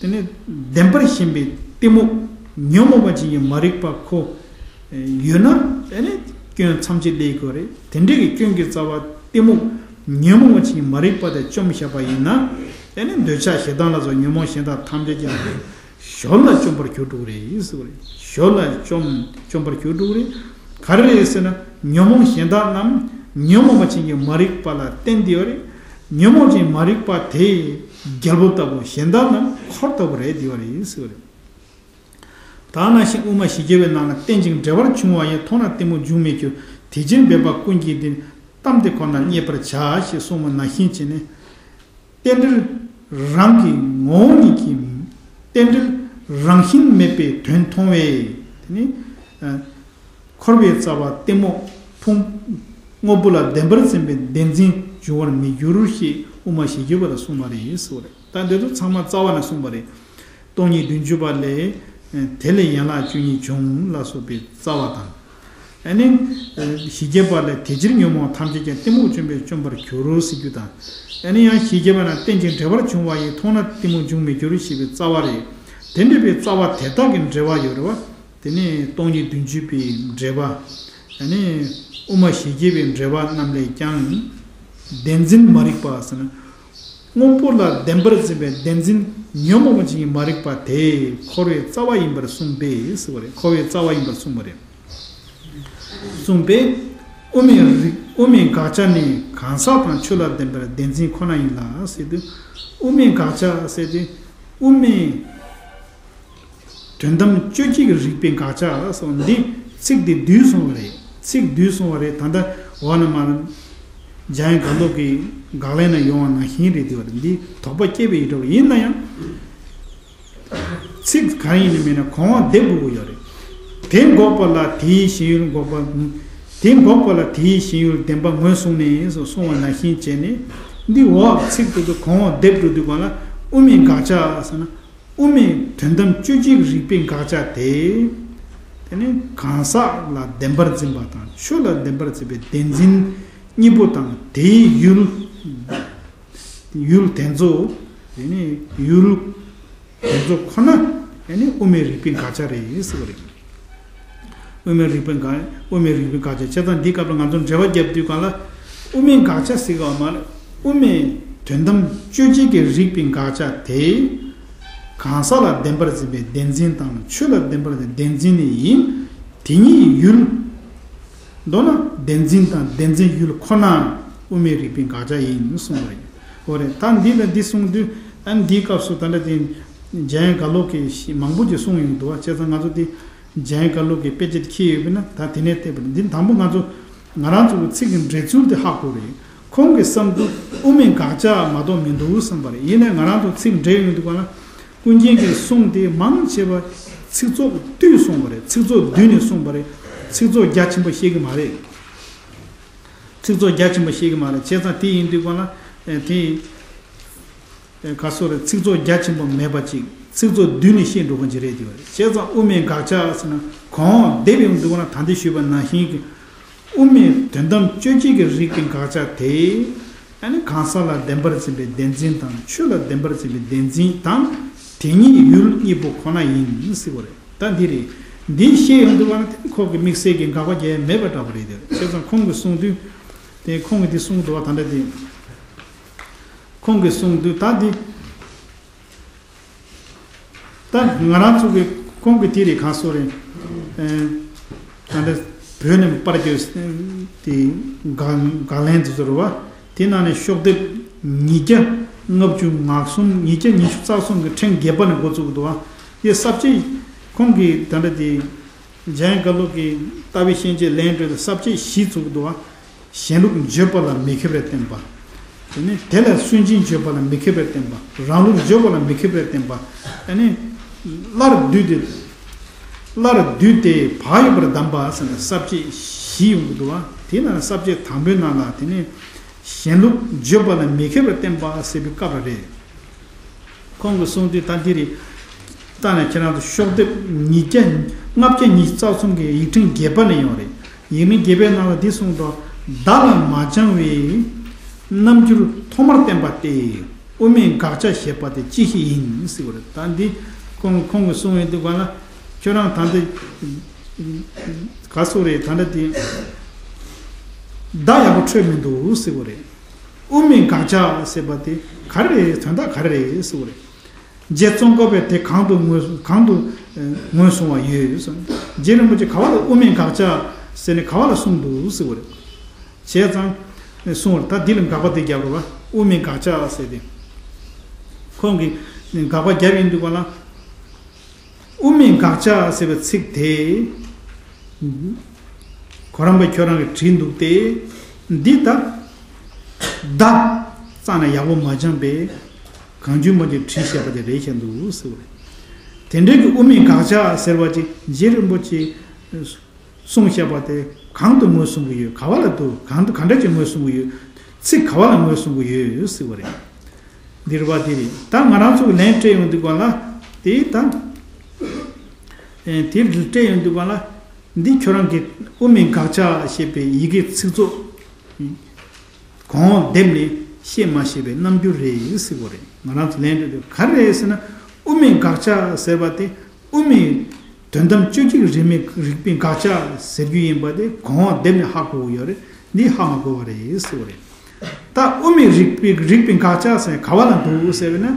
དེ་ནི་བདེན་པར་ཞེན་པའི་གཏི་མུག་ཉོན་མོངས་པ་ཅན་གྱི་མ་རིག་པ་ཁོ་ཡོད་ན། དེ་ནི་སྐྱོན་ཐམས་ཅད་སླེབས་དགོས་རེད། དེ་འདྲའི་གི་སྐྱོན་གྱི་རྩ་བ་གཏི་མུག་ཉོན་མོངས་པ་ཅན་གྱི་མ་རིག་པ་དེ་བཅོམ་བཞག་པ་ཡིན་ན། དེ་ནི་འདོད་ཆགས་ཞེ་སྡང་ལ་སོགས་ཉོན་མོངས་གཞན་དག་ཐམས་ཅད་ཀྱང་ཞོར་ལ་བཅོམ་པར་གྱུར་འགྲོ་གི་རེད་ཟེར་བ་རེད། ཞོར་ལ་བཅོམ་བཅོམ་པར་གྱུར་འགྲོ་གི་རེད། ག་རེ་རེད་ཟེར་ན། ཉོན་མོངས་གཞན་དག་རྣམས་ཉོན་མོངས་པ་ཅན་གྱི་མ་རིག་པ་ལ་བརྟེན་བསྡད་ཡོད་རེད། ཉོན་མོངས་ཅན་མ་རིག་པ་དེ་རྒྱལ་པོ་ལྟ་བུ། གཞན་དག་རྣམས་འཁོར་ལྟ་བུ་རེད་བསྡད་ཡོད་རེད་ཟེར་བ་རེད། ད་ནང་བཞིན་དབུ་མ་བཞི་བརྒྱ་པའི་ནང་ལ། རྟེན་ཅིང་འབྲེལ་པར་འབྱུང་བ་ཡི། མཐོང་ན་གཏི་མུག་འབྱུང་མི་འགྱུར། དེ་ཕྱིར་འབད་པ་ཀུན་གྱིས་འདི། གཏམ་དེ་ཁོ་ནར་བསྙད་པར་བྱ། ཞེས་གསུངས་པ་ནང་བཞིན་བྱས་ནས། རྟེན་འབྲེལ་རང་གི་ངོ་བོ་ཉིད་ཀྱིས། རྟེན་འབྲེལ་རང་བཞིན་མེད་པའི་དོན་མཐོང་བས། དེ་ནི་ཨ་འཁོར་བའི་རྩ་བ་གཏི་མུག་ཕུང་། དངོས་པོ་ལ་བདེན་པར་འཛིན་པའི་བདེན་འཛིན་འབྱུང་བར་མི་འགྱུར་ཞེས་དབུ་མ་བཞི་བརྒྱ་པ་ལ་གསུངས་པ་རེད་ཟེར་བ་རེད། ད་འདི་ཚོ་ཚང་མ་རྩ་བ་ནས་གསུངས་པ་རེད། སྟོང་ཉིད་བདུན་ཅུ་པ་ལས། དེ་ལས་ཡན་ལག་བཅུ་གཉིས་འབྱུང་ལ་སོགས་པའི་རྩ་བ་དང་། ཨ་ནི་བཞི་བརྒྱ་པ་ལས། དེ་ཕྱིར་ཉོན་མོངས་ཐམས་ཅད་ཀྱང་གཏི་མུག་བཅོམ་པས་བཅོམ་པར་འགྱུར་ཟེར་རྒྱུ་དང་། ཨ་ནི་ཡང་ཞེས་བྱ་བ་ན་རྟེན་ཅིང་འབྲེལ་པར་འབྱུང་བ་ཡི། མཐོང་ན་གཏི་མུག་འབྱུང་མི་འགྱུར་ཞེས་པའི་རྩ་བ་རེད། དེ་འདྲ་བའི་རྩ་བ་དེ་དག་གི་འབྲེལ་བ་ཡོད་རེད་བ། དེ་ནས་སྟོང་ཉིད་བདུན་ཅུ་པའི་འབྲེལ་བ། ཨ་ནི་དབུ་མ་ཞེས་བྱ་བའི་འབྲེལ་བ་རྣམས་ལས་ཀྱང་། བདེན་འཛིན་མ་རིག་པ་ཟེར་ན། དངོས་པོ་ལ་བདེན་པར་འཛིན་པའི་བདེན་འཛིན་ཉོན་མོངས་པ་ཅན་གྱི་མ་རིག་པ་དེ་འཁོར་བའི་རྩ་བ་ཡིན་པར་གསུངས་པས་ཟེར་བ་རེད། འཁོར་བའི་རྩ་བ་ཡིན་པར་གསུངས་པ་རེད། གསུངས་པས། དབུ་མའི་རིགས་དབུ་མའི་དགག་བྱ་ནི་གང་ཟག་དང་ཆོས་ལ་བདེན་པར་བདེན་འཛིན་ཁོ་ན་ཡིན་ལ་ཟེར་དུས། དབུ་མའི་དགག་བྱ་ཟེར་དུས། དབུ་མའི་དོན་དམ་དཔྱོད་བྱེད་ཀྱི་རིགས་པའི་དགག་བྱ་སོགས། འདི་ཚིག་འདི་བསྡུས་གསུངས་པ་རེད། ཚིག་བསྡུས་གསུངས་པ་རེད། ད་ལྟ་འོ་ན་མ་འཇམ་དབྱངས་དགའ་ལོ་གི་དགག་ལན་ན་ཡོང་བ་ནང་བཞིན་རེད། དེ་བ་རེད། འདི་དོགས་པ་སྐྱེས་པའི་ཡིད་འདྲ་བ་ཡིན་ན་ཡང་། ཚིག་གང་ཡིན་ནི་མིན་ན་གོང་འོག་སྡེབ་དགོས་ཀྱི་ཡོད་རེད། དེ་འགོག་པ་ལ་དེའི་ཞེན་ཡུལ་འགོག་པ། དེ་འགོག་པ་ལ་དེའི་ཞེན་ཡུལ་བདེན་པ་ངོས་བཟུང་ནས་སོགས་གསུངས་པ་ནང་བཞིན་བྱས་ནས། འདི་འོག་ཚིག་ཏུ་དུ་གོང་འོག་སྡེབ་འགྲོ་དུས་གང་ལ་དབུ་མའི་དགག་བྱ་ཟེར་ན། དབུ་མའི་དོན་དམ་དཔྱོད་བྱེད་ཀྱི་རིགས་པའི་དགག་བྱ་དེ། དེ་ནི་གང་ཟག་ལ་བདེན་པར་འཛིན་པ་དང་ཆོས་ལ་བདེན་པར་འཛིན་པའི་བདེན་འཛིན་གཉིས་པོ་དང་དེའི་ཡུལ། ཡུལ་དེ་ཚོ། དེ་ནི་ཡུལ་དེ་ཚོ་ཁོ་ན་དེ་ནི་དབུ་མའི་རིགས་པའི་དགག་བྱ་རེད་ཟེར་བ་རེད། དབུ་མའི་རིགས་པའི་དགག་དབུ་མའི་རིགས་པའི་དགག་བྱ་བྱས་ཙང་འདིའི་སྐབས་ལ་ང་ཚོ་འགྲེལ་པ་རྒྱབ་དུས་གང་ལ། དབུ་མའི་དགག་བྱ་ཟེར་ག་མ་རེད། དབུ་མའི་དོན་དམ་དཔྱོད་བྱེད་ཀྱི་རིགས་པའི་དགག་བྱ་དེ། གང་ཟག་ལ་བདེན་པར་འཛིན་པའི་བདེན་འཛིན་དང་ཆོས་ལ་བདེན་པར་འཛིན་བདེན་འཛིན་ནི་ཡིན། དེ་ཉིད་ཡུལ། མདོར་ན་བདེན་འཛིན་དང་བདེན་འཛིན་ཡུལ་ཁོ་ན་དབུ་མའི་རིགས་པའི་དགག་བྱ་ཡིན་གསུངས་པ་རེད། འོ་རེད། ད་འདི་ལ་འདི་གསུངས་དུས་ཨ་ནི་འདིའི་སྐབས་སུ་ད་ལྟ་དེ་འཇམ་དབྱངས་དགའ་ལོ་གིས་མང་པོ་ཅིག་གསུངས་ཡོང་འདུག་བ། བྱས་ཙང་ང་ཚོ་དེ་འཇམ་དབྱངས་དགའ་ལོ་གི་དཔེ་ཆ་དེ་འཁྱེར་ཡོད་པས་ན། ད་དེ་ནས་བལྟས་པ་འདི་དང་པོ་ང་ཚོ་ང་རང་ཚོ་གི་ཚིག་གི་འགྲེལ་ཚུལ་དེ་ཧ་གོ་རེད། ཁོང་གི་བསམ་དུས་དབུ་མའི་དགག་བྱ་མ་གཏོགས་མི་འདུག་བསམ་པ་རེད། ཡིན་ནའི་ང་རང་ཚོ་ཚིག་འགྲེལ་ཡོང་དུས་གང་ལ། ཀུན་མཁྱེན་གྱི་གསུང་དེ་མང་ཆེ་བ་ཚིག་ཚོགས་བསྡུས་གསུངས་པ་རེད། ཚིག་ཚོགས་བསྡུས་ནས་གསུངས་པ་རེད། ཚིག་ཚོགས་རྒྱ་ཆེན་པོ་བཤད་ཀྱི་མ་རེད། ཚིག་ཚོགས་རྒྱ་ཆེན་པོ་བཤད་ཀྱི་མ་རེད། བྱས་ཙང་དེ་ཡིན་དུས་གང་ལ་ཨེ་དེ་ཨེ་ག་སོ་རེད། ཚིག་ཚོགས་རྒྱ་ཆེན་པོ་མེད་པ་ཅིག་ཚིག་ཚོགས་བསྡུས་ནས་བཤད་འགྲོ་མཁན་ཅིག་རེད་དེ་བ་རེད། བྱས་ཙང་དབུ་མའི་དགག་བྱ་ཟེར་ན་གོང་འོག་སྡེབ་ཡོང་དུས་གང་ལ་ད་འདི་ཞུས་པ་ནང་བཞིན་གྱི། དབུ་མའི་དོན་དམ་དཔྱོད་བྱེད་ཀྱི་རིགས་པའི་དགག་བྱ་དེ། ཨ་ནི་གང་ཟག་ལ་བདེན་པར་འཛིན་པའི་བདེན་འཛིན་དང་ཆོས་ལ་བདེན་པར་འཛིན་པའི་བདེན་འཛིན་དང་དེ་ཉིད་ཡུལ་གཉིས་པོ་ཁོ་ན་ཡིན་ཟེར་བ་རེད། ད་འདི་རེད། འདི་ཤེས་ཡོང་དུས་བ་ན་དེ་ཁོ་གི་དམིགས་བསལ་གྱི་དགག་པ་རྒྱག་ཡ་མེད་པ་འདྲ་པོ་རེད། དེ་བྱས་ཙང་ཁོང་གིས་གསུངས་དུས་དེ་ཁོང་གིས་འདི་གསུངས་འདུག་བ། ད་འདྲ་དེ་ཁོང་གིས་གསུངས་དུས་ད་འདི། ད་ང་རང་ཚོ་གི་ཁོང་གི་དེ་རེད། གང་སོ་རེད། ཨེ། ད་ལྟ་བོད་ནས་པར་བརྒྱབ་དེ་དགག་དགག་ལན་དེ་ཚོ་རེད་བ། དེ་ནང་ནས་ཤོག་ལྡེབ་ཉིས་བརྒྱ་ལྔ་བཅུ་ང་གསུམ། ཉིས་བརྒྱ་ཉི་ཤུ་རྩ་གསུམ་གི་ཕྲེང་བརྒྱད་པ་ནས་འགོ་བཙུགས་འདུག་བ། དེ་ས་བཅད་ཁོང་གི་ད་ལྟ་དེ་འཇམ་དབྱངས་དགའ་ལོ་གི་ལྟ་བའི་ཤན་འབྱེད་ལན་སྤྲོད་དེ་ས་བཅད་བཞི་བཙུགས་འདུག་བ། གཞན་ལུགས་བརྗོད་པ་ལ་མི་མཁས་པར་བསྟན་པ། དེ་ནས་དེ་ལ་སུན་འབྱིན་བརྗོད་པ་ལ་མི་མཁས་པར་བསྟན་པ། རང་ལུགས་བརྗོད་པ་ལ་མི་མཁས་པར་བསྟན་པ། ཨ་ནི། སླར་བསྡུས་ཏེ། སླར་བསྡུས་ཏེ་བག་ཡོད་པར་གདམས་པ་ཟེར་ནས་ས་བཅད་བཞི་ཡོང་གི་འདུག་བ། དེ་ན་ས་བཅད་དང་པོའི་ནང་ལ་དེ་ནས་གཞན་ལུགས་བརྗོད་པ་ལ་མི་མཁས་པར་བསྟན་པ་ཟེར་བའི་སྐབས་ལ་རེད། ཁོང་གིས་གསུངས་དུས་ད་འདི་རེད། ལྟ་ན་ཁྱེད་རང་ཚོ་ཤོག་ལྡེབ་ཉིས་བརྒྱ། ལྔ་བརྒྱ་ཉི་ཤུ་རྩ་གསུམ་གྱི་ཡིག་ཕྲེང་བརྒྱད་པ་ནས་ཡོང་རེད། ཡིག་ཕྲེང་བརྒྱད་པའི་ནང་ལ་འདི་གསུངས་འདུག་བདག་ལ་མ་བྱང་བའི་རྣམ་འགྱུར་ཐོག་མར་བསྟན་པ་སྟེ། དབུ་མའི་དགག་བྱ་ཞེས་པ་དེ་ཅི་ཞིག་ཡིན་ཟེར་བ་རེད། ད་འདི་ཁོང་ཁོང་གིས་གསུངས་ཡོང་དུས་གང་ལ་ཁྱོད་རང་ད་འདི་ག་སོ་རེད། ད་འདྲ་དེ་བརྡ་ཡག་པོ་འཕྲོད་མི་འདུག་ཟེར་བ་རེད། དབུ་མའི་དགག་བྱ་ཟེར་བ་དེ་ག་རེ་རེད། དོན་དག་ག་རེ་རེད་ཟེར་བ་རེད། རྗེ་ཙོང་ཁ་པས་དེ་གང་དུ་ངོས་གང་དུ་ངོས་བཟུང་བ་ཡོད་གསུངས། རྗེ་རིན་པོ་ཆེ་ག་བ་ལ་དབུ་མའི་དགག་བྱ་ཟེར་ནས་ག་བ་ལ་གསུངས་འདུག་ཟེར་བ་རེད། བྱས་ཙང་གསུངས་པ་རེད། ད་འདི་ལ་དགག་པ་དེ་རྒྱབ་རོགས། དབུ་མའི་དགག་བྱ་ཟེར་ཏེ། ཁོང་གིས་དགག་པ་རྒྱབ་ཡིན་དུས་ག་ལ། དབུ་མའི་དགག་བྱ་ཟེར་བའི་ཚིག་དེ། གོ་རམས་པ་ཁྱོད་རང་གིས་བྲིས་འདུག་སྟེ། འདི་ལྟར། བརྡ་རྩ་ནས་ཡག་པོ་མ་སྦྱངས་པས། གང་བྱུང་མ་བྱུང་བྲིས་བཞག་པ་དེ་རེད་བཞག་འདུག་ཟེར་བ་རེད། དེ་འདྲའི་གི་དབུ་མའི་དགག་བྱ་ཟེར་བ་ཅིག་རྗེ་རིན་པོ་ཆེ་གསུངས་བཞག་པ་དེ་གང་དུ་ངོས་བཟུང་གི་ཡོད། ག་བ་ལ་འདུག་གང་དུ་ག་འདྲ་ཅིག་ངོས་བཟུང་གི་ཡོད། ཚིག་ག་བ་ལ་ངོས་བཟུང་གི་ཡོད་ཟེར་བ་རེད། འདིར་བ་དེ་རེད། ད་ང་རང་ཚོ་གི་ལན་སྤྲད་ཡོང་དུས་ག་ལ་དེ་ད། ཨེ་དེ་སྤྲད་ཡོང་དུས་ག་ལ་འདི་ཁྱོད་རང་གི་དབུ་མའི་དགག་བྱ་ཞེས་པའི་ཡི་གེ་ཚིག་ཚོགས་གོང་འོག་སྡེབ་ནས་ བཤད་མ་ཤེས་པའི་རྣམ་འགྱུར་རེད་ཟེར་གོ་རེད། ང་རང་ཚོ་ལན་འདེབས་དུས་ག་རེ་རེད་ཟེར་ན། དབུ་མའི་དགག་བྱ་ཟེར་བ་དེ་དབུ་མའི་དོན་དམ་དཔྱོད་བྱེད་རིག་མའི་རིགས་པའི་དགག་བྱ་ཟེར་རྒྱུ་ཡིན་པ་དེ་གོང་འོག་སྡེབ་ནས་ཧ་གོ་གི་ཡོད་རེད། འདི་ཧ་མ་གོ་བ་རེད་ཟེར་གོ་རེད། ད་དབུ་མའི་རིགས་པའི་རིགས་པའི་དགག་བྱ་ཟེར་ག་བ་ལ་འདུག་ཟེར་བས་ན།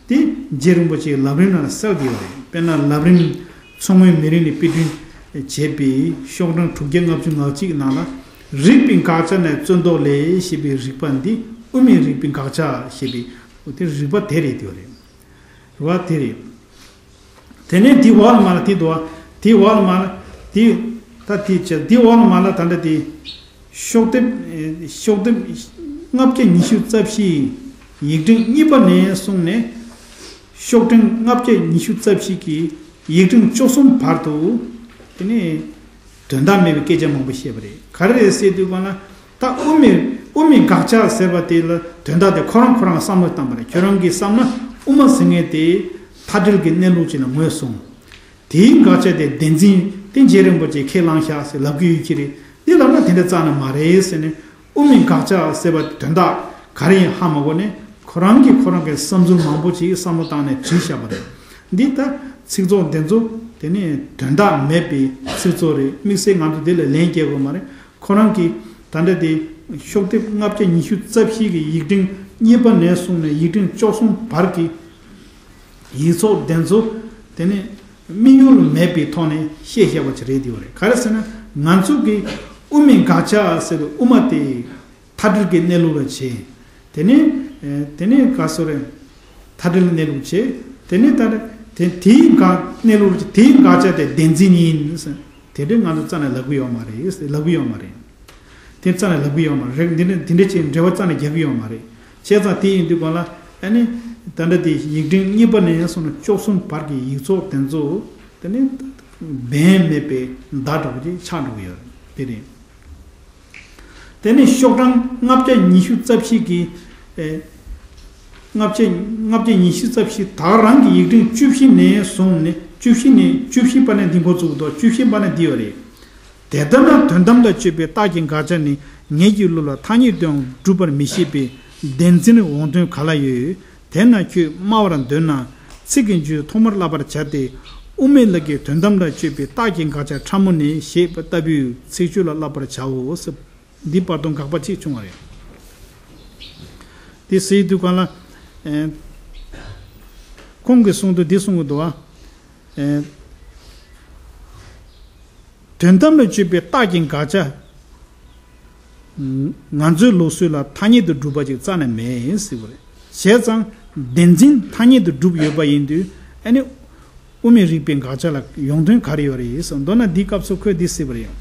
དེ་རྗེ་རིན་པོ་ཆེའི་ལམ་རིམ་ནང་ལ་གསལ་གྱི་ཡོད་རེད། དཔེར་ན་ལམ་རིམ་མཚོ་སྔོན་མི་རིགས་ནས་དཔེ་སྐྲུན་བྱས་པའི་ཤོག་གྲངས་དྲུག་བརྒྱ་ལྔ་བཅུ་ང་གཅིག་ནང་ལ། རིགས་པའི་དགག་བྱ་ནས་བརྩོན་འདོགས་ལས་ཞེས་པའི་རིགས་པ་འདི་དབུ་མའི་རིགས་པའི་དགག་བྱ་ཞེས་པའི་དེ་རིགས་པ་དེ་རེད། དེ་རེད། རེད་བ། དེ་རེད། དེ་ནས་དེའི་འོག་ལ་མར་དེ་འདུག་བ། དེའི་འོག་ལ་མར་དེ། ད་དེ་བྱས་དེའི་འོག་ལ་མར་ད་ལྟ་དེ། ཤོག་ལྡེབ་ཤོག་ལྡེབ་ལྔ་བརྒྱ་ཉི་ཤུ་རྩ་བཞི། ཡིག་ཕྲེང་གཉིས་པ་ནས་བཟུང་ནས། ཤོག་ཕྲེང་ལྔ་བརྒྱ་ཉི་ཤུ་རྩ་བཞི་གི་ཡིག་ཕྲེང་བཅུ་གསུམ་བར་དུ། དེ་ནས་དོན་དག་མེད་པའི་སྐད་ཆ་མང་པོ་བཤད་པ་རེད། ག་རེ་རེད་ཟེར་དུས་གང་ལ། ད་དབུ་མའི་དབུ་མའི་དགག་བྱ་ཟེར་བ་དེ་ལ་དོན་དག་དེ་ཁོ་རང་ཁོ་རང་བསམ་བློ་བཏང་པ་རེད། ཁྱོད་རང་གིས་བསམ་ན་དབུ་མ་ཟེར་མཁན་དེ་མཐའ་བྲལ་གྱི་གནས་ལུགས་ཅིག་ལ་ངོས་བཟུང་། དེའི་དགག་བྱ་དེ་བདེན་འཛིན་དེ་རྗེ་རིན་པོ་ཆེས་ཁས་བླངས་ཤག་ཟེར་ལབ་ཀྱི་ཡོད་ཀྱི་རེད། འདི་ལབ་ན་དེ་འདྲ་རྩ་ནས་མ་རེད་ཟེར་ནས། དབུ་མའི་དགག་བྱ་ཟེར་བ་དོན་དག་ག་རེ་ཡིན་ཧ་མ་གོ་ནས། ཁོ་རང་གིས་ཁོ་རང་གི་བསམ་ཚུལ་མང་པོ་ཅིག་བསམ་བློ་བཏང་ནས་བྲིས་བཞག་པ་རེད། འདི་ལྟ་ཚིག་ཚོགས་འདི་ཚོ་དེ་ནས་དོན་དག་མེད་པའི་ཚིག་ཚོགས་རེད། དམིགས་བསལ་ང་ཚོ་འདི་ལ་ལན་རྒྱག་དགོས་མ་རེད། ཁོ་རང་གིས་ད་ལྟ་དེ་ཤོག་ལྡེབ་ལྔ་བརྒྱ་ཉི་ཤུ་རྩ་བཞི་གི་ཡིག་ཕྲེང་གཉིས་པ་ནས་བཟུང་ནས་ཡིག་ཕྲེང་བཅུ་གསུམ་བར་གྱི་ཡིག་ཚོགས་དེ་ཚོ་དེ་ནས་དམིགས་ཡུལ་མེད་པའི་ཐོག་ནས་བཤད་བཞག་པ་ཅིག་རེད། དེ་བ་རེད། ག་རེ་ཟེར་ན། ང་ཚོ་གིས་དབུ་མའི་དགག་བྱ་ཟེར་བའི་དབུ་མ་དེ་མཐའ་བྲལ་གྱི་གནས་ལུགས་ལ་བྱེད། དེ་ནས་དེ་ནས་ག་སོ་རེད། མཐའ་བྲལ་གནས་ལུགས་བྱེད། དེ་ནས་ད་དེ་དེའི་དགག་གནས་ལུགས་དེའི་དགག་བྱ་དེ་བདེན་འཛིན་ཡིན། དེ་འདྲའི་ང་ཚོ་རྩ་ནས་ལབ་གི་ཡོད་མ་རེད། ལབ་གི་ཡོད་མ་རེད། དེ་རྩ་ནས་ལབ་གི་ཡོད་མ་རེད། འདི་འདྲ་འདི་འདྲ་ཅིག་འགྲེལ་པ་རྩ་ནས་རྒྱག་གི་ཡོད་མ་རེད། བྱས་ཙང་དེ་ཡིན་དུས་གང་ལ་ཨ་ནི། ད་ལྟ་དེ་ཡིག་ཕྲེང་གཉིས་པ་ནས་བཟུང་ནས་བཅུ་གསུམ་བར་གྱི་ཡིག་ཚོགས་དེ་ཚོ་དེ་ནི་བདེན་མེད་པའི་བརྡ་འདྲ་པོ་ཅིག་ཆགས་འགྲོ་གི་ཡོད་རེད། དེ་རེད། དེ་ནས་ཤོག་གྲངས་ལྔ་བརྒྱ་ཉི་ཤུ་རྩ་བཞི་གི། ཨེ། ལྔ་བརྒྱ་ལྔ་བརྒྱ་ཉི་ཤུ་རྩ་བཞི་ད་ག་རང་གི་ཡིག་ཕྲེང་བཅུ་བཞི་ནས་བཟུང་ནས་བཅུ་བཞི་ནས་བཅུ་བཞི་པ་ནས་འདི་འགོ་བཙུགས་འདུག་བཅུ་བཞི་པ་ནས་འདི་ཡོད་རེད། དེ་ལྟར་ན་དོན་དམ་ལ་དཔྱོད་པའི་རྟགས་ཀྱི་དགག་བྱ་ནི་ངེད་ཀྱི་ལུགས་ལ་ཐ་སྙད་དུའང་སྒྲུབ་པར་མི་བྱེད་པས་བདེན་འཛིན་འོང་དོན་ག་ལ་ཡོད། དེས་ན་ཁྱོད་སྨྲ་བར་འདོད་ན་ཚིག་གི་མཇུག་ཐོག་མར་བསླབ་པར་བྱ་སྟེ། དབུ་མའི་ལུགས་ཀྱི་དོན་དམ་ལ་དཔྱོད་པའི་རྟགས་ཀྱི་དགག་བྱ་ཕྲ་མོ་ནི་ཞེས་པ་ལྟ་བུའི་ཚིག་མཇུག་ལ་བསླབ་པར་བྱའོ། འདི་བར་དུ་དགག་པ་གཅིག་བྱུང་བ་རེད། དེ་ཟེར་དུས་གང་ལ། ཨེ། ཁོང་གིས་གསུངས་དུས་འདི་གསུང་གི་འདུག་བ། ཨེ། དོན་དམ་ལ་དཔྱོད་པའི་རྟགས་ཀྱི་དགག་བྱ། ང་ཚོའི་ལུགས་སྲོལ་ལ་ཐ་སྙད་དུ་སྒྲུབ་པ་ཅིག་རྩ་ནས་མེད་ཟེར་བ་རེད། བྱས་ཙང་བདེན་འཛིན་ཐ་སྙད་དུ་སྒྲུབ་ཡོད་པ་ཡིན་དུས་ཨ་ནི། དབུ་མའི་རིགས་པའི་དགག་བྱ་ལ་ཡོང་དོན་ག་རེ་ཡོད་རེད་ཟེར་མདོར་ན་འདིའི་སྐབས་སུ་ཁོས་འདི་ཟེར་བ་རེད།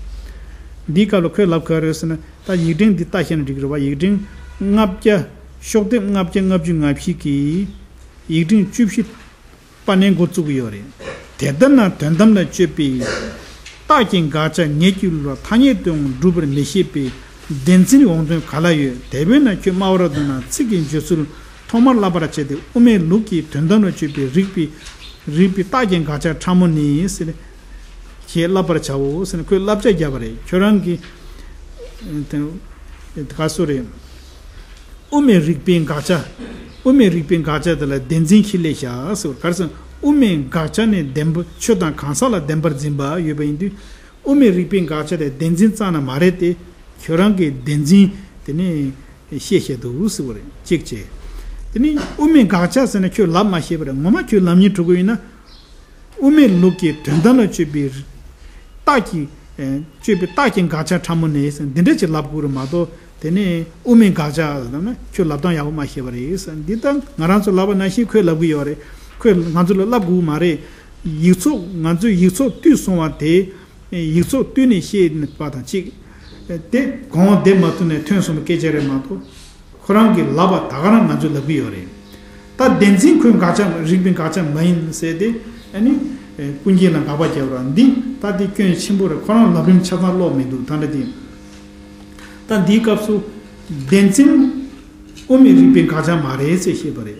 འདིའི་སྐབས་ལ་ཁོས་ལབ་ག་རེ་ཟེར་ན། ད་ཡིག་ཕྲེང་འདི་ལྟ་ཤེས་ན་འགྲིག་གི་རེད་བ། ཡིག་ཕྲེང་ལྔ་བརྒྱ། ཤོག་ལྡེབ་ལྔ་བརྒྱ་ལྔ་བཅུ་ང་བཞི་གི་ཡིག་ཕྲེང་བཅུ་བཞི་པ་ནས་འགོ་བཙུགས་ཀྱི་ཡོད་རེད། དེ་ལྟར་ན་དོན་དམ་ལ་དཔྱོད་པའི་རྟགས་ཀྱི་དགག་བྱ་ངེད་ཀྱི་ལུགས་ལ་ཐ་སྙད་དུའང་སྒྲུབ་པར་མི་བྱེད་པས་བདེན་འཛིན་འོང་དོན་ག་ལ་ཡོད། དེ་བས་ན་ཁྱོད་སྨྲ་བར་འདོད་ན་ཚིག་གི་མཇུག་སུ་ཐོག་མར་བསླབ་པར་བྱ་སྟེ། དབུ་མའི་ལུགས་ཀྱི་དོན་དམ་ལ་དཔྱོད་པའི་རིགས་པའི་རིགས་པའི་རྟགས་ཀྱི་དགག་བྱ་ཕྲ་མོ་ནི་ཟེར། ཞེས་བསླབ་པར་བྱའོ་ཟེར་ནས་ཁོས་བསླབ་བྱ་བརྒྱབ་པ་རེད། ཁྱོད་རང་གིས་དེ་ག་སུ་རེད། དབུ་མའི་རིགས་པའི་དགག་བྱ། དབུ་མའི་རིགས་པའི་དགག་བྱ་དེ་ལ་བདེན་འཛིན་གྱིས་བསླད་བཞག་ཟེར་བ་ག་རེ་ཟེར། དབུ་མའི་དགག་བྱ་ནི་བདེན་པ་ཆོས་དང་གང་ཟག་ལ་བདེན་པར་འཛིན་པ་ཡོད་པ་ཡིན་དུས། དབུ་མའི་རིགས་པའི་དགག་བྱ་དེ་བདེན་འཛིན་རྩ་ནས་མ་རེད་དེ། ཁྱོད་རང་གིས་བདེན་འཛིན་དེ་ནས་བཤད་བཤད་འདུག་ཟེར་བ་རེད། གཅིག་བྱས། དེ་ནས་དབུ་མའི་དགག་བྱ་ཟེར་ན་ཁྱོད་ལབ་མ་ཤེས་པ་རེད། ངོ་མ་ཁྱོད་ལབ་སྙིང་བྲོ་གི་ཡོད་ན། དབུ་མའི་ལུགས་ཀྱི་དོན་དམ་ལ་དཔྱོད་པའི་རྟགས་ཀྱི། ཨེ། དཔྱོད་པའི་རྟགས་ཀྱི་དགག་བྱ་ཕྲ་མོ་ནས་འདི་འདྲ་ཅིག་ལབ་དགོས་རེད་མ་གཏོགས། དེ་ནས་དབུ་མའི་དགག་བྱ་ཟེར་ན་ཁྱོད་ལབ་སྟངས་ཡག་པོ་མ་ཤེས་པ་རེད། འདི་ལྟར་ང་རང་ཚོ་ལབ་པ་ནང་བཞིན་ཁོས་ལབ་གི་ཡོད་རེད། ཁོས་ང་ཚོ་ལ་ལབ་དགོས་མ་རེད། ཡིག་ཚོགས་ང་ཚོས་ཡིག་ཚོགས་བཏུས་སོང་བ་དེ། ཡིག་ཚོགས་བཏུས་ནས་བཤད་པ་དང་གཅིག་དེ་གོང་འོག་སྡེབ་མ་ཐུབ་ནས་ཐོན་སོང་བའི་སྐད་ཆ་རེད་མ་གཏོགས། ཁོ་རང་གིས་ལབ་པ་ད་ག་རང་ང་ཚོས་ལབ་གི་ཡོད་རེད། ད་བདེན་འཛིན་ཁོའི་དགག་བྱ་རིགས་པའི་དགག་བྱ་མ་ཡིན་ཟེར་ཏེ། ཨ་ནི། ཀུན་མཁྱེན་ལ་དགག་པ་བརྒྱབ་ར་འདི་ད་དེ་སྐྱོན་ཆེན་པོ་རེད། ཁོ་རང་ལམ་རིམ་ཆ་ཚང་ཀློག་མི་འདུག་ད་འདྲ་དེ། ད་འདིའི་སྐབས་སུ། བདེན་འཛིན་དབུ་མའི་རིགས་པའི་དགག་བྱ་མ་རེད་ཅེས་བཤད་པ་རེད།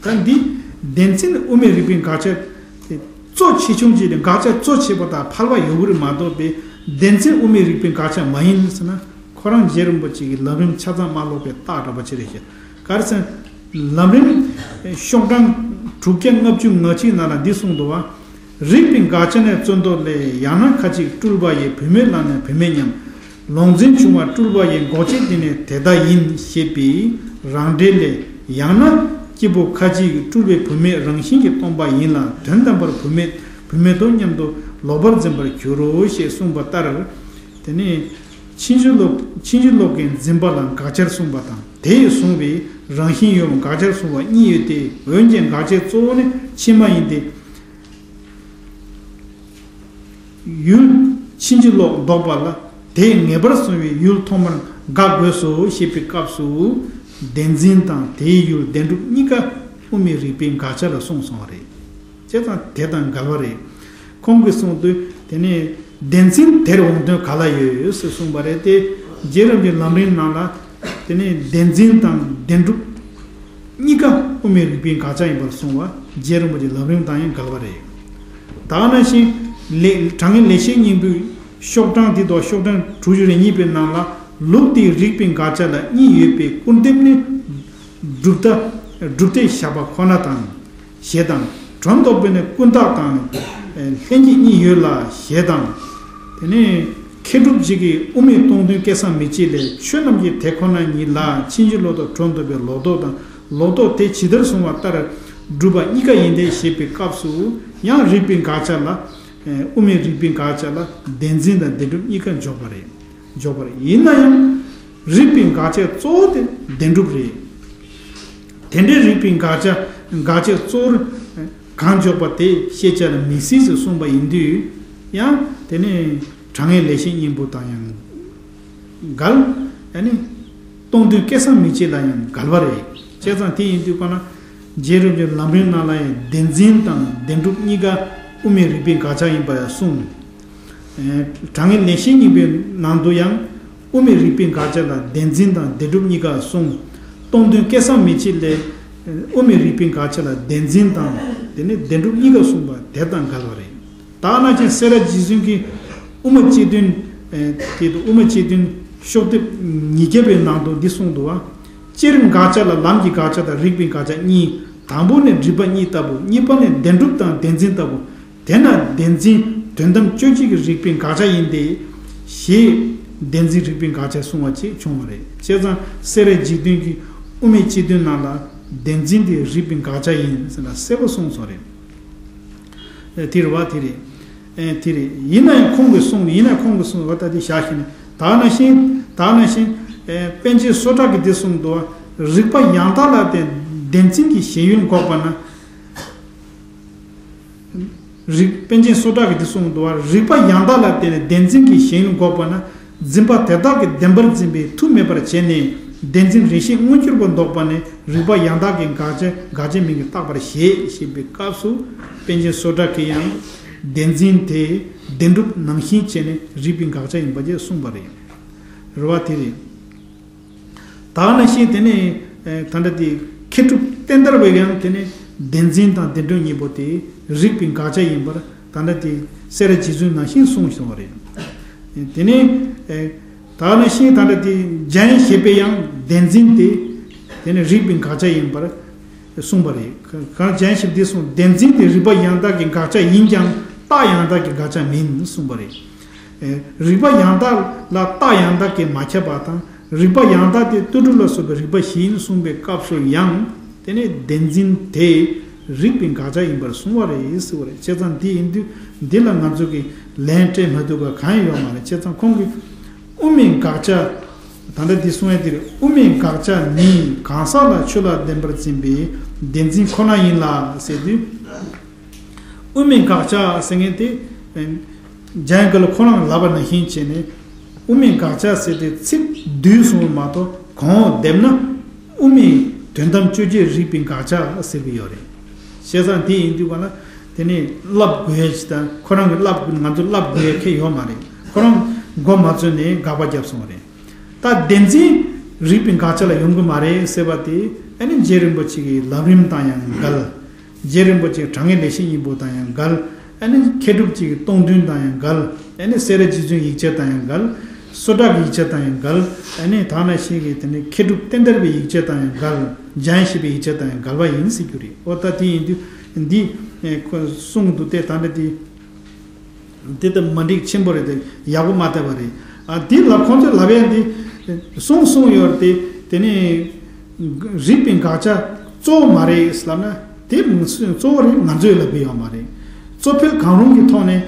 ད་འདི་བདེན་འཛིན་དབུ་མའི་རིགས་པའི་དགག་བྱ་དེ་གཙོ་ཆེ་ཆུང་བྱས་ཏེ་དགག་བྱ་གཙོ་ཆེ་བ་དང་ཕལ་པ་ཡོད་གི་རེད་མ་གཏོགས་པའི་བདེན་འཛིན་དབུ་མའི་རིགས་པའི་དགག་བྱ་མ་ཡིན་ཟེར་ན། ཁོ་རང་རྗེ་རིན་པོ་ཆེ་གི་ལམ་རིམ་ཆ་ཚང་མ་ཀློག་པའི་རྟགས་འདྲ་པོ་ཅིག་རེད་ཤག་ག་རེ་ཟེར། ལམ་རིམ་ཤོག་གྲངས་དྲུག་བརྒྱ་ལྔ་བཅུ་ང་གཅིག་ནང་ལ་འདི་གསུངས་འདུག་བ། རིག་པའི་དགག་བྱ་ནི་བརྩོན་འདོད་ལས། ཡང་ན་ཁ་ཅིག་སྤྲུལ་པ་ཡི། བུད་མེད་ལ་ནི་བུད་མེད་སྙམ། ལོག་འཛིན་བྱུང་བ་སྤྲུལ་པ་ཡི། འགོག་བྱེད་དེ་ནི་དེ་ལྟ་ཡིན། ཞེས་པའི་རང་འགྲེལ་ལས། ཡང་ན་སྐྱེས་བུ་ཁ་ཅིག་སྤྲུལ་པའི་བུད་མེད་རང་བཞིན་གྱིས་སྟོང་པ་ཡིན་ལ། དོན་དམ་པར་བུད་མེད་བུད་མེད་དོ་སྙམ་དུ་ལོག་པར་འཛིན་པར་འགྱུར་རོ། ཞེས་གསུངས་པ་ལྟར། དེ་ནས་ཕྱིན་ཅི་ལོག་ཕྱིན་ཅི་ལོག་གི་འཛིན་པ་ལ་དགག་བྱར་གསུངས་པ་དང་། དེས་གསུངས་པའི་རང་བཞིན་ཡོད་པ་དགག་བྱར་གསུངས་པ་གཉིས་ཡོད་དེ། འོན་ཀྱང་དགག་བྱའི་གཙོ་བོ་ནི་ཕྱི་མ་ཡིན་ཏེ། ཡུལ་ཕྱིན་ཅི་ལོག་ལྡོག་པ་ལ་དེས་ངེས་པར་གསུངས་པའི་ཡུལ་ཐོག་མར་དགག་དགོས་སོ་ཞེས་པའི་སྐབས་སུ། བདེན་འཛིན་དང་དེའི་ཡུལ་བདེན་གྲུབ་གཉིས་ཀ་དབུ་མའི་རིགས་པའི་དགག་བྱ་ལ་གསུངས་སོང་བ་རེད། བྱས་ཙང་དེ་དང་འགལ་བ་རེད། ཁོང་གིས་གསུངས་དུས་དེ་ནས་བདེན་འཛིན་དེར་འོང་དོན་ག་ལ་ཡོད་ཟེར་གསུངས་པ་རེད་དེ། རྗེ་རིན་པོ་ཆེའི་ལམ་རིམ་ནང་ལ་དེ་ནས་བདེན་འཛིན་དང་བདེན་གྲུབ་གཉིས་ཀ་དབུ་མའི་རིགས་པའི་དགག་བྱ་ཡིན་པར་གསུངས་པ་རྗེ་རིན་པོ་ཆེའི་ལམ་རིམ་དང་ཡང་འགལ་བ་རེད། ད་ག་ནང་བཞིན་ལེ་དྲང་ངེས་ལེགས་བཤད་སྙིང་པོའི་ཤོག་གྲངས་འདི་དང་ཤོག་གྲངས་དྲུག་ཅུ་རེ་གཉིས་པའི་ནང་ལ། ལུགས་དེའི་རིགས་པའི་དགག་བྱ་ལ་གཉིས་ཡོད་པའི་སྐུར་འདེབས་ནི། སྒྲུབ་ད་སྒྲུབ་སྡེ་བཞག་པ་ཁོ་ན་དང་། ཞེས་དང་། སྒྲོ་འདོགས་པས་ནི་ཀུན་བརྟགས་དང་། ལྷན་སྐྱེས་གཉིས་ཡོད་ལ། ཞེས་དང་། དེ་ནས་མཁས་གྲུབ་ཅིག་གིས་དབུ་མའི་སྟོང་དོན་སྐལ་བཟང་མི་གཅིག་ལས། ཆོས་རྣམས་ཀྱི་དེ་ཁོ་ན་ཉིད་ལ། ཕྱིན་ཅི་ལོག་དང་སྒྲོ་འདོགས་པའི་ལོག་རྟོག་དང་། ལོག་རྟོག་དེ་ཇི་ལྟར་གསུངས་པ་ལྟར་སྒྲུབ་པ་གཉིས་ཀ་ཡིན་ཏེ། ཞེས་པའི་སྐབས་སུ་ཡང་རིགས་པའི་དགག་བྱ་ལ། དབུ་མའི་རིགས་པའི་དགག་བྱ་ལ་བདེན་འཛིན་དང་བདེན་གྲུབ་གཉིས་ཀ་འཇོག་པ་རེད། འཇོག་པ་རེད། ཡིན་ན་ཡང་རིགས་པའི་དགག་བྱའི་གཙོ་བོ་དེ་བདེན་གྲུབ་རེད། དེ་འདྲའི་རིགས་པའི་དགག་བྱ་དགག་བྱའི་གཙོ་བོར་གང་འཇོག་པ་དེ་ཤེས་བྱ་ལ་མི་སྲིད་ཟེར་གསུངས་པ་ཡིན་དུས། ཡང་དེ་ནི་དྲང་ངེས་ལེགས་བཤད་སྙིང་པོ་དང་ཡང་འགལ། ཨ་ནི་སྟོང་དོན་སྐལ་བཟང་མི་གཅིག་ལ་ཡང་འགལ་བ་རེད། བྱས་ཙང་དེ་ཡིན་དུས་གོ་ན། རྗེ་རིན་པོ་ཆེའི་ལམ་རིམ་ནང་ལ་ཡང་བདེན་འཛིན་དང་བདེན་གྲུབ་གཉིས་ཀ་དབུ་མའི་རིགས་པའི་དགག་བྱ་ཡིན་པ་ཡང་གསུངས། དྲང་ངེས་ལེགས་བཤད་སྙིང་པོའི་ནང་དུ་ཡང་དབུ་མའི་རིགས་པའི་དགག་བྱ་ལ་བདེན་འཛིན་དང་བདེན་གྲུབ་གཉིས་ཀ་གསུངས། སྟོང་དོན་སྐལ་བཟང་མི་གཅིག་ལས་དབུ་མའི་རིགས་པའི་དགག་བྱ་ལ་བདེན་འཛིན་དང་དེ་ནས་བདེན་གྲུབ་གཉིས་ཀ་གསུངས་པ་དེ་དང་འགལ་བ་རེད། ད་ནང་བཞིན་སེ་ར་རྗེ་བཙུན་གྱིས་དབུ་མ་སྤྱི་དོན། དེ་དུ་དབུ་མ་སྤྱི་དོན་ཤོག་ལྡེབ་ཉིས་བརྒྱ་པའི་ནང་དུ་འདི་གསུངས་འདུག་བ། སྤྱིར་དགག་བྱ་ལ་ལམ་གྱི་དགག་བྱ་དང་རིགས་པའི་དགག་བྱ་གཉིས། དང་པོ་ནི་སྒྲིབ་པ་གཉིས་ལྟ་བུ། གཉིས་པ་ནི་བདེན་གྲུབ་དང་བདེན་འཛིན་ལྟ་བུ། དེས་ན་བདེན་འཛིན་དོན་དམ་དཔྱོད་བྱེད་ཀྱི་རིགས་པའི་དགག་བྱ་ཡིན་ཏེ། ཞེས་བདེན་འཛིན་རིགས་པའི་དགག་བྱ་གསུངས་པ་ཅིག་བྱུང་བ་རེད། བྱས་ཙང་སེ་ར་འཇིག་རྟེན་གྱི་དབུ་མའི་སྤྱི་དོན་ནང་ལ་བདེན་འཛིན་དེ་རིགས་པའི་དགག་བྱ་ཡིན་ཟེར་ན་གསལ་པོ་གསུངས་སོང་རེད། དེ་རེད་བ། དེ་རེད། དེ་རེད། ཡིན་ན་ཡང་ཁོང་གིས་གསུངས། ཡིན་ན་ཁོང་གིས་གསུངས་བ་ད་དེ་བཞག་ཤེ་ནས། ད་ནང་བཞིན་ད་ནང་བཞིན་པཎ་ཆེན་སོ་ཏྲ་གིས་འདི་གསུངས་འདུག་བ། རིགས་པ་ཡང་དག་ལ་བརྟེན་བདེན་འཛིན་གྱི་ཞེན་ཡུལ་འགོག་པ་ན། རིགས་པཎ་ཆེན་སོ་ཏྲ་གིས་འདི་གསུངས་འདུག་བ། རིགས་པ་ཡང་དག་ལ་བརྟེན་ནས་བདེན་འཛིན་གྱི་ཞེན་ཡུལ་འགོག་པ་ན། འཛིན་པ་དེ་དག་གི་བདེན་པར་འཛིན་པའི་མཐུ་མེད་པར་བྱས་ནས་བདེན་འཛིན་རེ་ཞིག་མངོན་གྱུར་པར་འདོགས་པ་ནི་རིགས་པ་ཡང་དག་གི་དགག་བྱ་དགག་བྱའི་མིང་གིས་བཏགས་པར་བཞེད། ཞེས་པའི་སྐབས་སུ་པཎ་ཆེན་སོ་ཏྲ་གིས་ཡང་བདེན་འཛིན་དེ་བདེན་གྲུབ་ནང་བཞིན་བྱས་ནས་རིགས་པའི་དགག་བྱ་ཡིན་པ་ཅེས་གསུངས་པ་རེད། རེད་བ། དེ་རེད། ད་ནང་བཞིན་དེ་ནས་ད་ལྟ་དེ་མཁས་གྲུབ་བསྟན་དར་བས་ཡང་དེ་ནས་བདེན་འཛིན་དང་བདེན་གྲུབ་གཉིས་པོ་དེ་རིགས་པའི་དགག་བྱ་ཡིན་པར་ད་ལྟ་དེ་སེ་ར་རྗེ་བཙུན་ནང་བཞིན་གསུངས་སོང་བ་རེད། དེ་ནས་ད་ནང་བཞིན་ད་ལྟ་དེ་འཇམ་དབྱངས་བཞད་པས་ཡང་བདེན་འཛིན་དེ་དེ་ནས་རིགས་པའི་དགག་བྱ་ཡིན་པར་གསུངས་པ་རེད། གང་འཇམ་དབྱངས་བཞད་པས་དེ་གསུངས། བདེན་འཛིན་དེ་རིགས་པ་ཡང་དག་གི་དགག་བྱ་ཡིན་ཀྱང་རྟགས་ཡང་དག་གི་དགག་བྱ་མིན་གསུངས་པ་རེད། རིགས་པ་ཡང་དག་ལ་རྟགས་ཡང་དག་གིས་མ་ཁྱབ་པ་དང་། རིགས་པ་ཡང་དག་དེ་ལྟོས་གྲུབ་ལ་སོགས་པའི་རིགས་པ་བཞི་ཡིན་གསུངས་པའི་སྐབས་སུ་ཡང་དེ་ནས་བདེན་འཛིན་དེ་རིགས་པའི་དགག་བྱ་ཡིན་པར་གསུངས་པ་རེད་ཟེར་བ་རེད། བྱས་ཙང་འདི་ཡིན་དུས་འདི་ལ་ང་ཚོ་གིས་ལན་སྤྲད་མ་ཐུབ་པ་གང་ཡང་ཡོད་མ་རེད། བྱས་ཙང་ཁོང་གིས་དབུ་མའི་དགག་བྱ་ད་ལྟ་འདི་གསུང་ཡ་དེ་རེད། དབུ་མའི་དགག་བྱ་ནི་གང་ཟག་ལ་ཆོས་ལ་བདེན་པར་འཛིན་པའི་བདེན་འཛིན་ཁོ་ན་ཡིན་ལ་ཟེར་དུས། དབུ་མའི་དགག་བྱ་ཟེར་མཁན་དེ། འཇམ་དབྱངས་ཁོ་རང་ལབ་པ་ནང་བཞིན་བྱས་ནས། དབུ་མའི་དགག་བྱ་ཟེར་ཏེ་ཚིག་བསྡུས་སོང་བ་མ་གཏོགས་གོང་འོག་བསྡེབས་ན། དབུ་མའི་དོན་དམ་དཔྱོད་བྱེད་རིགས་པའི་དགག་བྱ་ཟེར་གྱི་ཡོད་རེད། བྱས་ཙང་དེ་ཡིན་དུས་ག་ལ། དེ་ནས་བསླབ་དགོས་ཡ་ཞིག་དང་ཁོ་རང་གི་བསླབ་ང་ཚོ་བསླབ་དགོས་ཡ་ཁེ་ཡོད་མ་རེད། ཁོ་རང་མགོ་མ་ཚོས་ནས་དགག་པ་བརྒྱབ་སོང་བ་རེད། ད་བདེན་འཛིན་རིགས་པའི་དགག་བྱ་ལ་ཡོང་གི་མ་རེད་ཟེར་བ་དེ་ཨ་ནི་རྗེ་རིན་པོ་ཆེ་གི་ལམ་རིམ་དང་ཡང་འགལ། རྗེ་རིན་པོ་ཆེ་དྲང་ངེས་ལེགས་བཤད་སྙིང་པོ་དང་ཡང་འགལ། ཨ་ནི་མཁས་གྲུབ་ཅིག་གི་སྟོང་དོན་དང་ཡང་འགལ། ཨ་ནི་སེ་ར་རྗེ་བཙུན་ཡིག་ཆ་དང་ཡང་འགལ། སོ་ཏྲ་གི་ཡིག་ཆ་དང་ཡང་འགལ། ཨ་ནི་ད་ནང་བཞིན་གྱི་དེ་ནི་མཁས་གྲུབ་བསྟན་དར་བའི་ཡིག་ཆ་དང་ཡང་འགལ། འཇམ་ཞིང་པའི་ཡིག་ཆ་དང་འགལ་བ་ཡིན་ཟེར་རྒྱུ་རེད། འོ་ད་དེ་ཡིན་དུས་འདི་ཁོ་གསུང་དུ་དེ་ད་འདྲ་དེ་དེ་ལྟ་མ་འགྲིག་ཆེན་པོ་རེད། དེ་ཡག་པོ་མ་བལྟས་པ་རེད། ཨ་དེ་ལ་ཁོང་ཚོས་ལབ་ཡ་འདི་གསུང་གསུང་ཡོད་རེད། དེ་དེ་ནས་རིག་པའི་དགག་བྱ་གཙོ་བོ་མ་རེད་ལབ་ན་དེ་གཙོ་བོ་རེད། ང་ཚོས་ལབ་གི་ཡོད་མ་རེད། གཙོ་ཕལ་གང་རུང་གི་ཐོག་ནས་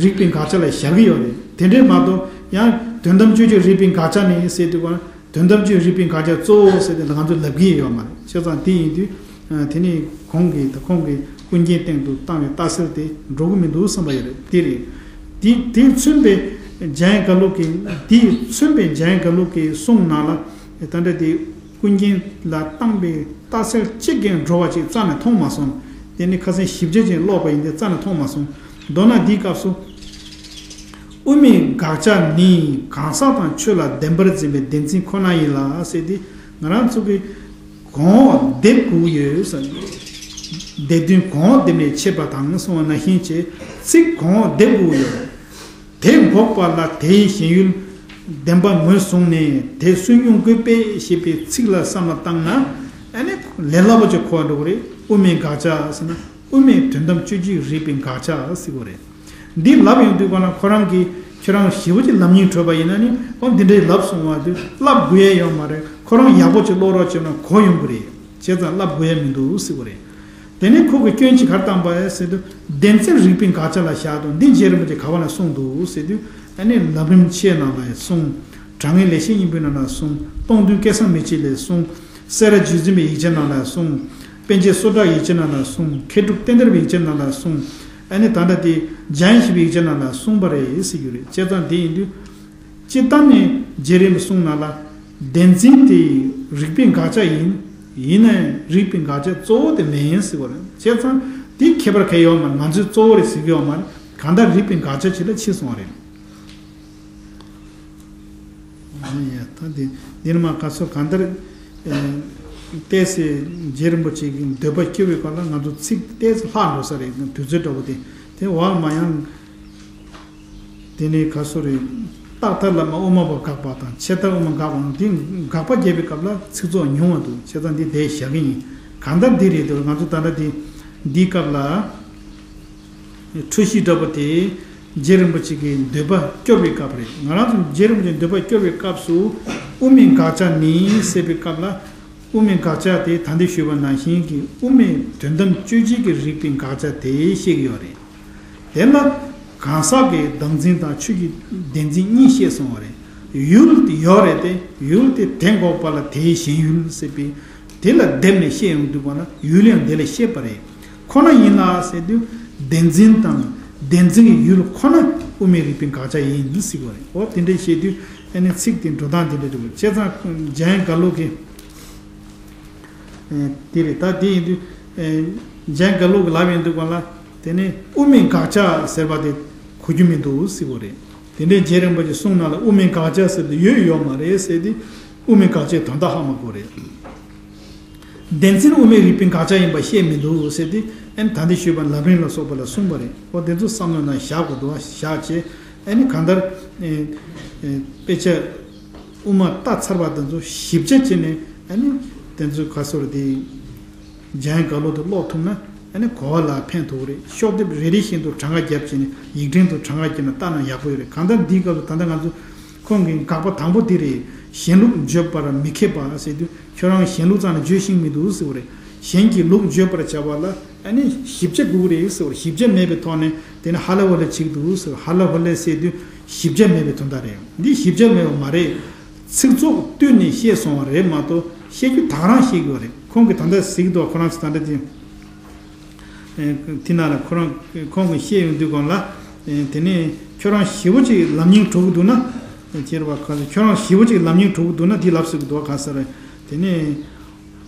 རིག་པའི་དགག་བྱ་ལ་བཞག་གི་ཡོད་རེད། དེ་འདྲས་མ་གཏོགས་ཡང་དོན་དམ་དཔྱོད་བརྗོད་རིག་པའི་དགག་བྱ་ནི་ཟེར་དུས་ག་དོན་དམ་དཔྱོད་རིག་པའི་དགག་བྱ་གཙོ་བོ་ཟེར་དེ་ང་ཚོས་ལབ་ཀྱི་ཡོད་མ་རེད། བྱས་ཙང་དེ་ཡིན་དུས་དེ་ནི་གོང་གི་ད་ཁོང་གི་ཀུན་མཁྱེན་སྟེང་དུ་བཏང་བའི་རྟགས་གསལ་དེ་འགྲོ་གི་མི་འདུག་བསམ་པ་ཡོད་རེད། དེ་རེད། དེ་དེས་མཚོན་པའི་འཇམ་དབྱངས་དགའ་ལུགས་ཀྱི་དེས་མཚོན་པའི་འཇམ་དབྱངས་དགའ་ལུགས་ཀྱི་གསུང་ནང་ལ་ད་ལྟ་དེ་ཀུན་མཁྱེན་ལ་བཏང་བའི་རྟགས་གསལ་གཅིག་ཀྱང་འགྲོ་བ་ཅིག་རྩ་ནས་མཐོང་མ་སོང་། དེ་ནི་ཁ་སང་ཞིབ་ཆ་ཅན་ཀློག་པ་ཡིན་ཏེ་རྩ་ནས་མཐོང་མ་སོང་། མདོར་ན་འདིའི་སྐབས་སུ། དབུ་མའི་དགག་བྱ་ནི་གང་ཟག་དང་ཆོས་ལ་བདེན་པར་འཛིན་པའི་བདེན་འཛིན་ཁོ་ན་ཡིན་ལ་ཟེར་ཏེ་ང་རང་ཚོ་གི་གོང་འོག་སྡེབ་དགོས་ཡོད་ཟེར། སྡེ་བདུན་གོང་འོག་སྡེབ་ནས་ཕྱེ་བ་དང་གསུངས་པ་ནང་བཞིན་བྱས་ཚིག་གོང་འོག་སྡེབ་དགོས་ཡོད། དེ་འགོག་པ་ལ་དེའི་ཞེན་ཡུལ་བདེན་པ་ངོས་བཟུང་ནས་དེ་སུན་དབྱུང་དགོས་པས་ཞེས་པའི་ཚིག་ལ་བསམ་བློ་བཏང་ན་ཨ་ནི་ལས་སླ་པོ་ཅིག་གོ་བ་འགྲོ་གི་རེད། དབུ་མའི་དགག་བྱ་ཟེར་ན་དབུ་མའི་དོན་དམ་དཔྱོད་བརྗོད་རིག་པའི་དགག་བྱ་ཟེར་གྱི་རེད། འདི་ལབ་ཡོང་དུས་གོ་ན་ཁོ་རང་གིས་ཁྱོད་རང་ཞེ་པོ་ཅིག་ལམ་རྙིང་གྲོལ་བ་ཡིན་ན་ནི་ཨོ་འདི་འདྲའི་ལབ་སོང་བ་དུས་ལབ་དགོས་ཡས་ཡོད་མ་རེད། ཁོ་རང་ཡག་པོ་ཅིག་ཀློག་རོགས་བྱས་ན་གོ་ཡོང་གི་རེད། བྱས་ཙང་ལབ་དགོས་ཡས་མི་འདུག་ཟེར་གྱི་རེད། དེ་ནས་ཁོ་གི་སྐྱོན་ཅིག་ག་རེ་བཏང་པ་ཟེར་དུས་བདེན་འཛིན་རིག་པའི་དགག་བྱ་ལ་བཞག་དང་འདི་རྗེ་རིན་པོ་ཆེ་ག་བ་ན་གསུངས་འདུག་ཟེར་དུས་ཨ་ནི་ལམ་རིམ་ཆེ་ནང་ལ་གསུངས། དྲང་ངེས་ལེགས་བཤད་སྙིང་པོའི་ནང་ལ་གསུངས། སྟོང་ཐུན་སྐལ་བཟང་མེ་ལྕེ་ལས་གསུངས། སེ་ར་རྗེ་བཙུན་པའི་ཡིག་ཆ་ནང་ལ་གསུངས། པཎ་ཆེན་བསོད་གྲགས་ཡིག་ཆ་ནང་ལ་གསུངས། མཁས་གྲུབ་བསྟན་དར་བའི་ཡིག་ཆ་ནང་ལ་གསུངས། ཨ་ནི་ད་ལྟ་དེ་འཇམ་ཞིང་པའི་ཡིག་ཆ་ནང་ལ་གསུངས་པ་རེད་ཟེར་རྒྱུ་རེད། བྱས་ཙང་དེ་ཡིན་དུས་སྤྱིར་བཏང་ནས་རྗེ་རིན་པོ་གསུང་ནང་ལ་བདེན་འཛིན་དེ་རིག་པའི་དགག་བྱ་ཡིན། ཡིན་ན་ཡང་རིག་པའི་དགག་བྱ་གཙོ་བོ་དེ་མིན་ཟེར་བ་རེད། བྱས་ཙང་དེ་ཁྱད་པར་གང་ཡང་ཡོད་མ་རེད། ང་ཚོས་གཙོ་བོ་རེད་ཟེར་གྱི་ཡོད་མ་རེད། གང་ལྟར་རིག་པའི་དགག་བྱ་ཅིག་ལ་ཕྱེ་སོང་བ་རེད། ཨ་ཡ་ད་འདི་འདི་ནི་མ་ག་སོ་གང་ལྟར་ཨེ་ཏོག་ཙམ་རྗེ་རིན་པོ་ཆེ་གི་འདོད་པ་སྐྱོ་བའི་སྐོར་ལ་ང་ཚོ་ཚིག་ཏོག་ཙམ་ལྷག་འགྲོ་ས་རེད། དུས་ཚོད་འདྲ་བོ་དེ་དེ་བ་མ་ཡང་དེ་ནས་ག་སོ་རེད། རྟག་མཐའ་བླ་མ་དབུ་མ་པ་དགག་པ་དང་ཆད་མཐའ་དབུ་མ་དགག་པ་དང་འདི་དགག་པ་རྒྱབ་པའི་སྐབས་ལ་ཚིག་ཚོགས་ཉུང་བ་འདུག་བྱས་ཙང་འདི་དེ་བཞག་གི་ཡིན། གང་ལྟར་འདི་རེད་འདུག་ང་ཚོ་ད་ལྟ་འདི་འདིའི་སྐབས་ལ། འཁྲུལ་གཞི་འདྲ་པོ་དེ་རྗེ་རིན་པོ་ཆེ་གི་འདོད་པ་སྐྱོ་བའི་སྐབས་རེད། ང་རང་ཚོ་རྗེ་རིན་པོ་ཆེ་འདོད་པ་སྐྱོ་བའི་སྐབས་སུ་དབུ་མའི་དགག་བྱ་ནི་ཟེར་བའི་སྐབས་ལ་དབུ་མའི་དགག་བྱ་དེ་ད་འདི་ཞུས་པ་ནང་བཞིན་གྱི་དབུ་མའི་དོན་དམ་དཔྱོད་བྱེད་ཀྱི་རིགས་པའི་དགག་བྱ་དེ་བཤད་ཀྱི་ཡོད་རེད། དེ་ལ་གང་ཟག་གི་བདག་འཛིན་དང་ཆོས་ཀྱི་བདེན་འཛིན་གཉིས་བཤད་སོང་བ་རེད། ཡུལ་དེ་ཡོད་རེད་དེ་ཡུལ་དེ་དེ་འགོག་པ་ལ་དེའི་ཞེན་ཡུལ་ཟེར་བའི་དེ་ལ་བསྡེབས་ནས་བཤད་ཡོང་དུས་པ་ན་ཡུལ་ཡང་དེ་ལ་བཤད་པ་རེད། ཁོ་ན་ཡིན་ལ་ཟེར་དུས་བདེན་འཛིན་དང་བདེན་འཛིན་གྱི་ཡུལ་ཁོ་ན་དབུ་མའི་རིགས་པའི་དགག་བྱ་ཡིན་ཟེར་བ་རེད། འོ་དེ་འདྲའི་བཤད་དུས་ཨ་ནི་ཚིག་དེ་འགྲོ་སྟངས་དེ་འདྲ་འདུག་བྱས་ཙང་འཇམ་དབྱངས་དགའ་ལུགས་ཀྱི་ཨེ་དེ་རེད། ད་དེ་ཡིན་དུས་ཨེ་འཇམ་དབྱངས་དགའ་ལུགས་ཀྱི་ལབ་ཡོང་དུས་གང་ལ་དེ་ནི་དབུ་མའི་དགག་བྱ་ཟེར་བ་དེ་གོ་རྒྱུ་མི་འདུག་ཟེར་བ་རེད། དེ་འདྲའི་རྗེ་རིན་པོ་ཆེ་གསུང་ནང་ལ་དབུ་མའི་དགག་བྱ་ཟེར་དུས་ཡོད་ཡོད་མ་རེད་ཟེར་དུས་དབུ་མའི་དགག་བྱའི་དོན་དག་ཧ་མ་གོ་རེད། བདེན་འཛིན་དབུ་མའི་རིགས་པའི་དགག་བྱ་ཡིན་པ་བཤད་མི་འདུག་ཟེར་ཏེ་ཨ་ནི་ད་ལྟ་ཞུས་པ་ལམ་རིམ་ལ་སོགས་པ་ལ་གསུངས་པ་རེད། འོ་དེ་ཚོ་བསམ་བློ་ནང་བཞག་དགོས་འདུག་བ། བཞག་བྱས་ཨ་ནི་གང་ལྟར་ཨེ་ཨེ་དཔེ་ཆ་དབུ་མ་ལྟ་ཚར་བ་དེ་ཚོ་ཞིབ་ཆ་བྱས་ནས་ཨ་ནི་དེ་ཚོ་ག་སོར་དེ་འཇམ་དབྱངས་དགའ་ལུགས་དེ་ཀློག་ཐུབ་ན་ཨ་ནི་གོ་བ་ལ་ཕན་ཐོགས་རེད། ཤོག་ལྡེབ་རེ་རེ་བཞིན་དུ་གྲངས་ཀ་བརྒྱབ་བྱས་ནས་ཡིག་ཕྲེང་དུ་གྲངས་ཀ་བརྒྱབ་ན་ལྟ་ན་ཡག་པོ་ཡོད་རེད། གང་ལྟར་འདིའི་སྐབས་སུ་ད་ལྟ་ང་ཚོ་ཁོང་གི་དགག་པ་དང་པོ་འདི་རེད། གཞན་ལུགས་བརྗོད་པར་མི་མཁས་པ་ཟེར་དུས་ཁྱོད་རང་གཞན་ལུགས་ཙམ་ལ་བརྗོད་ཤེས་མི་འདུག་ཟེར་བ་རེད། གཞན་གྱི་ལུགས་བརྗོད་པར་བྱ་བ་ལ་ཨ་ནི་ཞིབ་ཆ་དགོས་རེད་ཟེར་བ་རེད། ཞིབ་ཆ་མེད་པའི་ཐོག་ནས་དེ་ནི་ཧ་ལ་ཧོ་ལ་བྱེད་འདུག་ཟེར་བ། ཧ་ལ་ཧོ་ལ་ཟེར་དུས་ཞིབ་ཆ་མེད་པའི་དོན་དག་རེད། འདི་ཞིབ་ཆ་མེད་པ་མ་རེད། ཚིག་ཚོགས་བཏུས་ནས་བཤད་སོང་བ་རེད་མ་གཏོགས་བཤད་རྒྱུ་དག་རང་བཤད་དགོས་རེད། ཁོང་གིས་ད་ལྟ་གཟིགས་འདུག་ཁོ་རང་ཚོ་ད་ལྟ་དེ། ཨེ་དེ་ནང་ལ་ཁོ་རང་ཁོང་གིས་བཤད་ཡོང་དུས་གོང་ལ་ཨེ་དེ་ནས་ཁྱོད་རང་ཞེ་པོ་ཅིག་ལམ་རྙིང་གྲོལ་གི་འདུག་ན་ཁྱེད་རང་ཁྱོད་རང་ཞེ་པོ་ཅིག་ལམ་རྙིང་གྲོལ་གི་འདུག་ན་དེ་ལབ་ཟེར་གི་འདུག་ག་ཟེར་དེ་ནས་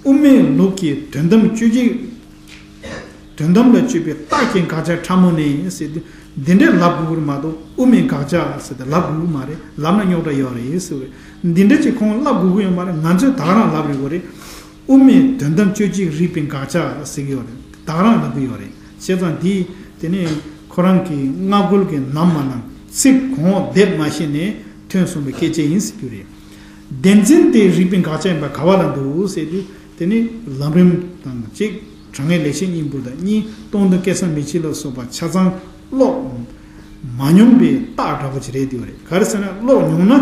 དབུ་མའི་ལུགས་ཀྱི་དོན་དམ་དཔྱོད་བྱེད་དོན་དམ་ལ་དཔྱོད་པའི་རྟགས་ཀྱི་དགག་བྱ་ཕྲ་མོ་ནི་ཟེར་དུས་འདི་འདྲས་ལབ་དགོས་ཀྱི་རེད་མ་གཏོགས་དབུ་མའི་དགག་བྱ་ཟེར་ཏེ་ལབ་དགོས་ཀྱི་མ་རེད། ལབ་ན་རྙོག་དྲ་ཡོད་རེད་ཟེར་བ་རེད། འདི་འདྲས་ཅིག་ཁོང་ལབ་དགོས་ཀྱི་ཡོད་མ་རེད། ང་ཚོས་ད་ག་རང་ལབ་རེད་གོ་རེད། དབུ་མའི་དོན་དམ་དཔྱོད་བྱེད་རིགས་པའི་དགག་བྱ་ཟེར་གྱི་ཡོད་རེད། ད་ག་རང་ལབ་ཀྱི་ཡོད་རེད། བྱས་ཙང་འདི་དེ་ནས་ཁོ་རང་གི་སྔ་རྒོལ་གྱི་ནམ་མ་ནང་ཚིག་གོང་འོག་སྡེབ་མ་ཤེས་ནས་ཐོན་སོང་བའི་སྐད་ཆ་ཡིན་ཟེར་རྒྱུ་རེད། བདེན་འཛིན་དེ་རིགས་པའི་དགག་བྱ་ཡིན་པ་ག་བ་ལ་འདུག་ཟེར་དུས་ དེ་ནི་ལམ་རིམ་དང་གཅིག་དྲང་ངེས་ལེགས་བཤད་སྙིང་པོ་དང་གཉིས་སྟོང་ཐུན་སྐལ་བཟང་མེ་ལྕེ་ལ་སོགས་པ་ཆ་ཚང་ཀློག་མ་མྱོང་པའི་རྟགས་འདྲ་པོ་ཅིག་རེད་དེ་བ་རེད། ག་རེ་ཟེར་ན་ཀློག་མྱོང་ན་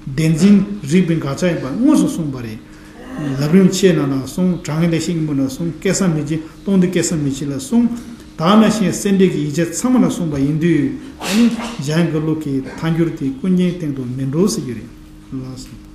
བདེན་འཛིན་རིག་པའི་དགག་བྱ་ཡིན་པ་དངོས་སུ་གསུངས་པ་རེད། ལམ་རིམ་ཆེ་ན་ལ་གསུངས། དྲང་ངེས་ལེགས་བཤད་སྙིང་པོ་ལ་གསུངས། སྐལ་བཟང་མེ་ལྕེ་སྟོང་ཐུན་སྐལ་བཟང་མེ་ལྕེ་ལ་གསུངས། ད་ནང་བཞིན་སེ་འབྲས་ཀྱི་ཡིག་ཆ་ཚང་མ་ལ་གསུངས་པ་ཡིན་དུས་ཨ་ནི་འཇམ་དབྱངས་ཀླུ་གི་ཐལ་འགྱུར་དེ་ཀུན་མཁྱེན་སྟེང་དུ་མི་འགྲོ་ཟེར་རྒྱུ་རེད། ལགས་སོ།